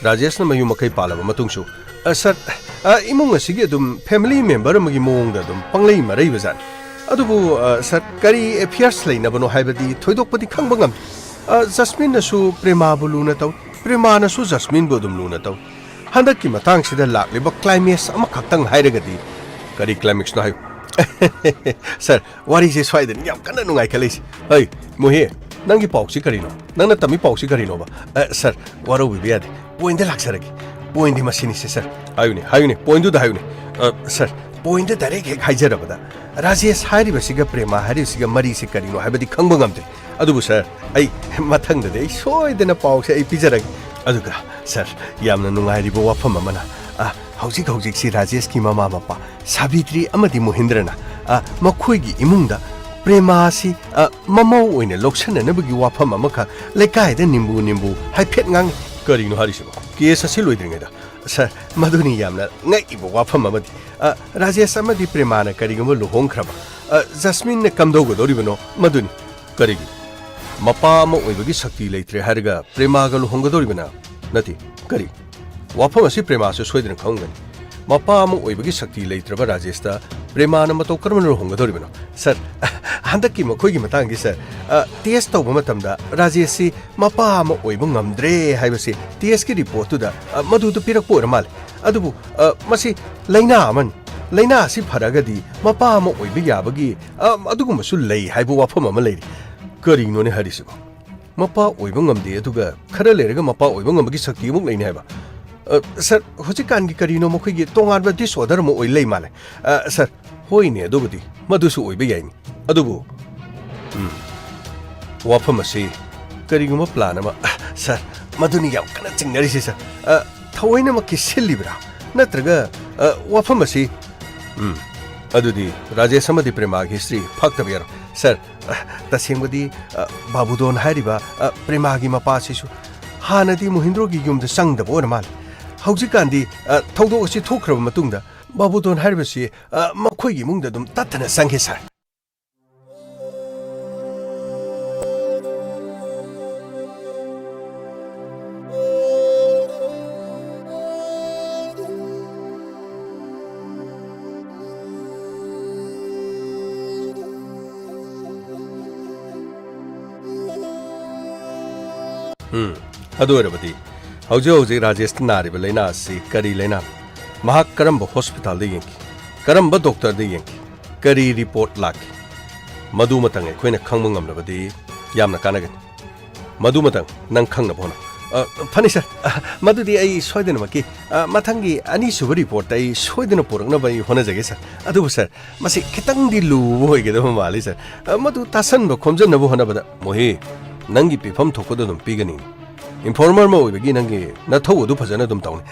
ꯔꯥꯖꯦꯁꯅ ꯃꯌꯨꯝ ꯃꯀꯩ ꯄꯥꯜꯂꯕ ꯃꯇꯨꯡꯁꯨ, ꯑ, ꯁꯥꯔ, ꯑ, ꯏꯃꯨꯡ ꯑꯁꯤꯒꯤ ꯑꯗꯨꯝ ꯐꯦꯃꯤꯂꯤ ꯃꯦꯝꯕꯔ ꯑꯃꯒꯤ ꯃꯑꯣꯡꯗ ꯑꯗꯨꯝ ꯄꯪꯂꯩ ꯃꯔꯩꯕꯖꯥꯠꯅꯤ꯫ ꯑꯗꯨꯕꯨ, ꯑ, ꯁꯥꯔ, ꯀꯔꯤ ꯑꯦꯐꯤꯌꯔꯁ ꯂꯩꯅꯕꯅꯣ ꯍꯥꯏꯕꯗꯤ ꯊꯣꯏꯗꯣꯛꯄꯗꯤ ꯈꯪꯕ ꯉꯝꯗꯦ꯫ ꯑ, ꯖꯁꯃꯤꯟꯅꯁꯨ ꯄ꯭ꯔꯦꯃꯥꯕꯨ ꯂꯨꯅ ꯇꯧꯏ꯫ ꯄ꯭ꯔꯦꯃꯥꯅꯁꯨ ꯖꯁꯃꯤꯟꯕꯨ ꯑꯗꯨꯝ ꯂꯨꯅ ꯇꯧꯏ꯫ ꯍꯟꯗꯛꯀꯤ ꯃꯇꯥꯡꯁꯤꯗ ꯂꯥꯛꯂꯤꯕ climax ꯑꯃꯈꯛꯇꯪ ꯍꯥꯏꯔꯒꯗꯤ꯫ ꯀꯔꯤ climax ꯅꯣ ꯍꯥꯏꯌꯨ? ꯁꯔ, ꯋꯥꯔꯤꯁꯦ ꯁ꯭ꯋꯥꯏꯗꯅ ꯌꯥꯝ ꯀꯟꯅ ꯅꯨꯡꯉꯥꯏꯈꯠꯂꯛꯏꯁꯦ꯫ ꯍꯩ, ꯃꯣꯍꯤ, ꯅꯪꯒꯤ ꯄꯥꯎꯁꯤ ꯀꯔꯤꯅꯣ? ꯅꯪꯅ ꯇꯝꯃꯤ ꯄꯥꯎꯁꯤ ꯀꯔꯤꯅꯣꯕ? ꯑ, ꯁꯔ, ꯋꯥꯔꯧꯕꯤꯕ ꯌꯥꯗꯦ꯫ Point ꯇ ꯂꯥꯛꯆꯔꯒꯦ꯫ Point ꯇꯤ ꯃꯁꯤꯅꯤꯁꯦ, ꯁꯔ꯫ ꯍꯥꯏꯌꯨꯅꯦ, ꯍꯥꯏꯌꯨꯅꯦ, point ꯗꯨꯗ ꯍꯥꯏꯌꯨꯅꯦ꯫ ꯑ, ꯁꯔ, point ꯗ direct ꯍꯦꯛ ꯍꯥꯏꯖꯔꯕꯗ, ꯔꯥꯖꯦꯁ ꯍꯥꯏꯔꯤꯕꯁꯤꯒ ꯄ꯭ꯔꯦꯃꯥ ꯍꯥꯏꯔꯤꯕꯁꯤꯒ ꯃꯔꯤꯁꯦ ꯀꯔꯤꯅꯣ ꯍꯥꯏꯕꯗꯤ ꯈꯪꯕ ꯉꯝꯗ꯭ꯔꯤ꯫ ꯑꯗꯨꯕꯨ ꯁꯔ, ꯑꯩ ꯃꯊꯪꯗꯗꯤ ꯑꯩ ꯁꯣꯏꯗꯅ ꯄꯥꯎꯁꯦ ꯑꯩ ꯄꯤꯖꯔꯒꯦ꯫ ꯑꯗꯨꯒ ꯁꯔ, ꯌꯥꯝꯅ ꯅꯨꯡꯉꯥꯏꯔꯤꯕ ꯋꯥꯐꯝ ꯑꯃꯅ, ꯑ, ꯍꯧꯖꯤꯛ ꯍꯧꯖꯤꯛꯁꯤ ꯔꯥꯖꯦꯁꯀꯤ ꯃꯃꯥ ꯃꯄꯥ ꯁꯥꯕꯤꯇ꯭ꯔꯤ ꯑꯃꯗꯤ ꯃꯣꯍꯤꯟꯗ꯭ꯔꯅ, ꯑ, ꯃꯈꯣꯏꯒꯤ ꯏꯃꯨꯡꯗ ꯄ꯭ꯔꯦꯃꯥꯁꯤ, ꯑ, ꯃꯃꯧ ꯑꯣꯏꯅ ꯂꯧꯁꯤꯟꯅꯅꯕꯒꯤ ꯋꯥꯐꯝ ꯑꯃꯈꯛ ꯂꯩꯀꯥꯏꯗ ꯅꯤꯝꯕꯨ ꯅꯤꯝꯕꯨ ꯍꯥꯏꯐꯦꯠ ꯉꯥꯡꯉꯤ꯫ ꯀꯔꯤꯅꯣ ꯍꯥꯏꯔꯤꯁꯤꯕꯣ? Case ꯑꯁꯤ ꯂꯣꯏꯗ꯭ꯔꯤꯉꯩꯗ? ꯁꯔ, ꯃꯗꯨꯅꯤ ꯌꯥꯝꯅ ꯉꯛꯏꯕ ꯋꯥꯐꯝ ꯑꯃꯗꯤ꯫ ꯑ, ꯔꯥꯖꯦꯁ ꯑꯃꯗꯤ ꯄ꯭ꯔꯦꯃꯥꯅ ꯀꯔꯤꯒꯨꯝꯕ ꯂꯨꯍꯣꯡꯈ꯭ꯔꯕ, ꯑ, ꯖꯁꯃꯤꯟꯅ ꯀꯝꯗꯧꯒꯗꯧꯔꯤꯕꯅꯣ ꯃꯗꯨꯅꯤ꯫ ꯀꯔꯤꯒꯤ? ꯃꯄꯥ ꯑꯃ ꯑꯣꯏꯕꯒꯤ ꯁꯛꯇꯤ ꯂꯩꯇ꯭ꯔꯦ ꯍꯥꯏꯔꯒ ꯄ꯭ꯔꯦꯃꯥꯒ ꯂꯨꯍꯣꯡꯒꯗꯧꯔꯤꯕꯅ? ꯅꯠꯇꯦ, ꯀꯔꯤ? ꯋꯥꯐꯝ ꯑꯁꯤ ꯄ꯭ꯔꯦꯃꯥꯁꯨ ꯁꯣꯏꯗꯅ ꯈꯪꯉꯝꯒꯅꯤ꯫ ꯃꯄꯥ ꯑꯃ ꯑꯣꯏꯕꯒꯤ ꯁꯛꯇꯤ ꯂꯩꯇ꯭ꯔꯕ ꯔꯥꯖꯦꯁꯇ ꯄ꯭ꯔꯦꯃꯥꯅ ꯃꯇꯧ ꯀꯔꯝꯅ ꯂꯨꯍꯣꯡꯒꯗꯧꯔꯤꯕꯅꯣ? ꯁꯔ, ꯍꯟꯗꯛꯀꯤ ꯃꯈꯣꯏꯒꯤ ꯃꯇꯥꯡꯒꯤ, ꯁꯔ, ꯑ, test ꯇꯧꯕ ꯃꯇꯝꯗ ꯔꯥꯖꯦꯁꯁꯤ ꯃꯄꯥ ꯑꯃ ꯑꯣꯏꯕ ꯉꯝꯗ꯭ꯔꯦ ꯍꯥꯏꯕꯁꯤ test ꯀꯤ report ꯇꯨꯗ, ꯑ, ꯃꯗꯨꯗ ꯄꯤꯔꯛꯄ ꯑꯣꯏꯔ ꯃꯥꯜꯂꯦ꯫ ꯑꯗꯨꯕꯨ, ꯑ, ꯃꯁꯤ ꯂꯥꯏꯅꯥ ꯑꯃꯅꯤ꯫ ꯂꯥꯏꯅꯥ ꯑꯁꯤ ꯐꯔꯒꯗꯤ ꯃꯄꯥ ꯑꯃ ꯑꯣꯏꯕ ꯌꯥꯕꯒꯤ, ꯑ, ꯑꯗꯨꯒꯨꯝꯕꯁꯨ ꯂꯩ ꯍꯥꯏꯕ ꯋꯥꯐꯝ ꯑꯃ ꯂꯩꯔꯤ꯫ ꯀꯔꯤꯅꯣꯅꯦ ꯍꯥꯏꯔꯤꯁꯤꯕꯣ? ꯃꯄꯥ ꯑꯣꯏꯕ ꯉꯝꯗꯦ, ꯑꯗꯨꯒ ꯈꯔ ꯂꯩꯔꯒ ꯃꯄꯥ ꯑꯣꯏꯕ ꯉꯝꯕꯒꯤ ꯁꯛꯇꯤ ꯑꯃꯨꯛ ꯂꯩꯅꯤ ꯍꯥꯏꯕ? ꯑ, ꯁꯔ, ꯍꯧꯖꯤꯛꯀꯥꯟꯒꯤ ꯀꯔꯤꯅꯣ ꯃꯈꯣꯏꯒꯤ ꯇꯣꯉꯥꯟꯕ disorder ꯑꯃ ꯑꯣꯏ ꯂꯩ ꯃꯥꯜꯂꯦ꯫ ꯑ, ꯁꯔ, ꯍꯣꯏꯅꯦ, ꯑꯗꯨꯕꯨꯗꯤ ꯃꯗꯨꯁꯨ ꯑꯣꯏꯕ ꯌꯥꯏꯅꯤ꯫ ꯑꯗꯨꯕꯨ, ꯎꯝ, ꯋꯥꯐꯝ ꯑꯁꯤ ꯀꯔꯤꯒꯨꯝꯕ plan ꯑꯃ, ꯑ, ꯁꯔ, ꯃꯗꯨꯅꯤ ꯌꯥꯝ ꯀꯟꯅ ꯆꯤꯡꯅꯔꯤꯁꯤ, ꯁꯔ꯫ ꯑ, ꯊꯑꯣꯏꯅꯃꯛꯀꯤ ꯁꯤꯜꯂꯤꯕ꯭ꯔꯥ? ꯅꯠꯇ꯭ꯔꯒ, ꯑ, ꯋꯥꯐꯝ ꯑꯁꯤ, ꯎꯝ, ꯑꯗꯨꯗꯤ ꯔꯥꯖꯦꯁ ꯑꯃꯗꯤ ꯄ꯭ꯔꯦꯃꯥꯒꯤ history ꯐꯥꯛꯇꯕ ꯌꯥꯔꯣꯏ꯫ ꯁꯔ, ꯑ, ꯇꯁꯦꯡꯕꯗꯤ, ꯑ, ꯕꯥꯕꯨꯗꯣꯟ ꯍꯥꯏꯔꯤꯕ, ꯑ, ꯄ꯭ꯔꯦꯃꯥꯒꯤ ꯃꯄꯥꯁꯤꯁꯨ ꯍꯥꯟꯅꯗꯤ ꯃꯣꯍꯤꯟꯗ꯭ꯔꯣꯒꯤ ꯌꯨꯝꯗ ꯆꯪꯗꯕ ꯑꯣꯏꯔ ꯃꯥꯜꯂꯦ꯫ ꯍꯧꯖꯤꯛꯀꯥꯟꯗꯤ, ꯑ, ꯊꯧꯗꯣꯛ ꯑꯁꯤ ꯊꯣꯛꯈ꯭ꯔꯕ ꯃꯇꯨꯡꯗ ꯕꯥꯕꯨꯗꯣꯟ ꯍꯥꯏꯔꯤꯕꯁꯤ, ꯑ, ꯃꯈꯣꯏꯒꯤ ꯏꯃꯨꯡꯗ ꯑꯗꯨꯝ ꯇꯠꯇꯅ ꯆꯪꯈꯤ, ꯁꯔ꯫ ꯎꯝ꯫ ꯑꯗꯨ ꯑꯣꯏꯔꯕꯗꯤ ꯍꯧꯖꯤꯛ ꯍꯧꯖꯤꯛ ꯔꯥꯖꯦꯁꯇ ꯅꯥꯔꯤꯕ ꯂꯥꯏꯅꯥ ꯑꯁꯤ ꯀꯔꯤ ꯂꯥꯏꯅꯥꯅꯣ? ꯃꯍꯥꯛ ꯀꯔꯝꯕ ꯍꯣꯁꯄꯤꯇꯥꯜꯗ ꯌꯦꯡꯈꯤ? ꯀꯔꯝꯕ ꯗꯣꯛꯇꯔꯗ ꯌꯦꯡꯈꯤ? ꯀꯔꯤ ꯔꯤꯄꯣꯔꯠ ꯂꯥꯛꯈꯤ? ꯃꯗꯨꯃꯇꯪ ꯑꯩꯈꯣꯏꯅ ꯈꯪꯕ ꯉꯝꯂꯕꯗꯤ ꯌꯥꯝꯅ ꯀꯥꯟꯅꯒꯅꯤ꯫ ꯃꯗꯨꯃꯇꯪ ꯅꯪ ꯈꯪꯅꯕ ꯍꯣꯠꯅꯧ꯫ ꯑ, ꯐꯅꯤ ꯁꯥꯔ꯫ ꯑ, ꯃꯗꯨꯗꯤ ꯑꯩ ꯁꯣꯏꯗꯅꯃꯛꯀꯤ, ꯑ, ꯃꯊꯪꯒꯤ ꯑꯅꯤꯁꯨꯕ ꯔꯤꯄꯣꯔꯠꯇ ꯑꯩ ꯁꯣꯏꯗꯅ ꯄꯨꯔꯛꯅꯕ ꯑꯩ ꯍꯣꯠꯅꯖꯒꯦ ꯁꯥꯔ꯫ ꯑꯗꯨꯕꯨ ꯁꯥꯔ, ꯃꯁꯤ ꯈꯤꯇꯪꯗꯤ ꯂꯨꯕ ꯑꯣꯏꯒꯗꯕ ꯃꯥꯜꯂꯤ ꯁꯥꯔ꯫ ꯑ, ꯃꯗꯨ ꯇꯥꯁꯟꯕ ꯈꯣꯝꯖꯟꯅꯕ ꯍꯣꯠꯅꯕꯗ ꯃꯣꯍꯤ, ꯅꯪꯒꯤ ꯄꯤꯐꯝ ꯊꯣꯛꯄꯗꯨ ꯑꯗꯨꯝ ꯄꯤꯒꯅꯤ꯫ ꯏꯟꯐꯣꯔꯃꯔ ꯑꯃ ꯑꯣꯏꯕꯒꯤ ꯅꯪꯒꯤ ꯅꯊꯧ ꯑꯗꯨ ꯐꯖꯅ ꯑꯗꯨꯝ ꯇꯧꯅꯤ꯫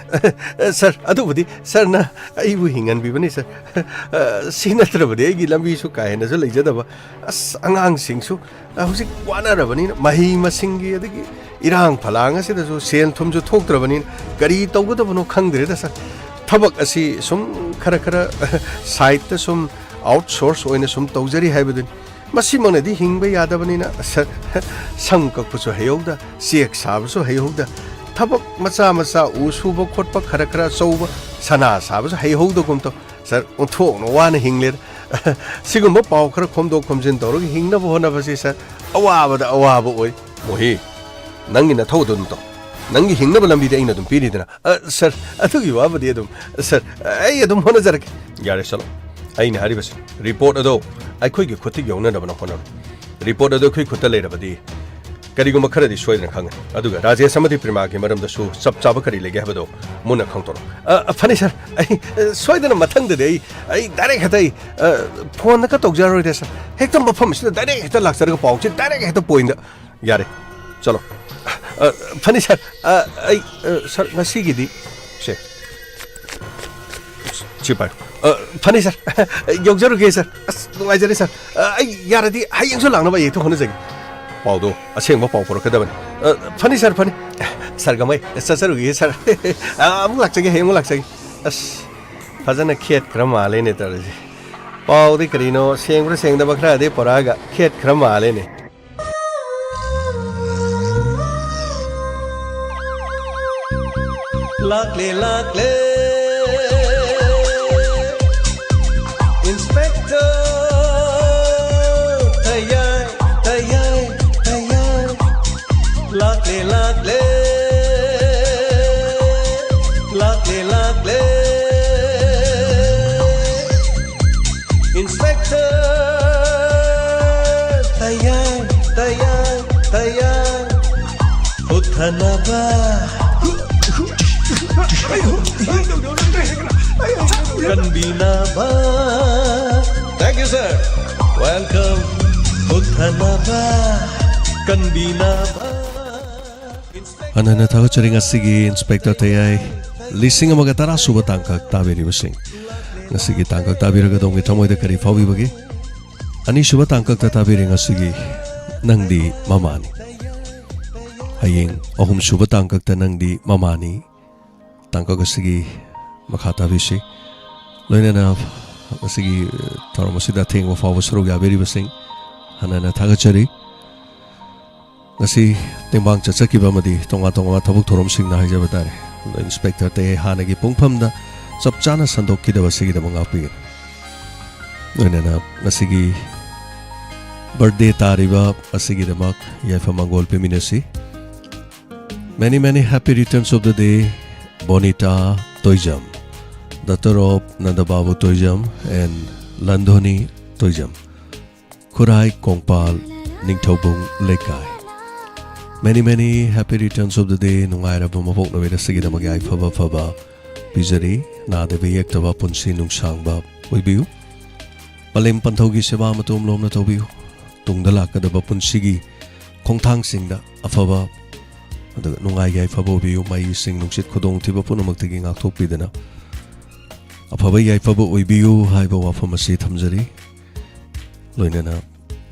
ꯁꯥꯔ, ꯑꯗꯨꯕꯨꯗꯤ ꯁꯥꯔꯅ ꯑꯩꯕꯨ ꯍꯤꯡꯍꯟꯕꯤꯕꯅꯤ ꯁꯥꯔ꯫ ꯑ, ꯁꯤ ꯅꯠꯇ꯭ꯔꯕꯗꯤ ꯑꯩꯒꯤ ꯂꯝꯕꯤꯁꯨ ꯀꯥ ꯍꯦꯟꯅꯁꯨ ꯂꯩꯖꯗꯕ꯫ ꯑꯁ, ꯑꯉꯥꯡꯁꯤꯡꯁꯨ, ꯑ, ꯍꯧꯖꯤꯛ ꯋꯥꯅꯔꯕꯅꯤꯅ, ꯃꯍꯩ ꯃꯁꯤꯡꯒꯤ ꯑꯗꯒꯤ ꯏꯔꯥꯡ ꯐꯂꯥꯡ ꯑꯁꯤꯗꯁꯨ ꯁꯦꯟ ꯊꯨꯝꯁꯨ ꯊꯣꯛꯇ꯭ꯔꯕꯅꯤꯅ ꯀꯔꯤ ꯇꯧꯒꯗꯕꯅꯣ ꯈꯪꯗ꯭ꯔꯦꯗ ꯁꯥꯔ꯫ ꯊꯕꯛ ꯑꯁꯤ ꯁꯨꯝ ꯈꯔ ꯈꯔ ꯁꯥꯏꯠꯇ ꯁꯨꯝ ꯑꯥꯎꯠꯁꯣꯔꯁ ꯑꯣꯏꯅ ꯁꯨꯝ ꯇꯧꯖꯔꯤ ꯍꯥꯏꯕꯗꯨꯅꯤ꯫ ꯃꯁꯤꯃꯛꯅꯗꯤ ꯍꯤꯡꯕ ꯌꯥꯗꯕꯅꯤꯅ ꯁꯥꯔ, ꯁꯝ ꯀꯛꯄꯁꯨ ꯍꯩꯍꯧꯗ, ꯆꯦꯛ ꯁꯥꯕꯁꯨ ꯍꯩꯍꯧꯗ, ꯊꯕꯛ ꯃꯆꯥ ꯃꯆꯥ ꯎ ꯁꯨꯕ ꯈꯣꯠꯄ ꯈꯔ ꯈꯔ ꯑꯆꯧꯕ ꯁꯅꯥ ꯁꯥꯕꯁꯨ ꯍꯩꯍꯧꯗꯒꯨꯝ ꯇꯧ꯫ ꯁꯥꯔ, ꯑꯣꯟꯊꯣꯛꯅ ꯋꯥꯅ ꯍꯤꯡꯂꯦꯗ꯫ ꯁꯤꯒꯨꯝꯕ ꯄꯥꯎ ꯈꯔ ꯈꯣꯝꯗꯣꯛ ꯈꯣꯝꯖꯤꯟ ꯇꯧꯔꯒ ꯍꯤꯡꯅꯕ ꯍꯣꯠꯅꯕꯁꯤ ꯁꯥꯔ, ꯑꯋꯥꯕꯗ ꯑꯋꯥꯕ ꯑꯣꯏ꯫ ꯃꯣꯍꯤ, ꯅꯪꯒꯤ ꯅꯊꯧꯗꯣ ꯑꯗꯨꯝ ꯇꯧ꯫ ꯅꯪꯒꯤ ꯍꯤꯡꯅꯕ ꯂꯝꯕꯤꯗꯤ ꯑꯩꯅ ꯑꯗꯨꯝ ꯄꯤꯔꯤꯗꯅ꯫ ꯑ, ꯁꯥꯔ, ꯑꯗꯨꯒꯤ ꯋꯥꯕꯨꯗꯤ ꯑꯗꯨꯝ, ꯁꯥꯔ, ꯑꯩ ꯑꯗꯨꯝ ꯍꯣꯠꯅꯖꯔꯛꯀꯦ꯫ ꯌꯥꯔꯦ, ꯆꯠꯂꯣ꯫ ꯑꯩꯅ ꯍꯥꯏꯔꯤꯕꯁꯤ, ꯔꯤꯄꯣꯔꯠ ꯑꯗꯣ ꯑꯩꯈꯣꯏꯒꯤ ꯈꯨꯠꯇ ꯌꯧꯅꯅꯕꯅ ꯍꯣꯠꯅꯔꯣ꯫ ꯔꯤꯄꯣꯔꯠ ꯑꯗꯨ ꯑꯩꯈꯣꯏ ꯈꯨꯠꯇ ꯂꯩꯔꯕꯗꯤ ꯀꯔꯤꯒꯨꯝꯕ ꯈꯔꯗꯤ ꯁꯣꯏꯗꯅ ꯈꯪꯒꯅꯤ꯫ ꯑꯗꯨꯒ ꯔꯥꯖꯦꯁ ꯑꯃꯗꯤ ꯄ꯭ꯔꯤꯃꯥꯒꯤ ꯃꯔꯝꯗꯁꯨ ꯆꯞ ꯆꯥꯕ ꯀꯔꯤ ꯂꯩꯒꯦ ꯍꯥꯏꯕꯗꯣ ꯃꯨꯟꯅ ꯈꯪꯗꯣꯔꯛꯎ꯫ ꯑ, ꯑ, ꯐꯅꯤ ꯁꯥꯔ, ꯑꯩ, ꯑ, ꯁꯣꯏꯗꯅ ꯃꯊꯪꯗꯗꯤ ꯑꯩ, ꯑꯩ ꯗꯥꯏꯔꯦꯛ ꯍꯦꯛꯇ ꯑꯩ, ꯑ, ꯐꯣꯟꯗꯒ ꯇꯧꯖꯔꯔꯣꯏꯗ ꯁꯥꯔ꯫ ꯍꯦꯛꯇ ꯃꯐꯝꯁꯤꯗ ꯗꯥꯏꯔꯦꯛ ꯍꯦꯛꯇ ꯂꯥꯛꯆꯔꯒ ꯄꯥꯎꯁꯦ ꯗꯥꯏꯔꯦꯛ ꯍꯦꯛꯇ ꯄꯣꯏꯟꯗ꯫ ꯌꯥꯔꯦ, ꯆꯠꯂꯣ꯫ ꯑ, ꯐꯅꯤ ꯁꯥꯔ, ꯑ, ꯑꯩ, ꯑ, ꯁꯥꯔ, ꯉꯁꯤꯒꯤꯗꯤ ꯁꯦ꯫ ꯁꯤ ꯄꯥꯏꯌꯨ꯫ ꯑ, ꯐꯅꯤ ꯁꯥꯔ꯫ ꯌꯧꯖꯔꯨꯒꯦ ꯁꯥꯔ꯫ ꯑꯁ, ꯅꯨꯡꯉꯥꯏꯖꯔꯦ ꯁꯥꯔ꯫ ꯑ, ꯑꯩ ꯌꯥꯔꯗꯤ ꯍꯌꯦꯡꯁꯨ ꯂꯥꯛꯅꯕ ꯑꯩ ꯍꯦꯛꯇ ꯍꯣꯠꯅꯖꯒꯦ꯫ ꯄꯥꯎꯗꯣ ꯑꯁꯦꯡꯕ ꯄꯥꯎ ꯄꯨꯔꯛꯀꯗꯕꯅꯤ꯫ ꯑ, ꯐꯅꯤ ꯁꯥꯔ, ꯐꯅꯤ꯫ ꯁꯥꯔ ꯒꯃꯩ, ꯆꯠꯆꯔꯨꯒꯦ ꯁꯥꯔ꯫ ꯑ, ꯑꯃꯨꯛ ꯂꯥꯛꯆꯒꯦ, ꯍꯌꯦꯡ ꯑꯃꯨꯛ ꯂꯥꯛꯆꯒꯦ꯫ ꯑꯁ, ꯐꯖꯅ ꯈꯦꯠꯈ꯭ꯔ ꯃꯥꯜꯂꯦꯅꯦ ꯇꯧꯔꯤꯁꯦ꯫ ꯄꯥꯎꯗꯤ ꯀꯔꯤꯅꯣ ꯁꯦꯡꯕ꯭ꯔꯥ ꯁꯦꯡꯗꯕ ꯈꯔꯗꯤ ꯄꯨꯔꯛꯑꯒ ꯈꯦꯠꯈ꯭ꯔ ꯃꯥꯜꯂꯦꯅꯦ꯫ ꯂꯥꯛꯂꯦ, ꯂꯥꯛꯂꯦ, Inspector ꯇꯌꯥꯏ, ꯇꯌꯥꯏ, ꯇꯌꯥꯏ꯫ ꯂꯥꯛꯂꯦ, ꯂꯥꯛꯂꯦ, ꯀꯟꯕꯤꯅꯕ꯫ Thank you, sir. Welcome. ꯀꯨꯝꯊꯅꯕ, ꯀꯟꯕꯤꯅꯕ꯫ ꯍꯟꯅ ꯍꯟꯅ ꯊꯥꯒꯠꯆꯔꯤ꯫ ꯉꯁꯤꯒꯤ ꯏꯟꯁꯄꯦꯛꯇꯔ ꯇꯌꯥꯏ ꯂꯤꯁꯤꯡ ꯑꯃꯒ ꯇꯔꯥ ꯁꯨꯕ ꯇꯥꯡꯀꯛ ꯇꯥꯕꯤꯔꯤꯕꯁꯤꯡ, ꯉꯁꯤꯒꯤ ꯇꯥꯡꯀꯛ ꯇꯥꯕꯤꯔꯒ ꯑꯗꯣꯝꯒꯤ ꯊꯃꯣꯏꯗ ꯀꯔꯤ ꯐꯥꯎꯕꯤꯕꯒꯦ? ꯑꯅꯤꯁꯨꯕ ꯇꯥꯡꯀꯛꯇ ꯇꯥꯕꯤꯔꯤ ꯉꯁꯤꯒꯤ ꯅꯪꯗꯤ ꯃꯃꯥꯅꯤ꯫ ꯍꯌꯦꯡ ꯑꯍꯨꯝꯁꯨꯕ ꯇꯥꯡꯀꯛꯇ ꯅꯪꯗꯤ ꯃꯃꯥꯅꯤ꯫ ꯇꯥꯡꯀꯛ ꯑꯁꯤꯒꯤ ꯃꯈꯥ ꯇꯥꯕꯤꯁꯤ꯫ ꯂꯣꯏꯅꯅ ꯉꯁꯤꯒꯤ ꯊꯧꯔꯝ ꯑꯁꯤꯗ ꯑꯊꯦꯡꯕ ꯐꯥꯎꯕ ꯁꯔꯨꯛ ꯌꯥꯕꯤꯔꯤꯕꯁꯤꯡ ꯍꯟꯅ ꯍꯟꯅ ꯊꯥꯒꯠꯆꯔꯤ꯫ ꯉꯁꯤ ꯇꯦꯡꯕꯥꯡ ꯆꯠꯆꯈꯤꯕ ꯑꯃꯗꯤ ꯇꯣꯉꯥꯟ ꯇꯣꯉꯥꯟꯕ ꯊꯕꯛ ꯊꯧꯔꯝꯁꯤꯡꯅ ꯍꯥꯏꯖꯕ ꯇꯥꯔꯦ, ꯏꯟꯁꯄꯦꯛꯇꯔ ꯇꯌꯥꯏ ꯍꯥꯟꯅꯒꯤ ꯄꯨꯡꯐꯝꯗ ꯆꯞ ꯆꯥꯅ ꯁꯟꯗꯣꯛꯈꯤꯗꯕ ꯑꯁꯤꯒꯤꯗꯃꯛ ꯉꯥꯛꯄꯤꯒꯅꯤ꯫ ꯂꯣꯏꯅꯅ ꯉꯁꯤꯒꯤ ꯕꯔꯊꯗꯦ ꯇꯥꯔꯤꯕ ꯑꯁꯤꯒꯤꯗꯃꯛ ꯌꯥꯏꯐ ꯃꯪꯒꯣꯜ ꯄꯤꯃꯤꯟꯅꯁꯤ꯫ Many, many happy returns of the day, Bonita Toijam, daughter of Nandababu Toijam and Landhoni Toijam, ꯈꯨꯔꯥꯏ ꯀꯣꯡꯄꯥꯜ, ꯅꯤꯡꯊꯧꯕꯨꯡ ꯂꯩꯀꯥꯏ꯫ Many, many happy returns of the day. ꯅꯨꯡꯉꯥꯏꯔꯕ ꯃꯄꯣꯛ ꯅꯨꯃꯤꯠ ꯑꯁꯤꯒꯤꯗꯃꯛ ꯌꯥꯏꯐꯕ ꯐꯕ ꯄꯤꯖꯔꯤ꯫ ꯅꯥꯗꯕ ꯌꯦꯛꯇꯕ ꯄꯨꯟꯁꯤ ꯅꯨꯡꯁꯥꯡꯕ ꯑꯣꯏꯕꯤꯌꯨ꯫ ꯄꯂꯦꯝ ꯄꯟꯊꯧꯒꯤ ꯁꯦꯕꯥ ꯃꯇꯣꯝ ꯂꯣꯝꯅ ꯇꯧꯕꯤꯌꯨ꯫ ꯇꯨꯡꯗ ꯂꯥꯛꯀꯗꯕ ꯄꯨꯟꯁꯤꯒꯤ ꯈꯣꯡꯊꯥꯡꯁꯤꯡꯗ ꯑꯐꯕ, ꯑꯗꯨꯒ ꯅꯨꯡꯉꯥꯏ ꯌꯥꯏꯐꯕ ꯑꯣꯏꯕꯤꯌꯨ꯫ ꯃꯩ, ꯏꯁꯤꯡ, ꯅꯨꯡꯁꯤꯠ, ꯈꯨꯗꯣꯡꯊꯤꯕ ꯄꯨꯝꯅꯃꯛꯇꯒꯤ ꯉꯥꯛꯊꯣꯛꯄꯤꯗꯨꯅ ꯑꯐꯕ ꯌꯥꯏꯐꯕ ꯑꯣꯏꯕꯤꯌꯨ ꯍꯥꯏꯕ ꯋꯥꯐꯝ ꯑꯁꯤ ꯊꯝꯖꯔꯤ꯫ ꯂꯣꯏꯅꯅ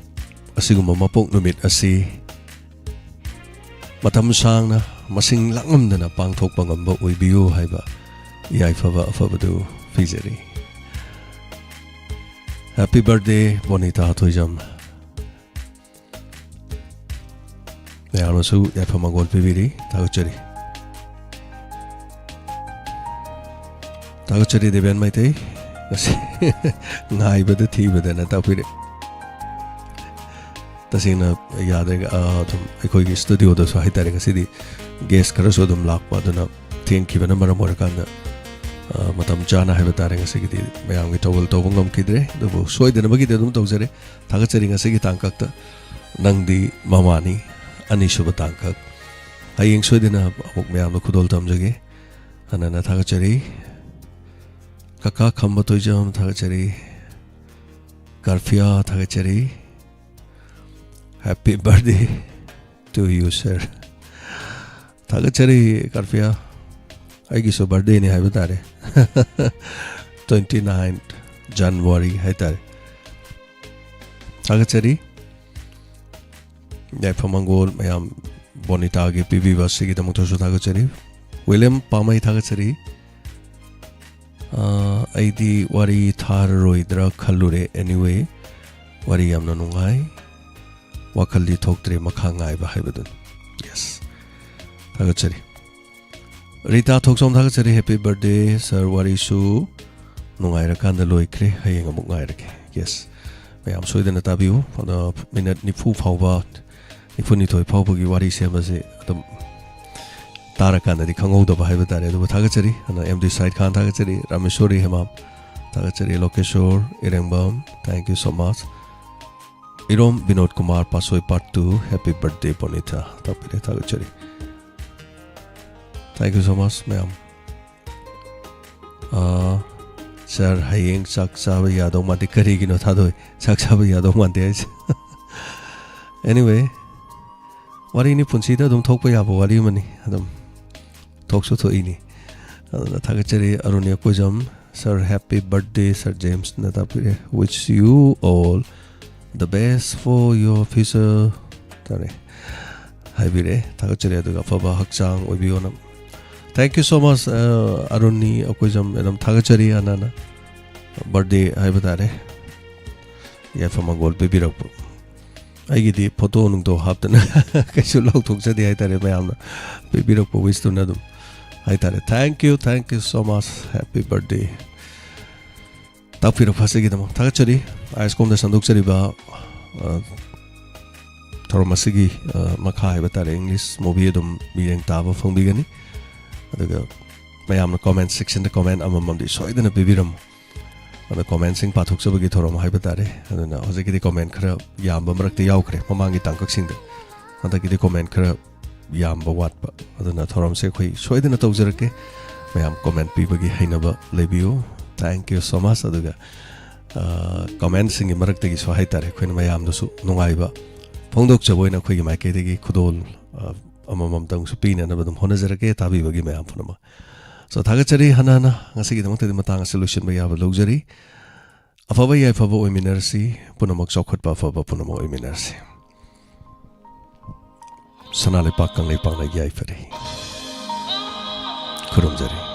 ꯑꯁꯤꯒꯨꯝꯕ ꯃꯄꯣꯛ ꯅꯨꯃꯤꯠ ꯑꯁꯤ ꯃꯇꯝ ꯁꯥꯡꯅ ꯃꯁꯤꯡ ꯂꯥꯛꯉꯝꯗꯅ ꯄꯥꯡꯊꯣꯛꯄ ꯉꯝꯕ ꯑꯣꯏꯕꯤꯌꯨ ꯍꯥꯏꯕ ꯌꯥꯏꯐꯕ ꯑꯐꯕꯗꯨ ꯄꯤꯖꯔꯤ꯫ Happy birthday, ꯕꯣꯅꯤꯇꯥ ꯊꯣꯏꯖꯝ꯫ ꯃꯌꯥꯝꯅꯁꯨ ꯌꯥꯏꯐ ꯃꯪꯒꯣꯜ ꯄꯤꯕꯤꯔꯤ꯫ ꯊꯥꯒꯠꯆꯔꯤ꯫ ꯊꯥꯒꯠꯆꯔꯤ ꯗꯦꯕꯦꯟ ꯃꯩꯇꯩ꯫ ꯉꯁꯤ ꯉꯥꯏꯕꯗ ꯊꯤꯕꯗꯅ ꯇꯥꯛꯄꯤꯔꯦ꯫ ꯇꯁꯦꯡꯅ ꯌꯥꯗ꯭ꯔꯦ꯫ ꯑ, ꯑꯗꯨꯝ ꯑꯩꯈꯣꯏꯒꯤ ꯁ꯭ꯇꯨꯗꯤꯑꯣꯗꯁꯨ ꯍꯥꯏꯇꯥꯔꯦ, ꯉꯁꯤꯗꯤ ꯒꯦꯁ ꯈꯔꯁꯨ ꯑꯗꯨꯝ ꯂꯥꯛꯄ, ꯑꯗꯨꯅ ꯊꯦꯡꯈꯤꯕꯅ ꯃꯔꯝ ꯑꯣꯏꯔꯀꯥꯟꯗ, ꯑ, ꯃꯇꯝ ꯆꯥꯅ ꯍꯥꯏꯕ ꯇꯥꯔꯦ, ꯉꯁꯤꯒꯤꯗꯤ ꯃꯌꯥꯝꯒꯤ ꯊꯧꯒꯜ ꯇꯧꯕ ꯉꯝꯈꯤꯗ꯭ꯔꯦ꯫ ꯑꯗꯨꯕꯨ ꯁꯣꯏꯗꯅꯕꯒꯤꯗꯤ ꯑꯗꯨꯝ ꯇꯧꯖꯔꯦ꯫ ꯊꯥꯒꯠꯆꯔꯤ ꯉꯁꯤꯒꯤ ꯇꯥꯡꯀꯛꯇ꯫ ꯅꯪꯗꯤ ꯃꯃꯥꯅꯤ, ꯑꯅꯤꯁꯨꯕ ꯇꯥꯡꯀꯛ꯫ ꯍꯌꯦꯡ ꯁꯣꯏꯗꯅ ꯑꯃꯨꯛ ꯃꯌꯥꯝꯗ ꯈꯨꯗꯣꯜ ꯇꯝꯖꯒꯦ꯫ ꯑꯅꯅ ꯊꯥꯒꯠꯆꯔꯤ꯫ ꯀꯀꯥ ꯈꯝꯕ ꯇꯣꯏꯖꯝ ꯊꯥꯒꯠꯆꯔꯤ꯫ ꯀꯥꯔꯐꯤꯌꯥ ꯊꯥꯒꯠꯆꯔꯤ꯫ Happy birthday to you, sir. ꯊꯥꯒꯠꯆꯔꯤ ꯀꯥꯔꯐꯤꯌꯥ꯫ ꯑꯩꯒꯤꯁꯨ ꯕꯥꯔꯗꯦꯅꯤ ꯍꯥꯏꯕ ꯇꯥꯔꯦ꯫ Twenty nine January ꯍꯥꯏꯇꯥꯔꯦ꯫ ꯊꯥꯒꯠꯆꯔꯤ꯫ ꯌꯥꯏꯐ ꯃꯪꯒꯣꯜ ꯃꯌꯥꯝ ꯕꯣꯅꯤꯇꯥꯒꯤ ꯄꯤꯕꯤꯕ ꯑꯁꯤꯒꯤꯗꯃꯛꯇꯁꯨ ꯊꯥꯒꯠꯆꯔꯤ꯫ ꯋꯤꯂꯤꯌꯝ ꯄꯥꯃꯩ ꯊꯥꯒꯠꯆꯔꯤ꯫ ꯑꯥ, ꯑꯩꯗꯤ ꯋꯥꯔꯤ ꯊꯥꯔꯔꯣꯏꯗ꯭ꯔꯥ ꯈꯜꯂꯨꯔꯦ꯫ Anyway, ꯋꯥꯔꯤ ꯌꯥꯝꯅ ꯅꯨꯡꯉꯥꯏ꯫ ꯋꯥꯈꯜꯗꯤ ꯊꯣꯛꯇ꯭ꯔꯦ, ꯃꯈꯥ ꯉꯥꯏꯕ ꯍꯥꯏꯕꯗꯨꯅꯤ꯫ Yes. ꯊꯥꯒꯠꯆꯔꯤ꯫ ꯔꯤꯇꯥ ꯊꯣꯛꯆꯣꯝ ꯊꯥꯒꯠꯆꯔꯤ꯫ Happy birthday, sir꯫ ꯋꯥꯔꯤꯁꯨ ꯅꯨꯡꯉꯥꯏꯔꯀꯥꯟꯗ ꯂꯣꯏꯈ꯭ꯔꯦ꯫ ꯍꯌꯦꯡ ꯑꯃꯨꯛ ꯉꯥꯏꯔꯒꯦ꯫ Yes. ꯃꯌꯥꯝ ꯁꯣꯏꯗꯅ ꯇꯥꯕꯤꯌꯨ꯫ ꯑꯗꯣ ꯃꯤꯅꯠ ꯅꯤꯐꯨ ꯐꯥꯎꯕ, ꯅꯤꯐꯨꯅꯤꯊꯣꯏ ꯐꯥꯎꯕꯒꯤ ꯋꯥꯔꯤ ꯁꯦꯝꯕꯁꯦ ꯑꯗꯨꯝ ꯇꯥꯔꯀꯥꯟꯗꯗꯤ ꯈꯪꯍꯧꯗꯕ ꯍꯥꯏꯕ ꯇꯥꯔꯦ꯫ ꯑꯗꯨꯕꯨ ꯊꯥꯒꯠꯆꯔꯤ꯫ ꯑꯗꯣ ꯑꯦꯝ ꯗꯤ ꯁꯥꯏꯗ ꯈꯥꯟ ꯊꯥꯒꯠꯆꯔꯤ꯫ ꯔꯥꯃꯦꯁꯣꯔꯤ ꯍꯦꯃꯥꯝ ꯊꯥꯒꯠꯆꯔꯤ꯫ ꯂꯣꯀꯦꯁꯣꯔ ꯏꯔꯦꯡꯕꯝ, thank you so much꯫ Irom Vinod Kumar ꯄꯥꯁꯣꯏ part two, happy birthday ꯕꯣꯅꯤꯇꯥ꯫ ꯇꯥꯛꯄꯤꯔꯦ, ꯊꯥꯒꯠꯆꯔꯤ꯫ Thank you so much, ꯃꯌꯥꯝ꯫ ꯑꯥ, sir, ꯍꯌꯦꯡ ꯆꯥꯛ ꯆꯥꯕ ꯌꯥꯗꯧ ꯃꯥꯟꯗꯦ꯫ ꯀꯔꯤꯒꯤꯅꯣ ꯊꯥꯗꯣꯏ? ꯆꯥꯛ ꯆꯥꯕ ꯌꯥꯗꯧ ꯃꯥꯟꯗꯦ ꯍꯥꯏꯁꯦ꯫ Anyway, ꯋꯥꯔꯤꯅꯤ, ꯄꯨꯟꯁꯤꯗ ꯑꯗꯨꯝ ꯊꯣꯛꯄ ꯌꯥꯕ ꯋꯥꯔꯤ ꯑꯃꯅꯤ꯫ ꯑꯗꯨꯝ ꯊꯣꯛꯁꯨ ꯊꯣꯛꯏꯅꯤ꯫ ꯑꯗꯨꯅ ꯊꯥꯒꯠꯆꯔꯤ, Arun ꯌꯥꯀꯣꯏꯖꯝ꯫ Sir, happy birthday, Sir James ꯅ ꯇꯥꯛꯄꯤꯔꯦ꯫ Wish you all the best for your future ꯇꯧꯔꯦ, ꯍꯥꯏꯕꯤꯔꯦ꯫ ꯊꯥꯒꯠꯆꯔꯤ꯫ ꯑꯗꯨꯒ ꯑꯐꯕ ꯍꯛꯆꯥꯡ ꯑꯣꯏꯕꯤꯌꯣꯅ꯫ Thank you so much, ꯑ, ꯑꯔꯨꯟꯅꯤ ꯑꯩꯈꯣꯏꯖꯝ꯫ ꯑꯗꯨꯝ ꯊꯥꯒꯠꯆꯔꯤ, ꯑꯅꯥꯅ birthday ꯍꯥꯏꯕ ꯇꯥꯔꯦ, ꯌꯥꯏꯐ ꯃꯪꯒꯣꯜ ꯄꯤꯕꯤꯔꯛꯄ꯫ ꯑꯩꯒꯤꯗꯤ ꯐꯣꯇꯣ ꯅꯨꯡꯇꯣ ꯍꯥꯞꯇꯅ ꯀꯩꯁꯨ ꯂꯥꯎꯊꯣꯛꯆꯗꯦ ꯍꯥꯏꯇꯥꯔꯦ, ꯃꯌꯥꯝꯅ ꯄꯤꯕꯤꯔꯛꯄ wishꯇꯨꯅ ꯑꯗꯨꯝ ꯍꯥꯏꯇꯥꯔꯦ꯫ Thank you, thank you so much, happy birthday꯫ ꯇꯥꯛꯄꯤꯔꯛꯄ ꯑꯁꯤꯒꯤꯗꯃꯛ ꯊꯥꯒꯠꯆꯔꯤ꯫ ꯑꯥꯏ ꯑꯦꯁ ꯀꯣꯝꯗ ꯁꯟꯗꯣꯛꯆꯔꯤꯕ, ꯑ, ꯊꯧꯔꯝ ꯑꯁꯤꯒꯤ, ꯑ, ꯃꯈꯥ ꯍꯥꯏꯕ ꯇꯥꯔꯦ, English movie ꯑꯗꯨꯝ ꯃꯤꯠꯌꯦꯡ ꯇꯥꯕ ꯐꯪꯕꯤꯒꯅꯤ꯫ ꯑꯗꯨꯒ ꯃꯌꯥꯝꯅ comment sectionꯗ comment ꯑꯃꯃꯝꯗꯤ ꯁꯣꯏꯗꯅ ꯄꯤꯕꯤꯔꯝꯃꯨ꯫ ꯑꯗ commentꯁꯤꯡ ꯄꯥꯊꯣꯛꯆꯕꯒꯤ ꯊꯧꯔꯝ ꯍꯥꯏꯕ ꯇꯥꯔꯦ꯫ ꯑꯗꯨꯅ ꯍꯧꯖꯤꯛꯀꯤꯗꯤ comment ꯈꯔ ꯌꯥꯝꯕ ꯃꯔꯛꯇ ꯌꯥꯎꯈ꯭ꯔꯦ ꯃꯃꯥꯡꯒꯤ ꯇꯥꯡꯀꯛꯁꯤꯡꯗ꯫ ꯍꯟꯗꯛꯀꯤꯗꯤ comment ꯈꯔ ꯌꯥꯝꯕ ꯋꯥꯠꯄ꯫ ꯑꯗꯨꯅ ꯊꯧꯔꯝꯁꯦ ꯑꯩꯈꯣꯏ ꯁꯣꯏꯗꯅ ꯇꯧꯖꯔꯛꯀꯦ꯫ ꯃꯌꯥꯝ comment ꯄꯤꯕꯒꯤ ꯍꯩꯅꯕ ꯂꯩꯕꯤꯌꯨ꯫ Thank you so much꯫ ꯑꯗꯨꯒ, ꯑ, commentꯁꯤꯡꯒꯤ ꯃꯔꯛꯇꯒꯤꯁꯨ ꯍꯥꯏꯇꯥꯔꯦ, ꯑꯩꯈꯣꯏꯅ ꯃꯌꯥꯝꯗꯁꯨ ꯅꯨꯡꯉꯥꯏꯕ ꯐꯣꯡꯗꯣꯛꯆꯕ ꯑꯣꯏꯅ ꯑꯩꯈꯣꯏꯒꯤ ꯃꯥꯏꯀꯩꯗꯒꯤ ꯈꯨꯗꯣꯜ, ꯑ, ꯑꯃꯃꯝꯇꯪꯁꯨ ꯄꯤꯅꯅꯕ ꯑꯗꯨꯝ ꯍꯣꯠꯅꯖꯔꯛꯀꯦ, ꯇꯥꯕꯤꯕꯒꯤ ꯃꯌꯥꯝ ꯄꯨꯝꯅꯃꯛ꯫ So, ꯊꯥꯒꯠꯆꯔꯤ ꯍꯟꯅ ꯍꯟꯅ꯫ ꯉꯁꯤꯒꯤꯗꯃꯛꯇꯗꯤ ꯃꯇꯥꯡ ꯑꯁꯤ ꯂꯣꯏꯁꯤꯟꯕ ꯌꯥꯕ ꯂꯧꯖꯔꯤ꯫ ꯑꯐꯕ ꯌꯥꯏꯐꯕ ꯑꯣꯏꯃꯤꯟꯅꯔꯁꯤ, ꯄꯨꯝꯅꯃꯛ ꯆꯥꯎꯈꯠꯄ ꯑꯐꯕ ꯄꯨꯝꯅꯃꯛ ꯑꯣꯏꯃꯤꯟꯅꯔꯁꯤ꯫ ꯁꯅꯥ ꯂꯩꯄꯥꯛ ꯀꯪꯂꯩꯄꯥꯛꯅ ꯌꯥꯏꯐꯔꯦ꯫ ꯈꯨꯔꯨꯝꯖꯔꯤ꯫